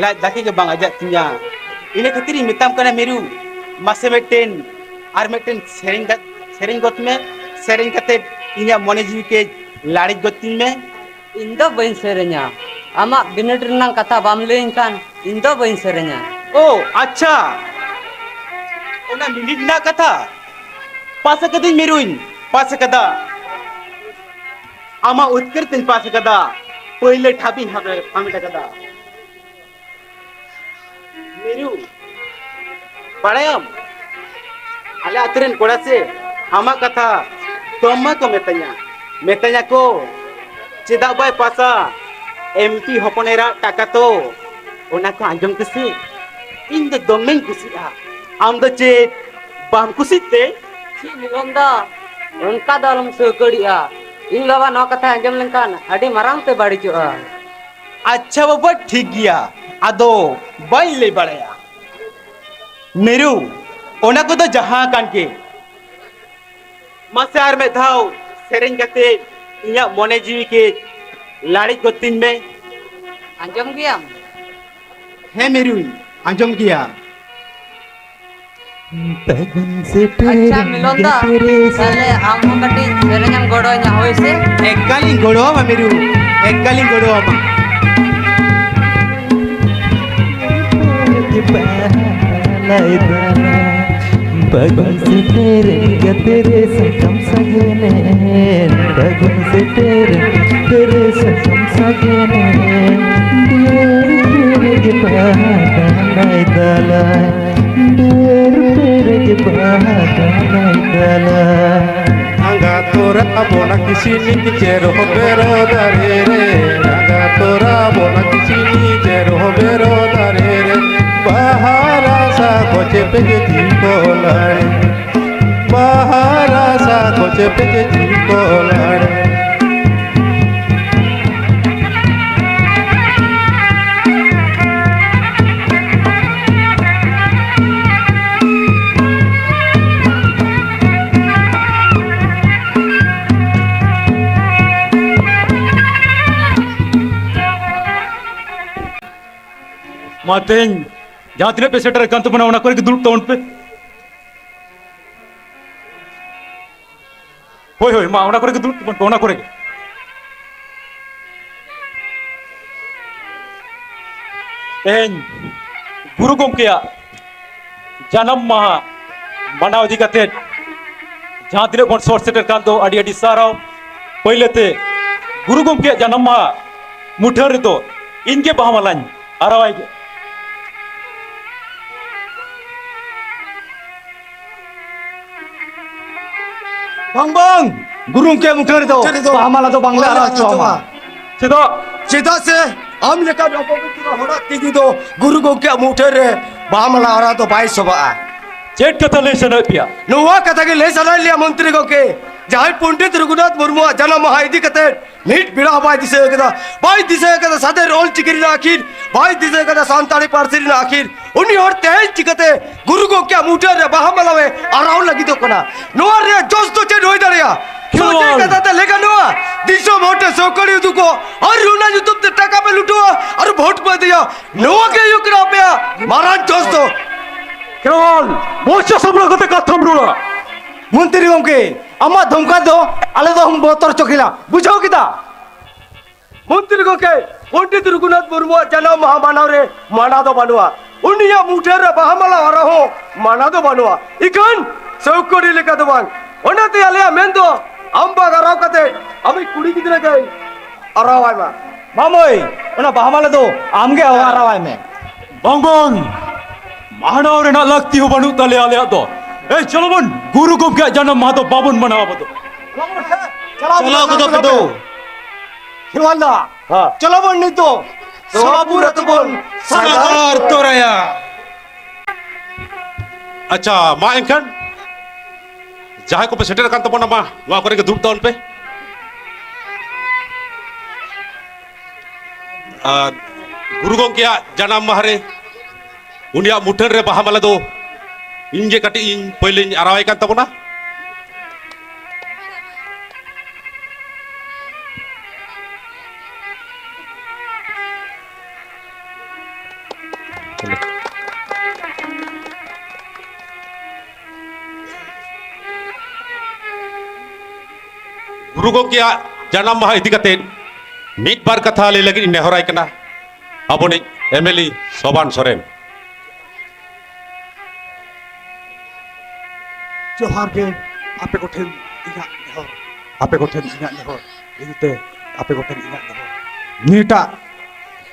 ᱞᱟᱡ ᱫᱟᱠᱟ ᱜᱮ ᱵᱟᱝ ᱟᱡᱟᱜ ᱛᱤᱧᱟ᱾ ᱤᱱᱟᱹ ᱠᱷᱟᱹᱛᱤᱨ ᱤᱧ ᱢᱮᱛᱟᱢ ᱠᱟᱱᱟ ᱢᱤᱨᱩ, ᱢᱟᱥᱮ ᱢᱤᱫᱴᱮᱱ, ᱟᱨ ᱢᱤᱫᱴᱮᱱ ᱥᱮᱨᱮᱧ ᱜᱟ-, ᱥᱮᱨᱮᱧ ᱜᱚᱫ ᱢᱮ᱾ ᱥᱮᱨᱮᱧ ᱠᱟᱛᱮ ᱤᱧᱟᱹᱜ ᱢᱚᱱᱮ ᱡᱤᱣᱤ ᱠᱟᱹᱡ ᱞᱟᱲᱮᱡ ᱜᱚᱫ ᱛᱤᱧ ᱢᱮ᱾ ᱤᱧ ᱫᱚ ᱵᱟᱹᱧ ᱥᱮᱨᱮᱧᱟ᱾ ᱟᱢᱟᱜ ᱵᱤᱱᱤᱰ ᱨᱮᱱᱟᱜ ᱠᱟᱛᱷᱟ ᱵᱟᱢ ᱞᱟᱹᱭᱟᱹᱧ ᱠᱷᱟᱱ ᱤᱧ ᱫᱚ ᱵᱟᱹᱧ ᱥᱮᱨᱮᱧᱟ᱾ ᱳ, ᱟᱪᱪᱷᱟ᱾ ᱚᱱᱟ ᱵᱤᱱᱤᱰ ᱨᱮᱱᱟᱜ ᱠᱟᱛᱷᱟ? ᱯᱟᱥ ᱟᱠᱟᱫᱟᱹᱧ ᱢᱤᱨᱩᱧ, ᱯᱟᱥ ᱟᱠᱟᱫᱟ᱾ ᱟᱢᱟᱜ ᱩᱫᱽᱠᱟᱹᱨ ᱛᱮᱧ ᱯᱟᱥ ᱟᱠᱟᱫᱟ᱾ ᱯᱟᱹᱭᱞᱟᱹ ᱴᱷᱟᱯ ᱤᱧ ᱦᱟᱢᱮ-, ᱦᱟᱢᱮᱴ ᱟᱠᱟᱫᱟ᱾ ᱢᱤᱨᱩ, ᱵᱟᱲᱟᱭᱟᱢ, ᱟᱞᱮ ᱟᱹᱛᱩ ᱨᱮᱱ ᱠᱚᱲᱟ ᱥᱮ ᱟᱢᱟᱜ ᱠᱟᱛᱷᱟ ᱫᱚᱢᱮ ᱠᱚ ᱢᱮᱛᱟᱧᱟ, ᱢᱮᱛᱟᱧᱟ ᱠᱚ, "ᱪᱮᱫᱟᱜ ᱵᱟᱭ ᱯᱟᱥᱟ? ᱮᱢ ᱯᱤ ᱦᱚᱯᱚᱱ ᱮᱨᱟ ᱴᱟᱠᱟ ᱛᱚ᱾" ᱚᱱᱟ ᱠᱚ ᱟᱸᱡᱚᱢ ᱛᱮᱥᱮ ᱤᱧ ᱫᱚ ᱫᱚᱢᱮᱧ ᱠᱩᱥᱤᱜᱼᱟ᱾ ᱟᱢ ᱫᱚ ᱪᱮᱫ ᱵᱟᱢ ᱠᱩᱥᱤᱜ ᱛᱮ? ᱪᱮᱫ ᱢᱤᱞᱚᱱ ᱫᱟ, ᱚᱱᱠᱟ ᱫᱚ ᱟᱞᱚᱢ ᱥᱟᱹᱣᱠᱟᱹᱲᱤᱜᱼᱟ᱾ ᱤᱧ ᱵᱟᱵᱟ ᱱᱚᱣᱟ ᱠᱟᱛᱷᱟᱭ ᱟᱸᱡᱚᱢ ᱞᱮᱱᱠᱷᱟᱱ ᱟᱹᱰᱤ ᱢᱟᱨᱟᱝ ᱛᱮ ᱵᱟᱹᱲᱤᱡᱚᱜᱼᱟ᱾ ᱟᱪᱪᱷᱟ ᱵᱟᱵᱟ, ᱴᱷᱤᱠ ᱜᱮᱭᱟ, ᱟᱫᱚ ᱵᱟᱹᱧ ᱞᱟᱹᱭ ᱵᱟᱲᱟᱭᱟ᱾ ᱢᱤᱨᱩ, ᱚᱱᱟ ᱠᱚᱫᱚ ᱡᱟᱦᱟᱸ ᱠᱟᱱ ᱜᱮ, ᱢᱟᱥᱮ ᱟᱨ ᱢᱤᱫ ᱫᱷᱟᱣ ᱥᱮᱨᱮᱧ ᱠᱟᱛᱮ ᱤᱧᱟᱹᱜ ᱢᱚᱱᱮ ᱡᱤᱣᱤ ᱠᱟᱹᱡ ᱞᱟᱲᱮᱡ ᱜᱚᱫ ᱛᱤᱧ ᱢᱮ᱾ ᱟᱸᱡᱚᱢ ᱜᱮᱭᱟᱢ? ᱦᱮᱸ ᱢᱤᱨᱩᱧ, ᱟᱸᱡᱚᱢ ᱜᱮᱭᱟ᱾ ᱟᱪᱪᱷᱟ, ᱢᱤᱞᱚᱱ ᱫᱟ, ᱛᱟᱦᱞᱮ ᱟᱢ ᱦᱚᱸ ᱠᱟᱹᱴᱤᱡ ᱥᱮᱨᱮᱧ ᱮᱢ ᱜᱚᱲᱚ ᱤᱧᱟ, ᱦᱳᱭ ᱥᱮ? ᱮᱠᱟᱞᱤᱧ ᱜᱚᱲᱚ ᱟᱢᱟ ᱢᱤᱨᱩ, ᱮᱠᱟᱞᱤᱧ ᱜᱚᱲᱚ ᱟᱢᱟ᱾ ᱯᱷᱟᱹᱜᱩᱱ ᱥᱮᱴᱮᱨᱮᱱ ᱜᱟᱛᱮ ᱨᱮ ᱥᱟᱠᱟᱢ ᱥᱟᱜᱮᱱ ᱮᱱ, ᱯᱷᱟᱹᱜᱩᱱ ᱥᱮᱴᱮᱨᱮᱱ ᱜᱟᱛᱮ ᱨᱮ ᱥᱟᱠᱟᱢ ᱥᱟᱜᱮᱱ ᱮᱱ, ᱰᱷᱮᱨ ᱯᱮᱨᱮᱡ ᱵᱟᱦᱟ ᱫᱟᱱᱟᱭ ᱫᱟᱞᱟᱭ, ᱰᱷᱮᱨ ᱯᱮᱨᱮᱡ ᱵᱟᱦᱟ ᱫᱟᱱᱟᱭ ᱫᱟᱞᱟᱭ᱾ ᱟᱸᱜᱟ ᱛᱚᱨᱟ ᱵᱚᱱᱟ ᱠᱤᱥᱤᱱᱤ ᱪᱮᱨᱚ ᱵᱮᱨᱚ ᱫᱟᱨᱮ ᱨᱮ, ᱟᱸᱜᱟ ᱛᱚᱨᱟ ᱵᱚᱱᱟ ᱠᱤᱥᱤᱱᱤ ᱪᱮᱨᱚ ᱵᱮᱨᱚ ᱫᱟᱨᱮ ᱨᱮ, ᱵᱟᱦᱟ ᱨᱟᱥᱟ ᱠᱚ ᱪᱮᱯᱮᱡ ᱡᱤᱞ ᱠᱚ ᱞᱟᱲᱮ, ᱵᱟᱦᱟ ᱨᱟᱥᱟ ᱠᱚ ᱪᱮᱯᱮᱡ ᱡᱤᱞ ᱠᱚ ᱞᱟᱲᱮ᱾ ᱢᱟ ᱛᱮᱦᱮᱧ ᱡᱟᱦᱟᱸ ᱛᱤᱱᱟᱹᱜ ᱯᱮ ᱥᱮᱴᱮᱨ ᱟᱠᱟᱱ ᱛᱟᱵᱚᱱᱟ, ᱚᱱᱟ ᱠᱚᱨᱮ ᱜᱮ ᱫᱩᱲᱩᱵ ᱛᱟᱵᱚᱱ ᱯᱮ᱾ ᱦᱳᱭ, ᱦᱳᱭ, ᱢᱟ ᱚᱱᱟ ᱠᱚᱨᱮ ᱜᱮ ᱫᱩᱲᱩᱵ ᱛᱟᱵᱚᱱ ᱯᱮ, ᱚᱱᱟ ᱠᱚᱨᱮ ᱜᱮ᱾ ᱛᱮᱦᱮᱧ ᱜᱩᱨᱩ ᱜᱚᱢᱠᱮᱭᱟᱜ ᱡᱟᱱᱟᱢ ᱢᱟᱦᱟ ᱢᱟᱱᱟᱣ ᱤᱫᱤ ᱠᱟᱛᱮᱫ ᱡᱟᱦᱟᱸ ᱛᱤᱱᱟᱹᱜ ᱵᱚᱱ ᱥᱚᱦᱚᱨ ᱥᱮᱴᱮᱨ ᱠᱟᱱ ᱫᱚ, ᱟᱹᱰᱤ ᱟᱹᱰᱤ ᱥᱟᱨᱦᱟᱣ᱾ ᱯᱳᱭᱞᱳ ᱛᱮ ᱜᱩᱨᱩ ᱜᱚᱢᱠᱮᱭᱟᱜ ᱡᱟᱱᱟᱢ ᱢᱟᱦᱟ ᱢᱩᱴᱷᱟᱹᱱ ᱨᱮᱫᱚ ᱤᱧ ᱜᱮ ᱵᱟᱦᱟ ᱢᱟᱞᱟᱧ ᱟᱨᱟᱣᱟᱭ ᱜᱮ᱾ ᱵᱟᱝ, ᱵᱟᱝ, ᱜᱩᱨᱩ ᱜᱚᱢᱠᱮ ᱢᱩᱴᱷᱟᱹᱱ ᱨᱮᱫᱚ ᱢᱩᱴᱷᱟᱹᱱ ᱨᱮᱫᱚ ᱵᱟᱦᱟ ᱢᱟᱞᱟ ᱫᱚ ᱵᱟᱝᱞᱮ ᱵᱟᱝᱞᱮ ᱟᱨᱟᱣ ᱦᱚᱪᱚ ᱟᱢᱟ᱾ ᱟᱨᱟᱣ ᱦᱚᱪᱚ ᱟᱢᱟ᱾ ᱪᱮᱫᱟᱜ? ᱪᱮᱫᱟᱜ ᱥᱮ ᱟᱢ ᱞᱮᱠᱟᱱ ᱚᱯᱚᱵᱤᱛᱨᱚ ᱦᱚᱲᱟᱜ ᱛᱤ ᱫᱚ ᱜᱩᱨᱩ ᱜᱚᱢᱠᱮᱭᱟᱜ ᱢᱩᱴᱷᱟᱹᱱ ᱨᱮ ᱵᱟᱦᱟ ᱢᱟᱞᱟ ᱟᱨᱟᱣ ᱫᱚ ᱵᱟᱭ ᱥᱚᱵᱷᱟᱜᱼᱟ᱾ ᱪᱮᱫ ᱠᱟᱛᱷᱟ ᱞᱟᱹᱭ ᱥᱟᱱᱟᱭᱮᱫ ᱯᱮᱭᱟ? ᱱᱚᱣᱟ ᱠᱟᱛᱷᱟ ᱜᱮ ᱞᱟᱹᱭ ᱥᱟᱱᱟᱭᱮᱫ ᱞᱮᱭᱟ ᱢᱚᱱᱛᱨᱤ ᱜᱚᱢᱠᱮ, ᱡᱟᱦᱟᱸᱭ ᱯᱚᱱᱰᱤᱛ ᱨᱚᱜᱷᱩᱱᱟᱛᱷ ᱢᱩᱨᱢᱩᱣᱟᱜ ᱡᱟᱱᱟᱢ ᱢᱟᱦᱟ ᱤᱫᱤ ᱠᱟᱛᱮ ᱢᱤᱫ ᱵᱮᱲᱟ ᱦᱚᱸ ᱵᱟᱭ ᱫᱤᱥᱟᱹ ᱟᱠᱟᱫᱟ, ᱵᱟᱭ ᱫᱤᱥᱟᱹ ᱟᱠᱟᱫᱟ ᱥᱟᱫᱮᱨ ᱚᱞ ᱪᱤᱠᱤ ᱨᱮᱱᱟᱜ ᱟᱹᱠᱷᱤᱨ, ᱵᱟᱭ ᱫᱤᱥᱟᱹ ᱟᱠᱟᱫᱟ ᱥᱟᱱᱛᱟᱲᱤ ᱯᱟᱹᱨᱥᱤ ᱨᱮᱱᱟᱜ ᱟᱹᱠᱷᱤᱨ᱾ ᱩᱱᱤ ᱦᱚᱲ ᱛᱮᱦᱮᱧ ᱪᱤᱠᱟᱹᱛᱮ ᱜᱩᱨᱩ ᱜᱚᱢᱠᱮᱭᱟᱜ ᱢᱩᱴᱷᱟᱹᱱ ᱨᱮ ᱵᱟᱦᱟ ᱢᱟᱞᱟᱣᱮ ᱟᱨᱟᱣ ᱞᱟᱹᱜᱤᱫᱚᱜ ᱠᱟᱱᱟ? ᱱᱚᱣᱟ ᱨᱮᱭᱟᱜ ᱡᱚᱥ ᱫᱚ ᱪᱮᱫ ᱦᱩᱭ ᱫᱟᱲᱮᱭᱟᱜᱼᱟ? ᱱᱚᱣᱟ ᱪᱮᱫ ᱠᱷᱮᱨᱣᱟᱞ᱾ ᱠᱟᱛᱷᱟ ᱛᱮ ᱞᱟᱹᱭ ᱜᱟᱱᱚᱜᱼᱟ? ᱫᱤᱥᱚᱢ ᱦᱚᱲ ᱴᱷᱮᱱ ᱥᱟᱹᱣᱠᱟᱹᱲᱤ ᱩᱫᱩᱜᱚᱜ ᱟᱨ ᱚᱱᱟ ᱧᱩᱛᱩᱢ ᱛᱮ ᱴᱟᱠᱟ ᱯᱮ ᱞᱩᱴᱟᱹᱣᱟ ᱟᱨ ᱵᱷᱳᱴ ᱯᱮ ᱤᱫᱤᱭᱟ᱾ ᱱᱚᱣᱟ ᱜᱮ ᱦᱩᱭᱩᱜ ᱠᱟᱱᱟ ᱟᱯᱮᱭᱟᱜ ᱢᱟᱨᱟᱝ ᱫᱳᱥ ᱫᱚ᱾ ᱠᱷᱮᱨᱣᱟᱞ, ᱢᱚᱪᱟ ᱥᱟᱢᱵᱲᱟᱣ ᱠᱟᱛᱮ ᱠᱟᱛᱷᱟᱢ ᱨᱚᱲᱟ᱾ ᱢᱚᱱᱛᱨᱤ ᱜᱚᱢᱠᱮ, ᱟᱢᱟᱜ ᱫᱷᱚᱢᱠᱟ ᱫᱚ ᱟᱞᱮ ᱫᱚ ᱵᱚᱛᱚᱨ ᱦᱚᱪᱚ ᱠᱮᱫᱟ, ᱵᱩᱡᱷᱟᱹᱣ ᱠᱮᱫᱟ? ᱢᱚᱱᱛᱨᱤ ᱜᱚᱢᱠᱮ, ᱯᱚᱱᱰᱤᱛ ᱨᱚᱜᱷᱩᱱᱟᱛᱷ ᱢᱩᱨᱢᱩᱣᱟᱜ ᱡᱟᱱᱟᱢ ᱢᱟᱦᱟ ᱢᱟᱱᱟᱣ ᱨᱮ ᱢᱟᱱᱟ ᱫᱚ ᱵᱟᱹᱱᱩᱜᱼᱟ, ᱩᱱᱤᱭᱟᱜ ᱢᱩᱴᱷᱟᱹᱱ ᱨᱮ ᱵᱟᱦᱟ ᱢᱟᱞᱟ ᱦᱚᱨᱚᱜ ᱦᱚᱸ ᱢᱟᱱᱟ ᱫᱚ ᱵᱟᱹᱱᱩᱜᱼᱟ, ᱤᱠᱷᱟᱹᱱ ᱥᱟᱹᱣᱠᱟᱹᱲᱤ ᱞᱮᱠᱟ ᱫᱚ ᱵᱟᱝ᱾ ᱚᱱᱟᱛᱮ ᱟᱞᱮᱭᱟᱜ ᱢᱮᱱ ᱫᱚ, ᱟᱢ ᱵᱟᱝ ᱟᱨᱟᱣ ᱠᱟᱛᱮ ᱟᱢᱤᱡ ᱠᱩᱲᱤ ᱜᱤᱫᱽᱨᱟᱹ ᱜᱮ ᱟᱨᱟᱣᱟᱭ ᱢᱟ᱾ ᱢᱟᱢᱚᱭ, ᱚᱱᱟ ᱵᱟᱦᱟ ᱢᱟᱞᱟ ᱫᱚ ᱟᱢᱜᱮ ᱟᱨᱟᱣᱟᱭ ᱢᱮ᱾ ᱵᱟᱝ, ᱵᱟᱝ, ᱢᱟᱱᱟᱣ ᱨᱮᱱᱟᱜ ᱞᱟᱹᱠᱛᱤ ᱦᱚᱸ ᱵᱟᱹᱱᱩᱜ ᱛᱟᱞᱮᱭᱟ ᱟᱞᱮᱭᱟᱜ ᱫᱚ᱾ ᱮᱭ, ᱪᱚᱞᱚ ᱵᱚᱱ, ᱜᱩᱨᱩ ᱜᱚᱢᱠᱮᱭᱟᱜ ᱡᱟᱱᱟᱢ ᱢᱟᱦᱟ ᱫᱚ ᱵᱟᱵᱚᱱ ᱢᱟᱱᱟᱣᱟ ᱟᱵᱚ ᱫᱚ᱾ ᱪᱟᱞᱟᱣ ᱠᱚᱫᱚ ᱯᱮ ᱫᱚ᱾ ᱠᱷᱮᱨᱣᱟᱞ ᱫᱟ, ᱦᱮᱸ᱾ ᱪᱚᱞᱚ ᱵᱚᱱ ᱱᱤᱛ ᱫᱚ ᱥᱚᱵᱟᱯᱩᱨ ᱟᱹᱛᱩ ᱵᱚᱱ ᱥᱟᱜᱟᱲ ᱛᱚᱨᱟᱭᱟ᱾ ᱟᱪᱪᱷᱟ, ᱢᱟ ᱮᱱᱠᱷᱟᱱ ᱡᱟᱦᱟᱸᱭ ᱠᱚᱯᱮ ᱥᱮᱴᱮᱨ ᱟᱠᱟᱱ ᱛᱟᱵᱚᱱᱟ, ᱢᱟ ᱱᱚᱣᱟ ᱠᱚᱨᱮ ᱜᱮ ᱫᱩᱲᱩᱵ ᱛᱟᱵᱚᱱ ᱯᱮ᱾ ᱟᱨ ᱜᱩᱨᱩ ᱜᱚᱢᱠᱮᱭᱟᱜ ᱡᱟᱱᱟᱢ ᱢᱟᱦᱟ ᱨᱮ ᱩᱱᱤᱭᱟᱜ ᱢᱩᱴᱷᱟᱹᱱ ᱨᱮ ᱵᱟᱦᱟ ᱢᱟᱞᱟ ᱫᱚ ᱤᱧ ᱜᱮ ᱠᱟᱹᱴᱤᱡ ᱤᱧ ᱯᱳᱭᱞᱳᱧ ᱟᱨᱟᱣᱟᱭ ᱠᱟᱱ ᱛᱟᱵᱚᱱᱟ᱾ ᱜᱩᱨᱩ ᱜᱚᱢᱠᱮᱭᱟᱜ ᱡᱟᱱᱟᱢ ᱢᱟᱦᱟ ᱤᱫᱤ ᱠᱟᱛᱮ ᱢᱤᱫ ᱵᱟᱨ ᱠᱟᱛᱷᱟ ᱞᱟᱹᱭ ᱞᱟᱹᱜᱤᱫ ᱤᱧ ᱱᱮᱦᱚᱨᱟᱭ ᱠᱟᱱᱟ ᱟᱵᱚᱱᱤᱡ ᱮᱢ ᱮᱞ ᱮ ᱥᱳᱵᱷᱟᱱ ᱥᱚᱨᱮᱱ᱾ ᱡᱚᱦᱟᱨ ᱜᱮ ᱟᱯᱮ ᱠᱚᱴᱷᱮᱱ ᱤᱧᱟᱹᱜ ᱱᱮᱦᱚᱨ, ᱟᱯᱮ ᱠᱚᱴᱷᱮᱱ ᱤᱧᱟᱹᱜ ᱱᱮᱦᱚᱨ, ᱤᱧᱛᱮ ᱟᱯᱮ ᱠᱚᱴᱷᱮᱱ ᱤᱧᱟᱹᱜ ᱱᱮᱦᱚᱨ᱾ ᱱᱤᱭᱟᱹᱴᱟᱜ,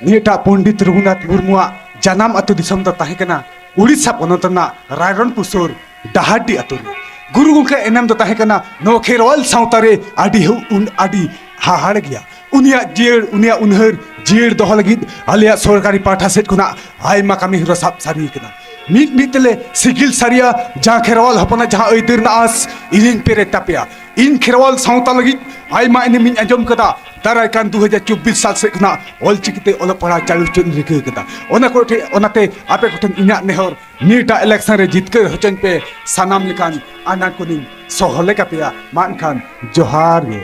ᱱᱤᱭᱟᱹᱴᱟᱜ ᱯᱚᱱᱰᱤᱛ ᱨᱚᱜᱷᱩᱱᱟᱛᱷ ᱢᱩᱨᱢᱩᱣᱟᱜ ᱡᱟᱱᱟᱢ ᱟᱹᱛᱩ ᱫᱤᱥᱚᱢ ᱫᱚ ᱛᱟᱦᱮᱸ ᱠᱟᱱᱟ ᱩᱲᱤᱥᱥᱟ ᱯᱚᱱᱚᱛ ᱨᱮᱱᱟᱜ ᱨᱟᱭᱨᱚᱝᱯᱩᱨ ᱥᱩᱨ ᱰᱟᱦᱟᱨᱰᱤ ᱟᱹᱛᱩ ᱨᱮ᱾ ᱜᱩᱨᱩ ᱜᱚᱢᱠᱮᱭᱟᱜ ᱮᱱᱮᱢ ᱫᱚ ᱛᱟᱦᱮᱸ ᱠᱟᱱᱟ ᱱᱚᱣᱟ ᱠᱷᱮᱨᱣᱟᱞ ᱥᱟᱶᱛᱟ ᱨᱮ ᱟᱹᱰᱤ ᱦᱩ-, ᱩᱱ-, ᱟᱹᱰᱤ ᱦᱟᱦᱟᱲ ᱜᱮᱭᱟ᱾ ᱩᱱᱤᱭᱟᱜ ᱡᱤᱭᱟᱹᱲ, ᱩᱱᱤᱭᱟᱜ ᱩᱱᱦᱟᱹᱨ ᱡᱤᱭᱟᱹᱲ ᱫᱚᱦᱚ ᱞᱟᱹᱜᱤᱫ ᱟᱞᱮᱭᱟᱜ ᱥᱚᱨᱠᱟᱨᱤ ᱯᱟᱦᱴᱟ ᱥᱮᱫ ᱠᱷᱚᱱᱟᱜ ᱟᱭᱢᱟ ᱠᱟᱹᱢᱤ ᱦᱚᱨᱟ ᱥᱟᱵ ᱥᱟᱹᱨᱤ ᱠᱟᱱᱟ᱾ ᱢᱤᱫ ᱢᱤᱫ ᱛᱮᱞᱮ ᱥᱤᱜᱤᱞ ᱥᱟᱹᱨᱤᱭᱟ, ᱡᱟᱦᱟᱸ ᱠᱷᱮᱨᱣᱟᱞ ᱦᱚᱯᱚᱱᱟᱜ ᱡᱟᱦᱟᱸ ᱟᱹᱭᱫᱟᱹᱨ ᱨᱮᱱᱟᱜ ᱟᱸᱥ ᱤᱧᱤᱧ ᱯᱮᱨᱮᱡ ᱛᱟᱯᱮᱭᱟ᱾ ᱤᱧ ᱠᱷᱮᱨᱣᱟᱞ ᱥᱟᱶᱛᱟ ᱞᱟᱹᱜᱤᱫ ᱟᱭᱢᱟ ᱮᱱᱮᱢᱤᱧ ᱟᱸᱡᱚᱢ ᱠᱟᱫᱟ, ᱫᱟᱨᱟᱭ ᱠᱟᱱ ᱫᱩ ᱦᱟᱡᱟᱨ ᱪᱚᱵᱵᱤᱥ ᱥᱟᱞ ᱥᱮᱫ ᱠᱷᱚᱱᱟᱜ ᱚᱞᱪᱤᱠᱤ ᱛᱮ ᱚᱞᱚᱜ ᱯᱟᱲᱦᱟᱣ ᱪᱟᱹᱞᱩ ᱦᱚᱪᱚᱧ ᱨᱤᱠᱟᱹ ᱠᱟᱫᱟ᱾ ᱚᱱᱟ ᱠᱚ ᱴᱷᱮᱱ, ᱚᱱᱟᱛᱮ ᱟᱯᱮ ᱠᱚᱴᱷᱮᱱ ᱤᱧᱟᱹᱜ ᱱᱮᱦᱚᱨ, ᱱᱤᱭᱟᱹᱴᱟᱜ election ᱨᱮ ᱡᱤᱛᱠᱟᱹᱨ ᱦᱚᱪᱚᱧ ᱯᱮ᱾ ᱥᱟᱱᱟᱢ ᱞᱮᱠᱟᱱ ᱟᱱᱟᱴ ᱠᱚᱞᱤᱧ ᱥᱚᱦᱞᱮ ᱠᱟᱯᱮᱭᱟ᱾ ᱢᱟ ᱮᱱᱠᱷᱟᱱ ᱡᱚᱦᱟᱨ ᱜᱮ᱾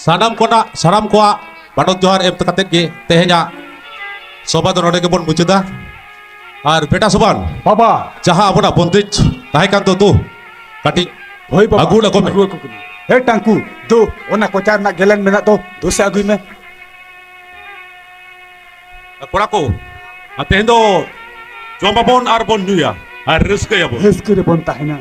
ᱥᱟᱱᱟᱢ ᱠᱚᱱᱟᱜ, ᱥᱟᱱᱟᱢ ᱠᱚᱣᱟᱜ ᱢᱟᱱᱚᱛ ᱡᱚᱦᱟᱨ ᱮᱢ ᱠᱟᱛᱮᱫ ᱜᱮ ᱛᱮᱦᱮᱧᱟᱜ ᱥᱚᱵᱷᱟ ᱫᱚ ᱱᱚᱰᱮ ᱜᱮᱵᱚᱱ ᱢᱩᱪᱟᱹᱫᱟ᱾ ᱟᱨ ᱵᱮᱴᱟ ᱥᱩᱵᱟᱱ, ᱵᱟᱵᱟ᱾ ᱡᱟᱦᱟᱸ ᱟᱵᱚᱱᱟᱜ ᱵᱚᱱᱫᱮᱡᱽ ᱛᱟᱦᱮᱸ ᱠᱟᱱ ᱫᱚ, ᱫᱩ ᱠᱟᱹᱴᱤᱡ ᱦᱳᱭ ᱵᱟᱵᱟ, ᱟᱹᱜᱩ ᱞᱟᱜᱚ ᱢᱮ᱾ ᱟᱹᱜᱩ ᱟᱠᱚ ᱠᱟᱹᱱᱟᱹᱧ᱾ ᱦᱮ ᱴᱟᱝᱠᱩ, ᱫᱩ, ᱚᱱᱟ ᱠᱚᱪᱟ ᱨᱮᱱᱟᱜ ᱜᱮᱞᱮᱱ ᱢᱮᱱᱟᱜ ᱫᱚ, ᱫᱩ ᱥᱮ ᱟᱹᱜᱩᱭ ᱢᱮ᱾ ᱠᱚᱲᱟ ᱠᱚ, ᱟᱨ ᱛᱮᱦᱮᱧ ᱫᱚ ᱡᱚᱢᱟᱵᱚᱱ ᱟᱨ ᱵᱚᱱ ᱧᱩᱭᱟ ᱟᱨ ᱨᱟᱹᱥᱠᱟᱹᱭᱟᱵᱚᱱ᱾ ᱨᱟᱹᱥᱠᱟᱹ ᱨᱮᱵᱚᱱ ᱛᱟᱦᱮᱱᱟ᱾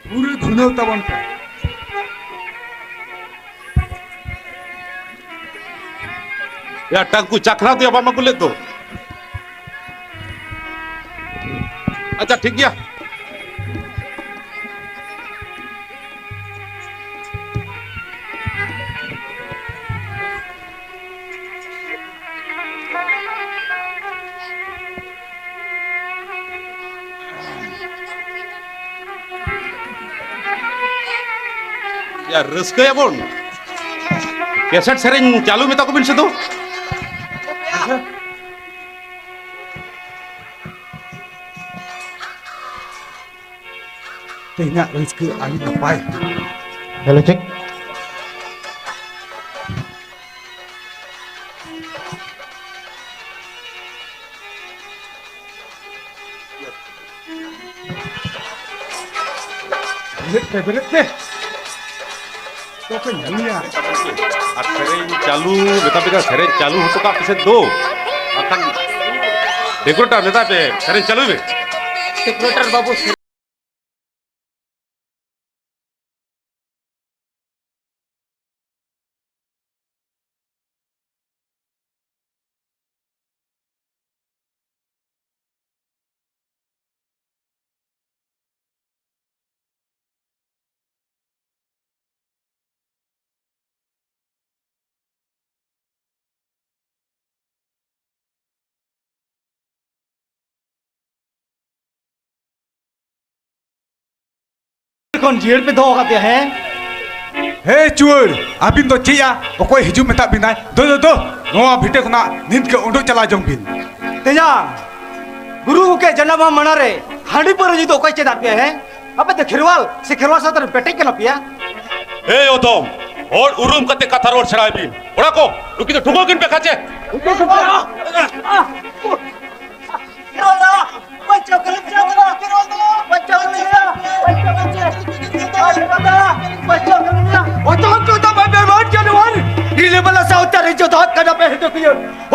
ᱯᱩᱨᱟᱹ ᱫᱷᱩᱱᱟᱹᱣ ᱛᱟᱵᱚᱱ ᱯᱮ᱾ ᱭᱟ, ᱴᱟᱝᱠᱩ ᱪᱟᱠᱷᱱᱟ ᱫᱚᱭᱟ ᱵᱟᱢ ᱟᱹᱜᱩ ᱞᱮᱫ ᱫᱚ? ᱟᱪᱪᱷᱟ, ᱴᱷᱤᱠ ᱜᱮᱭᱟ᱾ ᱭᱟ, ᱨᱟᱹᱥᱠᱟᱹᱭᱟᱵᱚᱱ᱾ ᱠᱮᱥᱮᱴ ᱥᱮᱨᱮᱧ ᱪᱟᱹᱞᱩ ᱢᱮᱛᱟ ᱠᱚᱵᱤᱱ ᱥᱮ ᱫᱩ᱾ ᱛᱮᱦᱮᱧᱟᱜ ᱨᱟᱹᱥᱠᱟᱹ ᱟᱹᱰᱤ ᱱᱟᱯᱟᱭ᱾ Hello, check. ᱵᱮᱨᱮᱫ ᱯᱮ, ᱵᱮᱨᱮᱫ ᱯᱮ᱾ ᱚᱠᱚᱭ ᱯᱮ ᱧᱟᱢᱮᱭᱟ? ᱟᱨ ᱥᱮᱨᱮᱧ ᱪᱟᱹᱞᱩ ᱢᱮᱛᱟ ᱯᱮ ᱠᱟᱱᱟ, ᱥᱮᱨᱮᱧ ᱪᱟᱹᱞᱩ ᱦᱚᱴᱚ ᱠᱟᱜ ᱯᱮᱥᱮ ᱫᱩ᱾ ᱵᱟᱠᱷᱟᱱ ᱰᱮᱠᱳᱨᱮᱴᱟᱨ ᱢᱮᱛᱟᱭ ᱯᱮ, ᱥᱮᱨᱮᱧ ᱪᱟᱹᱞᱩᱭ ᱢᱮ᱾ ᱰᱮᱠᱳᱨᱮᱴᱟᱨ ᱵᱟᱹᱵᱩ, ᱠᱷᱚᱱ ᱡᱤᱭᱟᱹᱲ ᱯᱮ ᱫᱚᱦᱚ ᱠᱟᱫᱮᱭᱟ, ᱦᱮᱸ? ᱦᱮ ᱪᱩᱣᱟᱹᱨ, ᱟᱹᱵᱤᱱ ᱫᱚ ᱪᱮᱫ ᱭᱟ? ᱚᱠᱚᱭ ᱦᱤᱡᱩᱜ ᱢᱮᱛᱟᱜ ᱵᱤᱱᱟᱭ? ᱫᱚ, ᱫᱚ, ᱫᱚ, ᱱᱚᱣᱟ ᱵᱷᱤᱴᱟᱹ ᱠᱷᱚᱱᱟᱜ ᱱᱤᱛ ᱜᱮ ᱩᱰᱩᱠ ᱪᱟᱞᱟᱣ ᱡᱚᱝ ᱵᱤᱱ᱾ ᱛᱮᱭᱟᱝ, ᱜᱩᱨᱩ ᱜᱚᱢᱠᱮ ᱡᱟᱱᱟᱢ ᱢᱟᱦᱟ ᱢᱟᱲᱟᱝ ᱨᱮ ᱦᱟᱺᱰᱤ ᱯᱟᱹᱣᱨᱟᱹ ᱧᱩ ᱫᱚ ᱚᱠᱚᱭ ᱪᱮᱫ ᱟᱫ ᱯᱮᱭᱟ, ᱦᱮᱸ? ᱟᱯᱮ ᱫᱚ ᱠᱷᱮᱨᱣᱟᱞ ᱥᱮ ᱠᱷᱮᱨᱣᱟᱞ ᱥᱟᱶᱛᱟ ᱨᱮ ᱯᱮᱴᱮᱡ ᱠᱟᱱᱟ ᱯᱮᱭᱟ? ᱮᱭ ᱚᱫᱚᱢ, ᱦᱚᱲ ᱩᱨᱩᱢ ᱠᱟᱛᱮ ᱠᱟᱛᱷᱟ ᱨᱚᱲ ᱥᱮᱬᱟᱭ ᱵᱤᱱ᱾ ᱠᱚᱲᱟ ᱠᱚ, ᱱᱩᱠᱤᱱ ᱫᱚ ᱴᱷᱩᱠᱟᱹᱣ ᱠᱤᱱ ᱯᱮ ᱠᱷᱟᱪᱮ᱾ ᱚᱪᱚᱜ ᱠᱚ ᱛᱟᱵᱚᱱ ᱵᱮᱢᱟᱨ ᱡᱟᱱᱣᱟᱨ, ᱨᱤᱞᱟᱹ ᱢᱟᱞᱟ ᱥᱟᱶᱛᱟ ᱨᱮ ᱡᱚᱛᱚ ᱠᱟᱱᱟ ᱯᱮ ᱦᱤᱡᱩᱜ ᱯᱮ᱾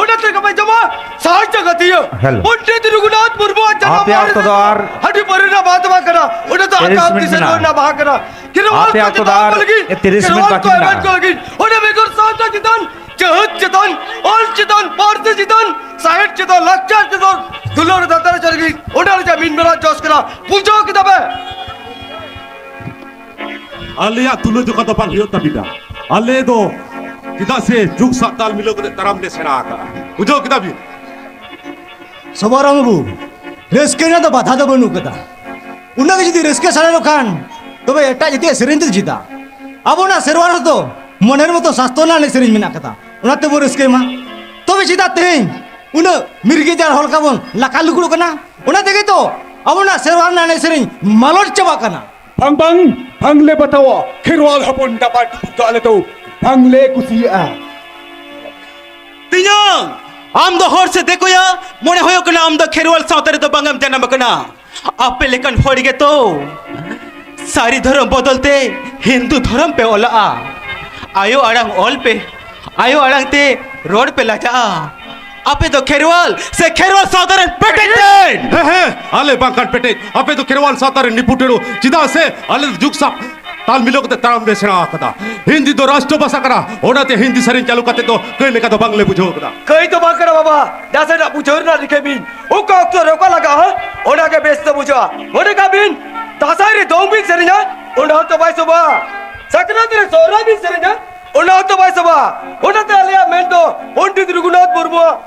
ᱚᱱᱟ ᱛᱮ ᱠᱟᱯᱮ ᱡᱚᱢᱟ, ᱥᱟᱦᱟᱡᱽᱡᱚ ᱜᱟᱛᱤᱭᱟᱹ᱾ ᱦᱮᱞᱳ᱾ ᱯᱚᱱᱰᱤᱛ ᱨᱚᱜᱷᱩᱱᱟᱛᱷ ᱢᱩᱨᱢᱩᱣᱟᱜ ᱡᱟᱱᱟᱢ ᱟᱯᱮᱭᱟᱜ ᱢᱟᱦᱟ ᱚᱠᱛᱚ ᱫᱚ ᱨᱮᱫᱚ ᱟᱨ ᱦᱟᱺᱰᱤ ᱯᱟᱹᱣᱨᱟᱹ ᱨᱮᱱᱟᱜ ᱵᱟᱦᱟ ᱫᱚ ᱵᱟᱝ ᱠᱟᱱᱟ, ᱚᱱᱟ ᱫᱚ ᱛᱤᱨᱤᱥ ᱟᱜᱟᱢ ᱢᱤᱱᱤᱴ ᱫᱤᱥᱟᱹ ᱢᱮᱱᱟᱜᱼᱟ᱾ ᱨᱮᱱᱟᱜ ᱵᱟᱦᱟ ᱠᱟᱱᱟ᱾ ᱠᱷᱮᱨᱣᱟᱞ ᱟᱯᱮᱭᱟᱜ ᱠᱚ ᱚᱠᱛᱚ ᱫᱚ ᱪᱮᱛᱟᱱ ᱟᱨ ᱵᱚᱞ ᱞᱟᱹᱜᱤᱫ, ᱛᱤᱨᱤᱥ ᱠᱷᱮᱨᱣᱟᱞ ᱢᱤᱱᱤᱴ ᱠᱚ ᱵᱟᱹᱠᱤ ᱮᱢᱮᱱ ᱢᱮᱱᱟᱜᱼᱟ᱾ ᱠᱚ ᱞᱟᱹᱜᱤᱫ, ᱚᱱᱟ ᱵᱮᱜᱚᱨ ᱥᱟᱶᱛᱟ ᱪᱮᱛᱟᱱ, ᱡᱟᱹᱛ ᱪᱮᱛᱟᱱ, ᱚᱞ ᱪᱮᱛᱟᱱ, ᱯᱟᱹᱨᱥᱤ ᱪᱮᱛᱟᱱ, ᱥᱟᱶᱦᱮᱫ ᱪᱮᱛᱟᱱ, ᱞᱟᱠᱪᱟᱨ ᱪᱮᱛᱟᱱ ᱫᱩᱞᱟᱹᱲ ᱫᱟᱛᱟᱨ ᱪᱟᱹᱨᱜᱤ, ᱚᱱᱟ ᱨᱮᱭᱟᱜ ᱢᱤᱫ ᱵᱮᱲᱟ ᱡᱚᱥ ᱠᱟᱱᱟ, ᱵᱩᱡᱷᱟᱹᱣ ᱠᱮᱫᱟ ᱯᱮ? ᱟᱞᱮᱭᱟᱜ ᱛᱩᱞᱟᱹᱡᱚᱠᱷᱟ ᱫᱚ ᱵᱟᱝ ᱦᱩᱭᱩᱜ ᱛᱟᱹᱵᱤᱱᱟ᱾ ᱟᱞᱮ ᱫᱚ ᱪᱮᱫᱟᱜ ᱥᱮ ᱡᱩᱜᱽ ᱥᱟᱶ ᱛᱟᱞ ᱢᱤᱞᱟᱹᱣ ᱠᱟᱛᱮ ᱛᱟᱲᱟᱢ ᱞᱮ ᱥᱮᱬᱟ ᱟᱠᱟᱫᱼᱟ᱾ ᱵᱩᱡᱷᱟᱹᱣ ᱠᱮᱫᱟ ᱵᱤᱱ? ᱥᱚᱵᱟᱨᱟᱢ ᱵᱟᱹᱵᱩ, ᱨᱟᱹᱥᱠᱟᱹ ᱨᱮᱱᱟᱜ ᱫᱚ ᱵᱟᱫᱷᱟ ᱫᱚ ᱵᱟᱹᱱᱩᱜ ᱠᱟᱫᱟ᱾ ᱩᱱᱟᱹᱜ ᱜᱮ ᱡᱩᱫᱤ ᱨᱟᱹᱥᱠᱟᱹ ᱥᱟᱱᱟᱭᱮᱫ ᱠᱷᱟᱱ, ᱛᱚᱵᱮ ᱮᱴᱟᱜ ᱡᱟᱹᱛᱤᱭᱟᱜ ᱥᱮᱨᱮᱧ ᱛᱮ ᱪᱮᱫᱟᱜ? ᱟᱵᱚᱱᱟᱜ ᱥᱮᱨᱣᱟ ᱨᱮᱫᱚ ᱢᱚᱱᱮᱨ ᱢᱚᱛᱚ ᱥᱟᱥᱛᱚ ᱨᱮᱱᱟᱜ ᱮᱱᱮᱡ ᱥᱮᱨᱮᱧ ᱢᱮᱱᱟᱜ ᱠᱟᱫᱟ, ᱚᱱᱟ ᱛᱮᱵᱚᱱ ᱨᱟᱹᱥᱠᱟᱹᱭ ᱢᱟ᱾ ᱛᱚᱵᱮ ᱪᱮᱫᱟᱜ ᱛᱮᱦᱮᱧ ᱩᱱᱟᱹᱜ ᱢᱤᱨᱜᱮᱡ ᱟᱨ ᱦᱚᱞᱠᱟ ᱵᱚᱱ ᱞᱟᱠᱟ ᱞᱩᱠᱲᱩᱜ ᱠᱟᱱᱟ? ᱚᱱᱟ ᱛᱮᱜᱮ ᱛᱚ ᱟᱵᱚᱱᱟᱜ ᱥᱮᱨᱣᱟ ᱨᱮᱱᱟᱜ ᱮᱱᱮᱡ ᱥᱮᱨᱮᱧ ᱢᱟᱞᱚᱴ ᱪᱟᱵᱟᱜ ᱠᱟᱱᱟ᱾ ᱵᱟᱝ, ᱵᱟᱝ, ᱵᱟᱝᱞᱮ ᱵᱟᱛᱟᱣᱟ᱾ ᱠᱷᱮᱨᱣᱟᱞ ᱦᱚᱯᱚᱱ ᱰᱟᱵᱟ ᱰᱩᱵᱩᱡ ᱫᱚ ᱟᱞᱮ ᱫᱚ ᱵᱟᱝᱞᱮ ᱠᱩᱥᱤᱭᱟᱜᱼᱟ᱾ ᱛᱮᱧᱟᱝ, ᱟᱢ ᱫᱚ ᱦᱚᱲ ᱥᱮ ᱫᱤᱠᱩᱭᱟ? ᱢᱚᱱᱮ ᱦᱩᱭᱩᱜ ᱠᱟᱱᱟ ᱟᱢ ᱫᱚ ᱠᱷᱮᱨᱣᱟᱞ ᱥᱟᱶᱛᱟ ᱨᱮᱫᱚ ᱵᱟᱝ ᱮᱢ ᱡᱟᱱᱟᱢ ᱟᱠᱟᱱᱟ᱾ ᱟᱯᱮ ᱞᱮᱠᱟᱱ ᱦᱚᱲ ᱜᱮᱛᱚ ᱥᱟᱹᱨᱤ ᱫᱷᱚᱨᱚᱢ ᱵᱚᱫᱚᱞ ᱛᱮ ᱦᱤᱱᱫᱩ ᱫᱷᱚᱨᱚᱢ ᱯᱮ ᱚᱞᱟᱜᱼᱟ᱾ ᱟᱭᱳ ᱟᱲᱟᱝ ᱚᱞ ᱯᱮ, ᱟᱭᱳ ᱟᱲᱟᱝ ᱛᱮ ᱨᱚᱲ ᱯᱮ ᱞᱟᱡᱟᱜᱼᱟ᱾ ᱟᱯᱮ ᱫᱚ ᱠᱷᱮᱨᱣᱟᱞ ᱥᱮ ᱠᱷᱮᱨᱣᱟᱞ ᱥᱟᱶᱛᱟ ᱨᱮᱱ ᱯᱮᱴᱮᱡ ᱯᱮ? ᱦᱮᱸ, ᱦᱮᱸ, ᱟᱞᱮ ᱵᱟᱝᱠᱷᱟᱱ ᱯᱮᱴᱮᱡ, ᱟᱯᱮ ᱫᱚ ᱠᱷᱮᱨᱣᱟᱞ ᱥᱟᱶᱛᱟ ᱨᱮᱱ ᱱᱤᱯᱩᱴᱮᱲᱚ᱾ ᱪᱮᱫᱟᱜ ᱥᱮ ᱟᱞᱮ ᱫᱚ ᱡᱩᱜᱽ ᱥᱟᱶ ᱛᱟᱞ ᱢᱤᱞᱟᱹᱣ ᱠᱟᱛᱮ ᱛᱟᱲᱟᱢ ᱞᱮ ᱥᱮᱬᱟ ᱟᱠᱟᱫᱟ᱾ ᱦᱤᱱᱫᱤ ᱫᱚ ᱨᱟᱥᱴᱨᱚ ᱵᱷᱟᱥᱟ ᱠᱟᱱᱟ, ᱚᱱᱟᱛᱮ ᱦᱤᱱᱫᱤ ᱥᱮᱨᱮᱧ ᱪᱟᱹᱞᱩ ᱠᱟᱛᱮ ᱫᱚ ᱠᱟᱹᱭ ᱞᱮᱠᱟ ᱫᱚ ᱵᱟᱝᱞᱮ ᱵᱩᱡᱷᱟᱹᱣ ᱠᱟᱫᱟ᱾ ᱠᱟᱹᱭ ᱫᱚ ᱵᱟᱝ ᱠᱟᱱᱟ ᱵᱟᱵᱟ, ᱱᱟᱥᱮᱱᱟᱜ ᱵᱩᱡᱷᱟᱹᱣ ᱨᱮᱱᱟᱜ ᱨᱤᱠᱟᱹᱭ ᱵᱤᱱ᱾ ᱚᱠᱟ ᱚᱠᱛᱚ ᱨᱮ ᱚᱠᱟ ᱞᱟᱜᱟᱜᱼᱟ, ᱚᱱᱟ ᱜᱮ ᱵᱮᱥ ᱫᱚ ᱵᱩᱡᱷᱟᱹᱜᱼᱟ᱾ ᱢᱚᱱᱮ ᱠᱟᱜ ᱵᱤᱱ, ᱫᱟᱸᱥᱟᱭ ᱨᱮ ᱫᱚᱝ ᱵᱤᱱ ᱥᱮᱨᱮᱧᱟ, ᱚᱱᱟ ᱦᱚᱸᱛᱚ ᱵᱟᱭ ᱥᱚᱵᱷᱟᱜᱼᱟ᱾ ᱥᱟᱠᱨᱟᱛ ᱨᱮ ᱥᱚᱦᱨᱟᱭ ᱵᱤᱱ ᱥᱮᱨᱮᱧᱟ, ᱚᱱᱟ ᱦᱚᱸᱛᱚ ᱵᱟᱭ ᱥᱚᱵᱷᱟᱜᱼᱟ᱾ ᱚᱱᱟᱛᱮ ᱟᱞᱮᱭᱟᱜ ᱢᱮᱱ ᱫᱚ ᱯᱚᱱᱰᱤᱛ ᱨᱚᱜᱷᱩᱱᱟᱛᱷ ᱢᱩᱨᱢᱩᱣᱟᱜ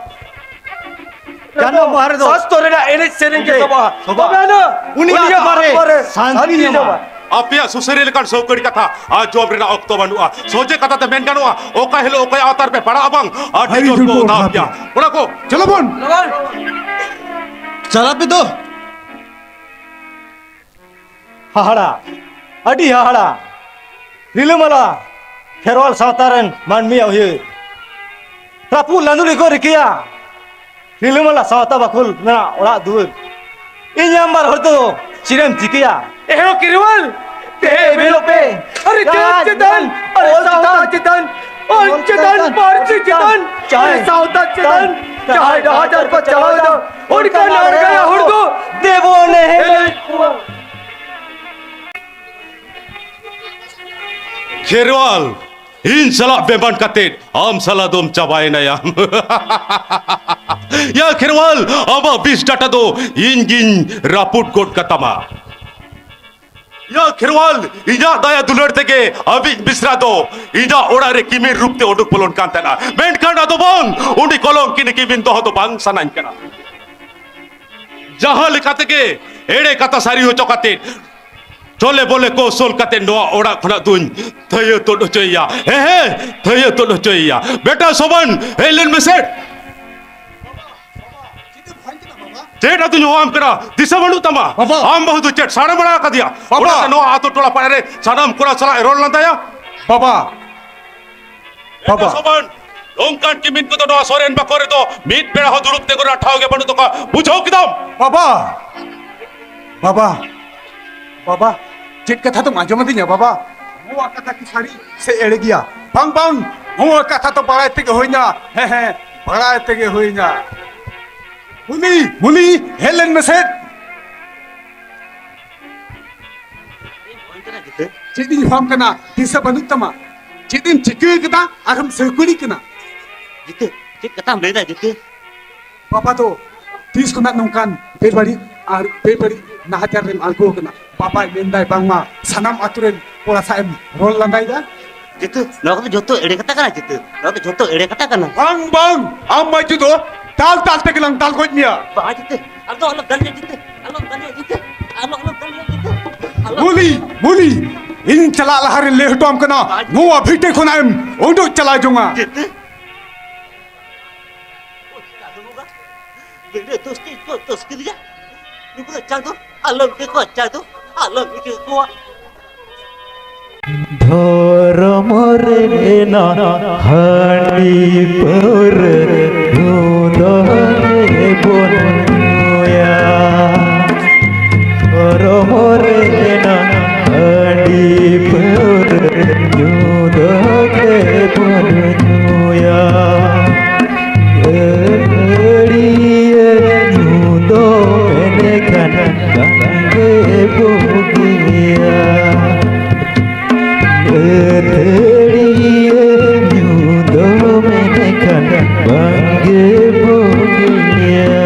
ᱡᱟᱱᱟᱢ ᱢᱟᱦᱟ ᱨᱮᱫᱚ ᱥᱟᱥᱛᱚ ᱨᱮᱱᱟᱜ ᱮᱱᱮᱡ ᱥᱮᱨᱮᱧ ᱜᱮ ᱥᱚᱵᱷᱟᱜᱼᱟ᱾ ᱥᱚᱵᱷᱟᱜᱼᱟ᱾ ᱛᱚᱵᱮ ᱟᱱᱟ ᱩᱱᱤᱭᱟᱜ ᱩᱱᱤᱭᱟᱜ ᱟᱛᱢᱟ ᱨᱮ ᱟᱛᱢᱟ ᱨᱮ ᱥᱟᱱᱛᱤ ᱥᱟᱱᱛᱤ ᱧᱟᱢᱟ᱾ ᱧᱟᱢᱟ᱾ ᱟᱯᱮᱭᱟᱜ ᱥᱩᱥᱟᱹᱨᱤ ᱞᱮᱠᱟᱱ ᱥᱟᱹᱣᱠᱟᱹᱲᱤ ᱠᱟᱛᱷᱟ ᱟᱨ ᱡᱚᱵ ᱨᱮᱱᱟᱜ ᱚᱠᱛᱚ ᱵᱟᱹᱱᱩᱜᱼᱟ᱾ ᱥᱚᱡᱷᱮ ᱠᱟᱛᱷᱟ ᱛᱮ ᱢᱮᱱ ᱜᱟᱱᱚᱜᱼᱟ, ᱚᱠᱟ ᱦᱤᱞᱳᱜ ᱚᱠᱚᱭᱟᱜ ᱟᱣᱛᱟᱨ ᱯᱮ ᱯᱟᱲᱟᱜ ᱟᱵᱟᱝ, ᱟᱹᱰᱤ ᱟᱹᱰᱤ ᱡᱳᱨ ᱡᱳᱨ ᱠᱚ ᱠᱚ ᱚᱫᱟᱣ ᱚᱫᱟᱣ ᱯᱮᱭᱟ᱾ ᱯᱮᱭᱟ᱾ ᱠᱚᱲᱟ ᱠᱚ, ᱪᱚᱞᱚ ᱵᱚᱱ᱾ ᱪᱟᱞᱟᱜ ᱯᱮ ᱫᱚ᱾ ᱦᱟᱦᱟᱲᱟ, ᱟᱹᱰᱤ ᱦᱟᱦᱟᱲᱟ᱾ ᱨᱤᱞᱟᱹᱢᱟᱞᱟ ᱠᱷᱮᱨᱣᱟᱞ ᱥᱟᱶᱛᱟ ᱨᱮᱱ ᱢᱟᱹᱱᱢᱤᱭᱟᱜ ᱩᱭᱦᱟᱹᱨ᱾ ᱨᱟᱹᱯᱩᱫ ᱞᱟᱸᱫᱩᱲ ᱜᱮᱠᱚ ᱨᱤᱠᱟᱹᱭᱟ᱾ ᱨᱤᱞᱟᱹᱢᱟᱞᱟ ᱥᱟᱶᱛᱟ ᱵᱟᱠᱷᱳᱞ ᱨᱮᱱᱟᱜ ᱚᱲᱟᱜ ᱫᱩᱣᱟᱹᱨ᱾ ᱤᱧ ᱟᱢ ᱵᱟᱨ ᱦᱚᱲ ᱫᱚ ᱪᱮᱫ ᱮᱢ ᱪᱤᱠᱟᱹᱭᱟ? ᱮᱦᱳ ᱠᱷᱮᱨᱣᱟᱞ, ᱛᱮᱦᱮ ᱮᱵᱮᱞᱚᱜ ᱯᱮ᱾ ᱟᱨᱮ ᱡᱟᱹᱛ ᱪᱮᱛᱟᱱ, ᱟᱨᱮ ᱥᱟᱶᱛᱟ ᱪᱮᱛᱟᱱ, ᱚᱞ ᱪᱮᱛᱟᱱ, ᱯᱟᱹᱨᱥᱤ ᱪᱮᱛᱟᱱ, ᱟᱨᱮ ᱥᱟᱶᱛᱟ ᱪᱮᱛᱟᱱ ᱡᱟᱦᱟᱸᱭ ᱰᱟᱦᱟᱪᱟᱨ ᱠᱚ ᱪᱟᱞᱟᱣ ᱮᱫᱟ, ᱚᱱᱠᱟᱱ ᱟᱬᱜᱟᱭᱟ ᱦᱚᱲ ᱫᱚ ᱫᱮᱵᱚ ᱱᱮᱦᱮᱞ ᱠᱚᱣᱟ᱾ ᱠᱷᱮᱨᱣᱟᱞ, ᱤᱧ ᱥᱟᱞᱟᱜ ᱵᱮᱵᱟᱱ ᱠᱟᱛᱮ ᱟᱢ ᱥᱟᱞᱟ ᱫᱚᱢ ᱪᱟᱵᱟᱭᱮᱱᱟ ᱭᱟ᱾ ᱭᱟ ᱠᱷᱮᱨᱣᱟᱞ, ᱟᱢᱟᱜ ᱵᱤᱥ ᱰᱟᱴᱟ ᱫᱚ ᱤᱧ ᱜᱤᱧ ᱨᱟᱹᱯᱩᱫ ᱜᱚᱫ ᱠᱟᱛᱟᱢᱟ᱾ ᱭᱟ ᱠᱷᱮᱨᱣᱟᱞ, ᱤᱧᱟᱜ ᱫᱟᱭᱟ ᱫᱩᱞᱟᱹᱲ ᱛᱮᱜᱮ ᱟᱹᱵᱤᱡ ᱢᱤᱥᱨᱟ ᱫᱚ ᱤᱧᱟᱜ ᱚᱲᱟᱜ ᱨᱮ ᱠᱤᱢᱤᱱ ᱨᱩᱯ ᱛᱮ ᱩᱰᱩᱠ ᱵᱚᱞᱚᱱ ᱠᱟᱱ ᱛᱟᱦᱮᱱᱟ, ᱢᱮᱱᱠᱷᱟᱱ ᱟᱫᱚ ᱵᱟᱝ, ᱩᱱᱤ ᱠᱚᱞᱚᱝᱠᱤᱱᱤ ᱠᱤᱢᱤᱱ ᱫᱚᱦᱚ ᱫᱚ ᱵᱟᱝ ᱥᱟᱱᱟᱧ ᱠᱟᱱᱟ᱾ ᱡᱟᱦᱟᱸ ᱞᱮᱠᱟ ᱛᱮᱜᱮ ᱮᱲᱮ ᱠᱟᱛᱷᱟ ᱥᱟᱹᱨᱤ ᱦᱚᱪᱚ ᱠᱟᱛᱮ, ᱪᱚᱞᱮ ᱵᱚᱞᱮ ᱠᱚᱣᱥᱚᱞ ᱠᱟᱛᱮ ᱱᱚᱣᱟ ᱚᱲᱟᱜ ᱠᱷᱚᱱᱟᱜ ᱫᱩᱧ ᱛᱷᱟᱹᱭᱟᱹ ᱛᱩᱫ ᱦᱚᱪᱚᱭᱮᱭᱟ᱾ ᱦᱮᱸ, ᱦᱮᱸ, ᱛᱷᱟᱹᱭᱟᱹ ᱛᱩᱫ ᱦᱚᱪᱚᱭᱮᱭᱟ᱾ ᱵᱮᱴᱟ ᱥᱚᱵᱟᱱ, ᱦᱮᱡ ᱞᱮᱱ ᱢᱮᱥᱮ᱾ ᱪᱮᱫ ᱟᱫᱚᱧ ᱦᱚᱦᱚᱣᱟᱢ ᱠᱟᱱᱟ? ᱫᱤᱥᱟᱹ ᱵᱟᱹᱱᱩᱜ ᱛᱟᱢᱟ? ᱵᱟᱵᱟ᱾ ᱟᱢ ᱵᱟᱹᱦᱩ ᱫᱚ ᱪᱮᱫ ᱥᱟᱲᱮ ᱢᱟᱲᱟ ᱟᱠᱟᱫᱮᱭᱟ? ᱵᱟᱵᱟ᱾ ᱚᱱᱟᱛᱮ ᱱᱚᱣᱟ ᱟᱛᱳ ᱴᱚᱞᱟ ᱯᱟᱲᱟ ᱨᱮ ᱥᱟᱱᱟᱢ ᱠᱚᱲᱟ ᱥᱟᱞᱟᱜ ᱮ ᱨᱚᱲ ᱞᱟᱸᱫᱟᱭᱟ? ᱵᱟᱵᱟ᱾ ᱵᱟᱵᱟ᱾ ᱥᱚᱵᱟᱱ, ᱱᱚᱝᱠᱟᱱ ᱠᱤᱢᱤᱱ ᱠᱚᱫᱚ ᱱᱚᱣᱟ ᱥᱚᱨᱮᱱ ᱵᱟᱠᱚ ᱨᱮᱫᱚ ᱢᱤᱫ ᱵᱮᱲᱟ ᱦᱚᱸ ᱫᱩᱲᱩᱵ ᱛᱮᱜᱩ ᱨᱮᱱᱟᱜ ᱴᱷᱟᱶ ᱜᱮ ᱵᱟᱹᱱᱩᱜ ᱛᱟᱠᱚᱣᱟ᱾ ᱵᱩᱡᱷᱟᱹᱣ ᱠᱮᱫᱟᱢ? ᱵᱟᱵᱟ᱾ ᱵᱟᱵᱟ᱾ ᱵᱟᱵᱟ, ᱪᱮᱫ ᱠᱟᱛᱷᱟ ᱫᱚᱢ ᱟᱸᱡᱚᱢ ᱟᱹᱫᱤᱧᱟ ᱵᱟᱵᱟ? ᱱᱚᱣᱟ ᱠᱟᱛᱷᱟ ᱠᱤ ᱥᱟᱹᱨᱤ ᱥᱮ ᱮᱲᱮ ᱜᱮᱭᱟ? ᱵᱟᱝ, ᱵᱟᱝ, ᱱᱚᱣᱟ ᱠᱟᱛᱷᱟ ᱫᱚ ᱵᱟᱲᱟᱭ ᱛᱮᱜᱮ ᱦᱩᱭᱱᱟ᱾ ᱦᱮᱸ, ᱦᱮᱸ, ᱵᱟᱲᱟᱭ ᱛᱮᱜᱮ ᱦᱩᱭᱱᱟ᱾ ᱢᱩᱱᱤ, ᱢᱩᱱᱤ, ᱦᱮᱡ ᱞᱮᱱ ᱢᱮᱥᱮ᱾ ᱪᱮᱫ ᱤᱧ ᱦᱚᱦᱚᱣᱟᱢ ᱠᱟᱱᱟ, ᱫᱤᱥᱟᱹ ᱵᱟᱹᱱᱩᱜ ᱛᱟᱢᱟ? ᱪᱮᱫ ᱮᱢ ᱪᱤᱠᱟᱹ ᱠᱟᱫᱟ ᱟᱨᱮᱢ ᱥᱟᱹᱣᱠᱟᱹᱲᱤ ᱠᱟᱱᱟ? ᱡᱤᱛᱟᱹ, ᱪᱮᱫ ᱠᱟᱛᱷᱟᱢ ᱞᱟᱹᱭᱫᱟ ᱡᱤᱛᱟᱹ? ᱵᱟᱵᱟ ᱫᱚ ᱛᱤᱥ ᱠᱷᱚᱱᱟᱜ ᱱᱚᱝᱠᱟᱱ ᱵᱮᱵᱟᱹᱲᱤᱡ ᱟᱨ ᱵᱮᱵᱟᱹᱲᱤᱡ ᱱᱟᱦᱟᱪᱟᱨ ᱨᱮᱢ ᱟᱬᱜᱚ ᱟᱠᱟᱱᱟ? ᱵᱟᱵᱟᱭ ᱢᱮᱱᱫᱟᱭ ᱵᱟᱝᱢᱟ ᱥᱟᱱᱟᱢ ᱟᱛᱳ ᱨᱮᱱ ᱠᱚᱲᱟ ᱥᱟᱶ ᱮᱢ ᱨᱚᱲ ᱞᱟᱸᱫᱟᱭᱮᱫᱟ᱾ ᱡᱤᱛᱟᱹ, ᱱᱚᱣᱟ ᱠᱚᱫᱚ ᱡᱚᱛᱚ ᱮᱲᱮ ᱠᱟᱛᱷᱟ ᱠᱟᱱᱟ ᱡᱤᱛᱟᱹ, ᱱᱚᱣᱟ ᱫᱚ ᱡᱚᱛᱚ ᱮᱲᱮ ᱠᱟᱛᱷᱟ ᱠᱟᱱᱟ᱾ ᱵᱟᱝ, ᱵᱟᱝ, ᱟᱢ ᱢᱟᱹᱡᱷᱤ ᱫᱚ ᱫᱟᱞ ᱫᱟᱞ ᱛᱮᱜᱮ ᱞᱟᱝ ᱫᱟᱞ ᱜᱚᱡ ᱢᱮᱭᱟ᱾ ᱵᱟᱝ ᱡᱤᱛᱟᱹ, ᱟᱞᱚ, ᱟᱞᱚᱢ ᱫᱟᱞ ᱞᱮᱭᱟ ᱡᱤᱛᱟᱹ, ᱟᱞᱚᱢ ᱫᱟᱞ ᱞᱮᱭᱟ ᱡᱤᱛᱟᱹ, ᱟᱞᱚ, ᱟᱞᱚᱢ ᱫᱟᱞ ᱞᱮᱭᱟ ᱡᱤᱛᱟᱹ᱾ ᱢᱩᱞᱤ, ᱢᱩᱞᱤ, ᱤᱧ ᱪᱟᱞᱟᱜ ᱞᱟᱦᱟ ᱨᱮ ᱞᱟᱹᱭ ᱦᱚᱴᱚ ᱟᱢ ᱠᱟᱱᱟ, ᱱᱚᱣᱟ ᱵᱷᱤᱴᱟᱹ ᱠᱷᱚᱱᱟᱜ ᱮᱢ ᱩᱰᱩᱠ ᱪᱟᱞᱟᱣ ᱡᱚᱝᱟ᱾ ᱪᱮᱫ? ᱵᱮᱲᱮ ᱫᱳᱥ ᱪᱮᱫ ᱠᱚ ᱫᱳᱥ ᱠᱮᱫᱮᱭᱟ? ᱱᱩᱠᱩ ᱫᱚ ᱪᱟᱸᱫᱚ, ᱟᱞᱚᱢ ᱤᱠᱟᱹ ᱠᱚᱣᱟ, ᱪᱟᱸᱫᱚ, ᱟᱞᱚᱢ ᱤᱠᱟᱹ ᱠᱚᱣᱟ᱾ ᱫᱷᱚᱨᱚᱢ ᱨᱮᱱᱟᱜ ᱦᱟᱺᱰᱤ ᱯᱟᱹᱣᱨᱟᱹ ᱧᱩ ᱫᱚ ᱵᱚᱱ ᱧᱩᱭᱟ᱾ ᱫᱷᱚᱨᱚᱢ ᱨᱮᱱᱟᱜ ᱦᱟᱺᱰᱤ ᱯᱟᱹᱣᱨᱟᱹ ᱧᱩ ᱫᱚ ᱵᱚᱱ ᱧᱩᱭᱟ᱾ ᱟᱹᱛᱷᱟᱹᱲᱤᱭᱟᱹ ᱧᱩ ᱫᱚ ᱢᱮᱱᱠᱷᱟᱱ ᱵᱟᱝᱜᱮ ᱵᱩᱜᱤᱭᱟ᱾ ᱟᱹᱛᱷᱟᱹᱲᱤᱭᱟᱹ ᱧᱩ ᱫᱚ ᱢᱮᱱᱠᱷᱟᱱ ᱵᱟᱝᱜᱮ ᱵᱩᱜᱤᱭᱟ᱾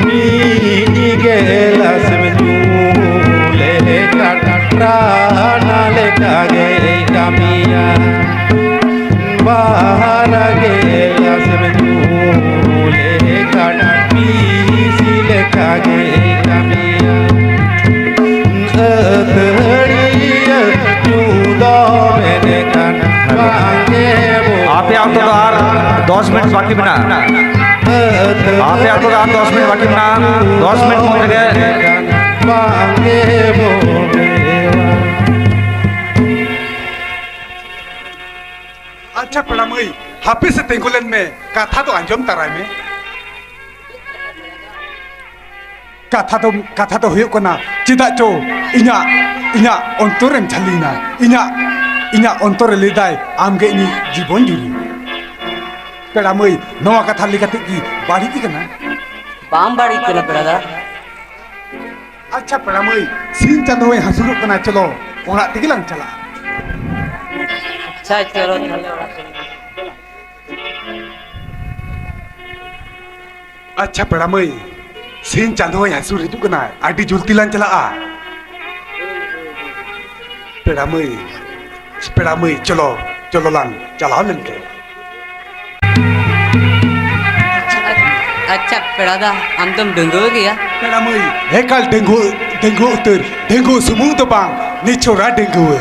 ᱢᱤᱫ ᱜᱮᱞᱟᱥ ᱮᱢ ᱧᱩ ᱞᱮᱠᱷᱟᱱ ᱨᱟᱱ ᱞᱮᱠᱟ ᱜᱮᱭ ᱠᱟᱹᱢᱤᱭᱟ᱾ ᱵᱟᱨ ᱜᱮᱞᱟᱥ ᱮᱢ ᱧᱩ ᱞᱮᱠᱷᱟᱱ ᱵᱤᱥ ᱞᱮᱠᱟ ᱜᱮᱭ ᱠᱟᱹᱢᱤᱭᱟ᱾ ᱟᱹᱛᱷᱟᱹᱲᱤᱭᱟᱹ ᱧᱩ ᱫᱚ ᱢᱮᱱᱠᱷᱟᱱ ᱵᱟᱝᱜᱮ ᱵᱩᱜᱤᱭᱟ᱾ ᱟᱯᱮ ᱟᱛᱳ ᱫᱚ ᱟᱨ ᱫᱚᱥ ᱢᱤᱱᱤᱴ ᱵᱟᱹᱠᱤ ᱢᱮᱱᱟᱜᱼᱟ᱾ ᱟᱯᱮ ᱟᱛᱳ ᱫᱚ ᱟᱨ ᱫᱚᱥ ᱢᱤᱱᱤᱴ ᱵᱟᱹᱠᱤ ᱢᱮᱱᱟᱜᱼᱟ᱾ ᱫᱚᱥ ᱢᱤᱱᱤᱴ ᱢᱚᱫᱽᱫᱷᱮ ᱨᱮ ᱵᱟᱝᱜᱮ ᱵᱩᱜᱤᱭᱟ᱾ ᱟᱪᱪᱷᱟ ᱯᱮᱲᱟ ᱢᱟᱹᱭ, ᱦᱟᱯᱮ ᱥᱮ ᱛᱤᱸᱜᱩ ᱞᱮᱱ ᱢᱮ, ᱠᱟᱛᱷᱟ ᱫᱚ ᱟᱸᱡᱚᱢ ᱛᱟᱨᱟᱭ ᱢᱮ᱾ ᱠᱟᱛᱷᱟ ᱫᱚ, ᱠᱟᱛᱷᱟ ᱫᱚ ᱦᱩᱭᱩᱜ ᱠᱟᱱᱟ, ᱪᱮᱫᱟᱜ ᱪᱚ ᱤᱧᱟᱜ, ᱤᱧᱟᱜ ᱚᱱᱛᱚᱨᱮᱢ ᱡᱷᱟᱹᱞᱤᱭᱮᱱᱟ, ᱤᱧᱟᱜ, ᱤᱧᱟᱜ ᱚᱱᱛᱚᱨᱮ ᱞᱟᱹᱭᱫᱟᱭ, ᱟᱢᱜᱮ ᱤᱧᱤᱡ ᱡᱤᱵᱚᱱ ᱡᱩᱨᱤ᱾ ᱯᱮᱲᱟ ᱢᱟᱹᱭ, ᱱᱚᱣᱟ ᱠᱟᱛᱷᱟ ᱞᱟᱹᱭ ᱠᱟᱛᱮ ᱠᱤ ᱵᱟᱹᱲᱤᱡ ᱜᱮ ᱠᱟᱱᱟ? ᱵᱟᱝ ᱵᱟᱹᱲᱤᱡ ᱠᱟᱱᱟ ᱯᱮᱲᱟ ᱫᱟ᱾ ᱟᱪᱪᱷᱟ ᱯᱮᱲᱟ ᱢᱟᱹᱭ, ᱥᱤᱧ ᱪᱟᱸᱫᱳᱭ ᱦᱟᱹᱥᱩᱨᱚᱜ ᱠᱟᱱᱟ, ᱪᱚᱞᱚ ᱚᱲᱟᱜ ᱛᱮᱜᱮ ᱞᱟᱝ ᱪᱟᱞᱟᱜᱼᱟ᱾ ᱟᱪᱪᱷᱟ, ᱪᱚᱞᱚ ᱛᱟᱦᱞᱮ ᱚᱲᱟᱜ ᱛᱮᱜᱮ᱾ ᱟᱪᱪᱷᱟ ᱯᱮᱲᱟ ᱢᱟᱹᱭ, ᱥᱤᱧ ᱪᱟᱸᱫᱳᱭ ᱦᱟᱹᱥᱩᱨ ᱦᱤᱡᱩᱜ ᱠᱟᱱᱟ, ᱟᱹᱰᱤ ᱡᱩᱞᱛᱤ ᱞᱟᱝ ᱪᱟᱞᱟᱜᱼᱟ᱾ ᱯᱮᱲᱟ ᱢᱟᱹᱭ, ᱯᱮᱲᱟ ᱢᱟᱹᱭ, ᱪᱚᱞᱚ, ᱪᱚᱞᱚ ᱞᱟᱝ ᱪᱟᱞᱟᱣ ᱞᱮᱱ ᱜᱮ᱾ ᱟᱪᱪᱷᱟ ᱯᱮᱲᱟ ᱫᱟ, ᱟᱢ ᱫᱚᱢ ᱰᱟᱺᱜᱩᱣᱟᱹ ᱜᱮᱭᱟ? ᱯᱮᱲᱟ ᱢᱟᱹᱭ, ᱮᱠᱟᱞ ᱰᱟᱺᱜᱩᱣᱟᱹ, ᱰᱟᱺᱜᱩᱣᱟᱹ ᱩᱛᱟᱹᱨ, ᱰᱟᱺᱜᱩᱣᱟᱹ ᱥᱩᱢᱩᱝ ᱫᱚ ᱵᱟᱝ, ᱱᱤᱪᱷᱚᱲᱟ ᱰᱟᱺᱜᱩᱣᱟᱹ᱾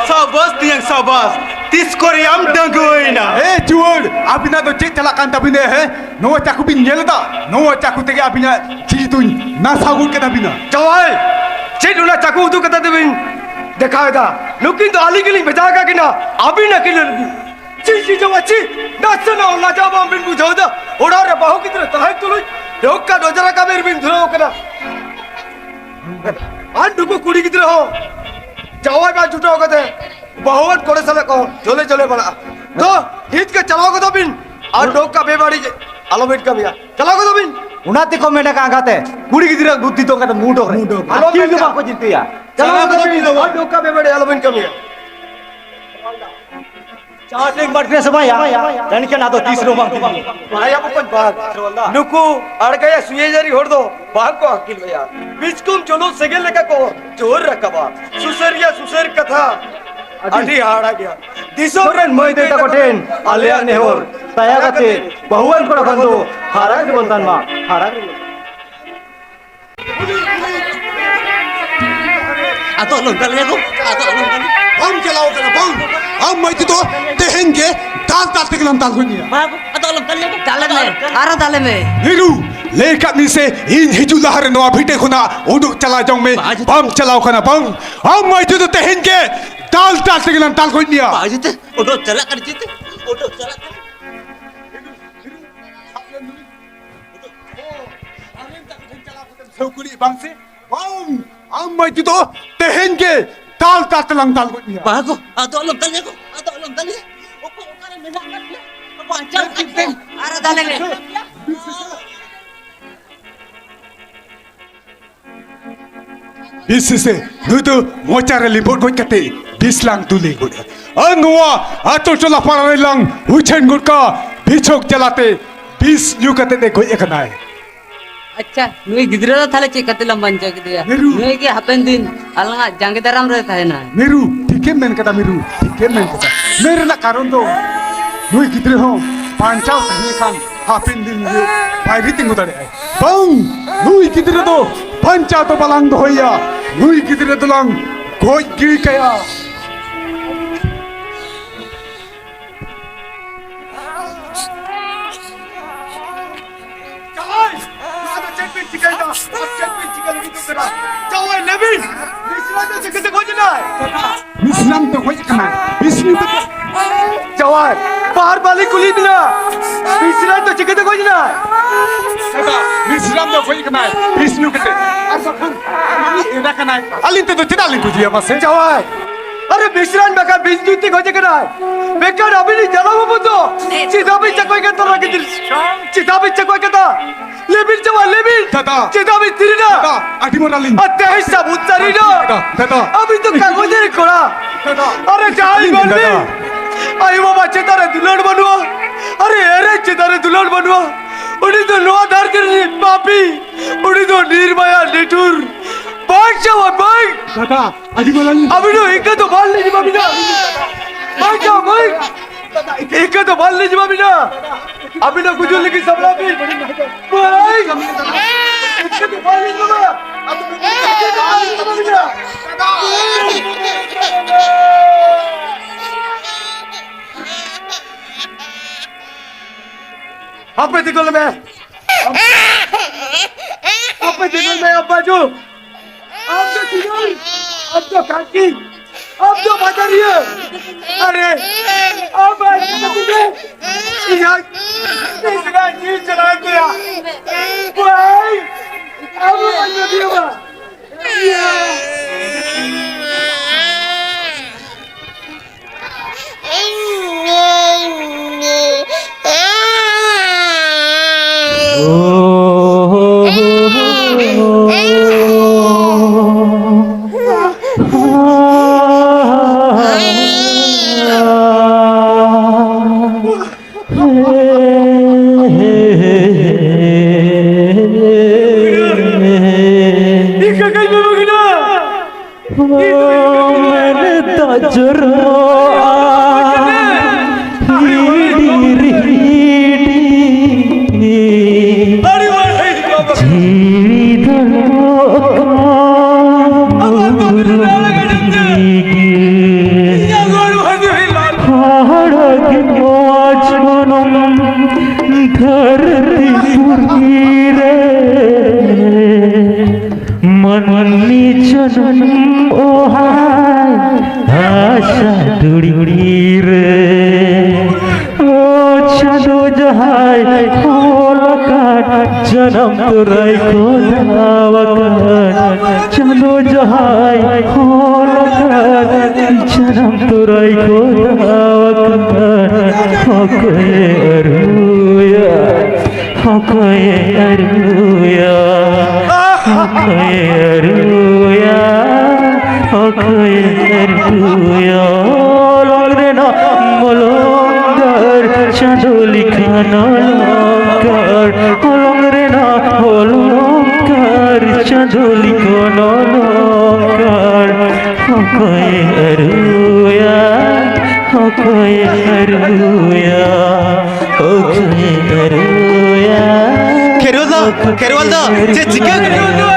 ᱥᱟᱵᱟᱥ ᱛᱮᱭᱟᱝ, ᱥᱟᱵᱟᱥ᱾ ᱛᱤᱥ ᱠᱚᱨᱮ ᱟᱢ ᱰᱟᱺᱜᱩᱣᱟᱹᱭᱮᱱᱟ? ᱮ ᱡᱩᱣᱟᱹᱱ, ᱟᱹᱵᱤᱱᱟᱜ ᱫᱚ ᱪᱮᱫ ᱪᱟᱞᱟᱜ ᱠᱟᱱ ᱛᱟᱹᱵᱤᱱᱟ, ᱦᱮᱸ? ᱱᱚᱣᱟ ᱪᱟᱠᱩ ᱵᱤᱱ ᱧᱮᱞ ᱮᱫᱟ? ᱱᱚᱣᱟ ᱪᱟᱠᱩ ᱛᱮᱜᱮ ᱟᱹᱵᱤᱱᱟᱜ ᱡᱤᱣᱤ ᱫᱚᱧ ᱱᱟᱥᱟᱣ ᱜᱚᱫ ᱠᱮᱫᱟ ᱵᱤᱱᱟ᱾ ᱡᱟᱶᱟᱭ, ᱪᱮᱫ ᱚᱱᱟ ᱪᱟᱠᱩ ᱩᱫᱩᱜ ᱠᱟᱛᱮ ᱫᱚᱵᱤᱱ ᱫᱮᱠᱷᱟᱣ ᱮᱫᱟ? ᱱᱩᱠᱤᱱ ᱫᱚ ᱟᱹᱞᱤᱧ ᱜᱮᱞᱤᱧ ᱵᱷᱮᱡᱟ ᱟᱠᱟᱫ ᱠᱤᱱᱟ, ᱟᱹᱵᱤᱱ ᱟᱹᱠᱤᱱ ᱞᱟᱹᱜᱤᱫ᱾ ᱪᱤ, ᱪᱤ, ᱡᱟᱶᱟᱭ, ᱪᱤ, ᱱᱟᱥᱮᱱᱟᱜ ᱞᱟᱡᱟᱣ ᱵᱟᱝ ᱵᱤᱱ ᱵᱩᱡᱷᱟᱹᱣ ᱮᱫᱟ? ᱚᱲᱟᱜ ᱨᱮ ᱵᱟᱹᱦᱩ ᱜᱤᱫᱽᱨᱟᱹ ᱛᱟᱦᱮᱸ ᱛᱩᱞᱩᱡ ᱱᱚᱝᱠᱟ ᱱᱚᱡᱚᱨ ᱠᱟᱹᱢᱤ ᱨᱮᱵᱤᱱ ᱫᱷᱩᱨᱟᱹᱣ ᱠᱟᱱᱟ᱾ ᱟᱨ ᱱᱩᱠᱩ ᱠᱩᱲᱤ ᱜᱤᱫᱽᱨᱟᱹ ᱦᱚᱸ ᱡᱟᱶᱟᱭ ᱵᱟᱝ ᱡᱩᱴᱟᱹᱣ ᱠᱟᱛᱮ ᱵᱟᱹᱦᱩᱣᱟᱱ ᱠᱚᱲᱟ ᱥᱟᱞᱟᱜ ᱠᱚ ᱡᱚᱞᱮ ᱡᱚᱞᱮ ᱵᱟᱲᱟᱜᱼᱟ᱾ ᱛᱚ, ᱱᱤᱛ ᱜᱮ ᱪᱟᱞᱟᱣ ᱜᱚᱫᱚᱜ ᱵᱤᱱ ᱟᱨ ᱱᱚᱝᱠᱟ ᱵᱮᱵᱟᱹᱲᱤᱡ ᱟᱞᱚᱵᱤᱱ ᱠᱟᱹᱢᱤᱭᱟ᱾ ᱪᱟᱞᱟᱣ ᱜᱚᱫᱚᱜ ᱵᱤᱱ᱾ ᱚᱱᱟ ᱛᱮᱠᱚ ᱢᱮᱱ ᱟᱠᱟᱫ ᱟᱸᱜᱟᱛᱮ, ᱠᱩᱲᱤ ᱜᱤᱫᱽᱨᱟᱹ ᱵᱩᱫᱽᱫᱷᱤ ᱫᱚ ᱚᱱᱠᱟᱛᱮ ᱢᱩᱰᱚᱜ ᱨᱮ᱾ ᱢᱩᱰᱚᱜ ᱨᱮ᱾ ᱟᱨ ᱪᱮᱫ ᱜᱮ ᱵᱟᱠᱚ ᱪᱤᱱᱛᱟᱹᱭᱟ᱾ ᱪᱟᱞᱟᱣ ᱜᱚᱫᱚᱜ ᱵᱤᱱ ᱟᱨ ᱱᱚᱝᱠᱟ ᱵᱮᱵᱟᱹᱲᱤᱡ ᱟᱞᱚᱵᱤᱱ ᱠᱟᱹᱢᱤᱭᱟ᱾ ᱡᱟᱦᱟᱸ ᱴᱷᱮᱱ ᱵᱟᱹᱲᱛᱤ ᱥᱮ ᱵᱟᱭᱟ, ᱮᱱᱠᱷᱟᱱ ᱟᱫᱚ ᱛᱤᱥ ᱨᱮᱦᱚᱸ ᱵᱟᱝ ᱛᱤᱸᱜᱩᱱᱟ᱾ ᱵᱟᱲᱟᱭᱟ ᱵᱚᱠᱚᱧ ᱵᱟᱝ᱾ ᱱᱩᱠᱩ ᱟᱲᱜᱟᱭᱟ ᱥᱩᱭᱟᱹᱡᱟᱹᱨᱤ ᱦᱚᱲ ᱫᱚ ᱵᱟᱝ ᱠᱚ ᱟᱹᱠᱤᱞ ᱵᱟᱭᱟ᱾ ᱵᱤᱪᱠᱚᱢ ᱡᱚᱞᱚ ᱥᱮᱸᱜᱮᱞ ᱞᱮᱠᱟ ᱠᱚ ᱡᱳᱨ ᱨᱟᱠᱟᱵᱟ᱾ ᱥᱩᱥᱟᱹᱨᱤᱭᱟᱹ ᱥᱩᱥᱟᱹᱨ ᱠᱟᱛᱷᱟ ᱟᱹᱰᱤ ᱦᱟᱦᱟᱲᱟ ᱜᱮᱭᱟ᱾ ᱫᱤᱥᱚᱢ ᱨᱮᱱ ᱢᱟᱹᱭ ᱫᱟᱹᱭ ᱛᱟᱠᱚ ᱴᱷᱮᱱ ᱟᱞᱮᱭᱟᱜ ᱱᱮᱦᱚᱨ, ᱫᱟᱭᱟ ᱠᱟᱛᱮ ᱵᱟᱹᱦᱩᱣᱟᱱ ᱠᱚᱲᱟ ᱠᱷᱚᱱ ᱫᱚ ᱯᱷᱟᱨᱟᱠ ᱨᱮᱵᱚᱱ ᱛᱟᱦᱮᱱ ᱢᱟ, ᱯᱷᱟᱨᱟᱠ ᱨᱮᱵᱚᱱ ᱛᱟᱦᱮᱱ ᱢᱟ᱾ ᱟᱫᱚ ᱟᱞᱚᱢ ᱫᱟᱞᱮᱭᱟ ᱜᱚ, ᱟᱫᱚ ᱟᱞᱚᱢ ᱫᱟᱞᱮᱭᱟ᱾ ᱵᱟᱢ ᱪᱟᱞᱟᱣ ᱠᱟᱱᱟ ᱵᱟᱝ? ᱟᱢ ᱢᱟᱹᱭ ᱛᱮᱫᱚ ᱛᱮᱦᱮᱧ ᱜᱮ ᱫᱟᱞ ᱫᱟᱞ ᱛᱮᱜᱮ ᱞᱟᱝ ᱫᱟᱞ ᱜᱚᱡ ᱢᱮᱭᱟ᱾ ᱵᱟᱝ ᱜᱚ, ᱟᱫᱚ ᱟᱞᱚᱢ ᱫᱟᱞᱮᱭᱟ ᱜᱚ, ᱫᱟᱞᱮ ᱢᱮ, ᱟᱨᱚ ᱫᱟᱞᱮ ᱢᱮ᱾ ᱱᱤᱨᱩ, ᱞᱟᱹᱭ ᱠᱟᱜ ᱢᱤᱧ ᱥᱮ, ᱤᱧ ᱦᱤᱡᱩᱜ ᱞᱟᱦᱟ ᱨᱮ ᱱᱚᱣᱟ ᱵᱷᱤᱴᱟᱹ ᱠᱷᱚᱱᱟᱜ ᱩᱰᱩᱠ ᱪᱟᱞᱟᱣ ᱡᱚᱝ ᱢᱮ᱾ ᱵᱟᱝ, ᱡᱩᱛ- ᱵᱟᱢ ᱪᱟᱞᱟᱣ ᱠᱟᱱᱟ ᱵᱟᱝ? ᱟᱢ ᱢᱟᱹᱭ ᱛᱮᱫᱚ ᱛᱮᱦᱮᱧ ᱜᱮ ᱫᱟᱞ ᱫᱟᱞ ᱛᱮᱜᱮ ᱞᱟᱝ ᱫᱟᱞ ᱜᱚᱡ ᱢᱮᱭᱟ᱾ ᱵᱟᱝ, ᱡᱩᱛ- ᱩᱰᱩᱠ ᱪᱟᱞᱟᱜ ᱠᱟᱱᱟ, ᱪᱮᱫ ᱛᱮ? ᱩᱰᱩᱠ ᱪᱟᱞᱟᱜ ᱠᱟᱱᱟ᱾ ᱥᱟᱹᱣᱠᱩᱲᱤ ᱵᱟᱝ ᱥᱮ? ᱵᱟᱝ! ᱟᱢ ᱢᱟᱹᱭ ᱛᱮᱫᱚ ᱛᱮᱦᱮᱧ ᱜᱮ ᱫᱟᱞ ᱫᱟᱞ ᱛᱮᱞᱟᱝ ᱫᱟᱞ ᱜᱚᱡ ᱢᱮᱭᱟ᱾ ᱵᱟᱝ ᱜᱚ, ᱟᱫᱚ ᱟᱞᱚᱢ ᱫᱟᱞᱮᱭᱟ ᱜᱚ, ᱟᱫᱚ ᱟᱞᱚᱢ ᱫᱟᱞᱮᱭᱟ᱾ ᱚᱠᱚᱭ ᱚᱠᱟᱨᱮ ᱢᱮᱱᱟᱜ ᱟᱠᱟᱫ ᱯᱮᱭᱟ? ᱵᱟᱧᱪᱟᱣ ᱟᱠᱟᱫ ᱯᱮᱭᱟ? ᱟᱨᱚ ᱫᱟᱞᱮ ᱢᱮ᱾ ᱵᱤᱥ ᱥᱮ ᱱᱩᱭ ᱫᱚ ᱢᱚᱪᱟ ᱨᱮ ᱞᱤᱸᱵᱚᱫ ᱜᱚᱡ ᱠᱟᱛᱮ ᱵᱤᱥ ᱞᱟᱝ ᱫᱩᱞᱮ ᱜᱚᱫ ᱟᱭᱟ᱾ ᱟᱨ ᱱᱚᱣᱟ ᱟᱛᱳ ᱴᱚᱞᱟ ᱯᱟᱲᱟ ᱨᱮᱞᱟᱝ ᱩᱪᱷᱟᱹᱱ ᱜᱚᱫ ᱠᱟᱜᱼᱟ, ᱵᱤᱪᱷᱚᱠ ᱡᱟᱞᱟᱛᱮ ᱵᱤᱥ ᱧᱩ ᱠᱟᱛᱮ ᱮ ᱜᱚᱡ ᱟᱠᱟᱱᱟᱭ᱾ ᱟᱪᱪᱷᱟ, ᱱᱩᱭ ᱜᱤᱫᱽᱨᱟᱹ ᱫᱚ ᱛᱟᱦᱞᱮ ᱪᱮᱫ ᱠᱟᱛᱮ ᱞᱟᱝ ᱵᱟᱧᱪᱟᱣ ᱠᱮᱫᱮᱭᱟ? ᱢᱤᱨᱩ᱾ ᱱᱩᱭ ᱜᱮ ᱦᱟᱯᱮᱱ ᱫᱤᱱ ᱟᱞᱟᱝᱟᱜ ᱡᱟᱸᱜᱮ ᱫᱟᱨᱟᱢ ᱨᱮ ᱛᱟᱦᱮᱱᱟᱭ᱾ ᱢᱤᱨᱩ, ᱴᱷᱤᱠᱮᱢ ᱢᱮᱱ ᱠᱟᱫᱟ ᱢᱤᱨᱩ, ᱴᱷᱤᱠᱮᱢ ᱢᱮᱱ ᱠᱟᱫᱟ᱾ ᱢᱮᱱ ᱨᱮᱱᱟᱜ ᱠᱟᱨᱚᱱ ᱫᱚ ᱱᱩᱭ ᱜᱤᱫᱽᱨᱟᱹ ᱦᱚᱸ ᱵᱟᱧᱪᱟᱣ ᱛᱟᱦᱮᱸ ᱞᱮᱱᱠᱷᱟᱱ ᱦᱟᱯᱮᱱ ᱫᱤᱱ ᱨᱮ ᱵᱟᱭ ᱨᱤ ᱛᱤᱸᱜᱩ ᱫᱟᱲᱮᱭᱟᱜᱼᱟᱭ᱾ ᱵᱟᱝ, ᱱᱩᱭ ᱜᱤᱫᱽᱨᱟᱹ ᱫᱚ ᱵᱟᱧᱪᱟᱣ ᱫᱚ ᱵᱟᱞᱟᱝ ᱫᱚᱦᱚᱭᱟ, ᱱᱩᱭ ᱜᱤᱫᱽᱨᱟᱹ ᱫᱚᱞᱟᱝ ᱜᱚᱡ ᱜᱤᱲᱤ ᱠᱟᱭᱟ᱾ ᱡᱟᱶᱟᱭ, ᱱᱚᱣᱟ ᱫᱚ ᱪᱮᱫ ᱵᱤᱱ ᱪᱤᱠᱟᱹᱭᱮᱫᱟ? ᱟᱨ ᱪᱮᱫ ᱵᱤᱱ ᱪᱤᱠᱟᱹ ᱞᱟᱹᱜᱤᱫᱚᱜ ᱠᱟᱱᱟ? ᱡᱟᱶᱟᱭ, ᱞᱟᱹᱭ ᱵᱤᱱ, ᱵᱤᱥᱨᱟᱢ ᱫᱚ ᱪᱤᱠᱟᱹᱛᱮ ᱜᱚᱡ ᱮᱱᱟᱭ? ᱵᱤᱥᱨᱟᱢ ᱫᱚ ᱜᱚᱡ ᱟᱠᱟᱱᱟᱭ᱾ ᱵᱤᱥᱱᱩ ᱫᱚ ᱡᱟᱶᱟᱭ, ᱵᱟᱨ ᱵᱟᱨ ᱞᱤᱧ ᱠᱩᱞᱤᱭᱮᱫ ᱵᱤᱱᱟ, ᱵᱤᱥᱨᱟᱢ ᱫᱚ ᱪᱤᱠᱟᱹᱛᱮ ᱜᱚᱡ ᱮᱱᱟᱭ? ᱫᱟᱫᱟ, ᱵᱤᱥᱨᱟᱢ ᱫᱚ ᱜᱚᱡ ᱟᱠᱟᱱᱟᱭ ᱵᱤᱥᱱᱩ ᱠᱟᱛᱮ᱾ ᱟᱨ ᱵᱟᱠᱷᱟᱱ ᱩᱱᱤ ᱮᱨᱟ ᱠᱟᱱᱟᱭ, ᱟᱹᱞᱤᱧ ᱛᱮᱫᱚ ᱪᱮᱫᱟᱜ ᱞᱤᱧ ᱜᱚᱡᱮᱭᱟ ᱢᱟᱥᱮ? ᱡᱟᱶᱟᱭ, ᱟᱨᱮ ᱵᱤᱥᱨᱟᱢ ᱵᱟᱠᱷᱟᱱ ᱵᱤᱥᱱᱩ ᱛᱮ ᱜᱚᱡ ᱟᱠᱟᱱᱟᱭ᱾ ᱵᱮᱠᱟᱨ ᱟᱹᱵᱤᱱ ᱡᱟᱞᱟ ᱵᱟᱹᱵᱩ ᱫᱚ ᱪᱮᱫᱟᱜ ᱵᱤᱱ ᱪᱟᱠᱚᱭ ᱠᱟᱱ ᱛᱟᱵᱚᱱᱟ ᱜᱤᱫᱽᱨᱟᱹ? ᱪᱮᱫᱟᱜ ᱵᱤᱱ ᱪᱟᱠᱚᱭ ᱠᱟᱱᱟ? ᱞᱟᱹᱭ ᱵᱤᱱ ᱡᱟᱶᱟᱭ, ᱞᱟᱹᱭ ᱵᱤᱱ᱾ ᱫᱟᱫᱟ᱾ ᱪᱮᱫᱟᱜ ᱵᱤᱱ ᱛᱤᱨᱤᱱᱟ? ᱫᱟᱫᱟ, ᱟᱹᱰᱤ ᱢᱟᱨᱟᱝ ᱞᱤᱧ ᱟᱨ ᱛᱮᱦᱮᱧ ᱥᱟᱵᱩᱛ ᱥᱟᱹᱨᱤᱱᱟ᱾ ᱫᱟᱫᱟ, ᱫᱟᱫᱟ᱾ ᱟᱹᱵᱤᱱ ᱫᱚ ᱠᱟᱜᱚᱡᱽ ᱨᱮ ᱠᱚᱲᱟ᱾ ᱫᱟᱫᱟ᱾ ᱟᱨᱮ ᱡᱟᱦᱟᱸᱭ ᱟᱹᱞᱤᱧ ᱢᱟᱹᱱᱢᱤ᱾ ᱫᱟᱫᱟ᱾ ᱟᱭᱳ ᱵᱟᱵᱟ ᱪᱮᱛᱟᱱ ᱨᱮ ᱫᱩᱞᱟᱹᱲ ᱵᱟᱹᱱᱩᱜᱼᱟ᱾ ᱟᱨᱮ ᱮᱨᱮ ᱪᱮᱛᱟᱱ ᱨᱮ ᱫᱩᱞᱟᱹᱲ ᱵᱟᱹᱱᱩᱜᱼᱟ᱾ ᱩᱱᱤ ᱫᱚ ᱱᱚᱣᱟ ᱫᱷᱟᱹᱨᱛᱤ ᱨᱤᱱᱤᱡ ᱯᱟᱯᱤ᱾ ᱩᱱᱤ ᱫᱚ ᱱᱤᱨᱢᱟᱭᱟ ᱱᱤᱴᱷᱩᱨ᱾ ᱵᱟᱝ ᱡᱟᱶᱟᱭ, ᱵᱟᱝ᱾ ᱫᱟᱫᱟ, ᱟᱹᱰᱤ ᱢᱟᱨᱟᱝ᱾ ᱟᱹᱵᱤᱱ ᱫᱚ ᱤᱱᱠᱟᱹ ᱫᱚ ᱵᱟᱝ ᱞᱤᱧ ᱮᱢᱟ ᱵᱤᱱᱟ᱾ ᱵᱟᱝ ᱡᱟᱶᱟᱭ, ᱵᱟᱝ᱾ ᱤᱱᱠᱟᱹ ᱫᱚ ᱵᱟᱝ ᱞᱤᱧ ᱮᱢᱟ ᱵᱤᱱᱟ᱾ ᱟᱹᱵᱤᱱ ᱫᱚ ᱜᱩᱡᱩᱜ ᱞᱟᱹᱜᱤᱫ ᱥᱟᱯᱲᱟᱣ ᱵᱤᱱ᱾ ᱵᱟᱝ᱾ ᱤᱱᱠᱟᱹ ᱫᱚ ᱵᱟᱝ ᱞᱤᱧ ᱮᱢᱟ᱾ ᱤᱱᱠᱟᱹ ᱫᱚ ᱵᱟᱝ ᱞᱤᱧ ᱮᱢᱟ ᱵᱤᱱᱟ᱾ ᱦᱟᱯᱮ ᱛᱤᱸᱜᱩ ᱞᱮᱢᱮ᱾ ᱦᱟᱯᱮ ᱛᱤᱸᱜᱩ ᱞᱮᱢᱮ, ᱟᱵᱵᱟᱡᱩ᱾ ᱟᱢ ᱫᱚ ᱪᱤᱞᱤ? ᱟᱢ ᱫᱚ ᱠᱟᱹᱠᱤ? ᱟᱢ ᱫᱚ ᱵᱟᱡᱟᱨᱤᱭᱟᱹ? ᱟᱨᱮ, ᱟᱢ ᱵᱟᱭ ᱠᱟᱹᱠᱤ ᱜᱮ? ᱤᱧᱟᱹᱜ, ᱤᱧᱟᱹᱜ ᱡᱤᱣᱤ ᱪᱟᱞᱟᱣᱮᱱ ᱛᱟᱭᱟ᱾ ᱵᱷᱟᱭ, ᱟᱢ ᱦᱚᱸ ᱵᱟᱹᱧ ᱵᱟᱹᱜᱤᱭᱟᱢᱟ᱾ ᱦᱚᱲ ᱜᱮ ᱱᱚᱣᱟ ᱡᱚᱱᱚᱢ ᱫᱷᱟᱹᱨᱛᱤ ᱯᱩᱨᱤ ᱨᱮ ᱢᱟᱹᱱᱢᱤ ᱡᱚᱱᱚᱢ ᱚᱦᱟᱭ ᱦᱟᱥᱟ ᱫᱷᱩᱲᱤ ᱨᱮ᱾ ᱚ ᱪᱟᱸᱫᱚ ᱡᱟᱦᱟᱸᱭ ᱚᱞ ᱟᱠᱟᱫ, ᱡᱟᱱᱟᱢ ᱛᱚᱨᱟᱭ ᱠᱚ ᱫᱟᱣ ᱟᱠᱟᱫ, ᱪᱟᱸᱫᱚ ᱡᱟᱦᱟᱸᱭ ᱚᱞ ᱟᱠᱟᱫ, ᱡᱟᱱᱟᱢ ᱛᱚᱨᱟᱭ ᱠᱚ ᱫᱟᱣ ᱟᱠᱟᱫ, ᱚᱠᱚᱭᱮ ᱟᱹᱨᱩᱭᱟ? ᱚᱠᱚᱭᱮ ᱟᱹᱨᱩᱭᱟ? ᱚᱠᱚᱭᱮ ᱟᱹᱨᱩᱭᱟ? ᱚᱠᱚᱭᱮ ᱟᱹᱨᱩᱭᱟ? ᱚᱞᱚᱝ ᱨᱮᱱᱟᱜ ᱢᱚᱞᱚᱝ ᱫᱟᱨ ᱪᱟᱸᱫᱚ ᱞᱮᱠᱟᱱ ᱚᱞᱚᱝᱠᱟᱨ, ᱚᱞᱚᱝ ᱨᱮᱱᱟᱜ ᱚᱞᱚᱝᱠᱟᱨ ᱪᱟᱸᱫᱚ ᱞᱮᱠᱟᱱ ᱚᱞᱚᱝᱠᱟᱨ᱾ ᱚᱠᱚᱭᱮ ᱟᱹᱨᱩᱭᱟ? ᱚᱠᱚᱭᱮ ᱟᱹᱨᱩᱭᱟ? ᱚᱠᱚᱭᱮ ᱟᱹᱨᱩᱭᱟ? ᱠᱷᱮᱨᱣᱟᱞ ᱫᱟ, ᱠᱷᱮᱨᱣᱟᱞ ᱫᱟ, ᱪᱮᱫ ᱪᱤᱠᱟᱹ ᱠᱟᱱᱟ?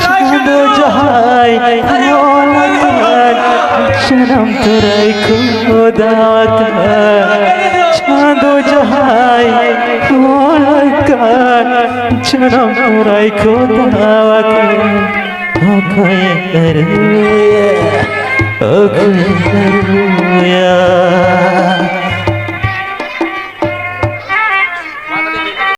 ᱪᱟᱸᱫᱚ ᱡᱟᱦᱟᱸᱭ ᱚᱞ ᱟᱠᱟᱫ, ᱡᱟᱱᱟᱢ ᱛᱚᱨᱟᱭ ᱠᱚ ᱫᱟᱣ ᱟᱠᱟᱫ, ᱪᱟᱸᱫᱚ ᱡᱟᱦᱟᱸᱭ ᱚᱞ ᱟᱠᱟᱫ, ᱡᱟᱱᱟᱢ ᱛᱚᱨᱟᱭ ᱠᱚ ᱫᱟᱣ ᱟᱠᱟᱫ᱾ ᱚᱠᱚᱭᱮ ᱠᱟᱹᱨᱩᱭᱟ, ᱚᱠᱚᱭᱮ ᱠᱟᱹᱨᱩᱭᱟ᱾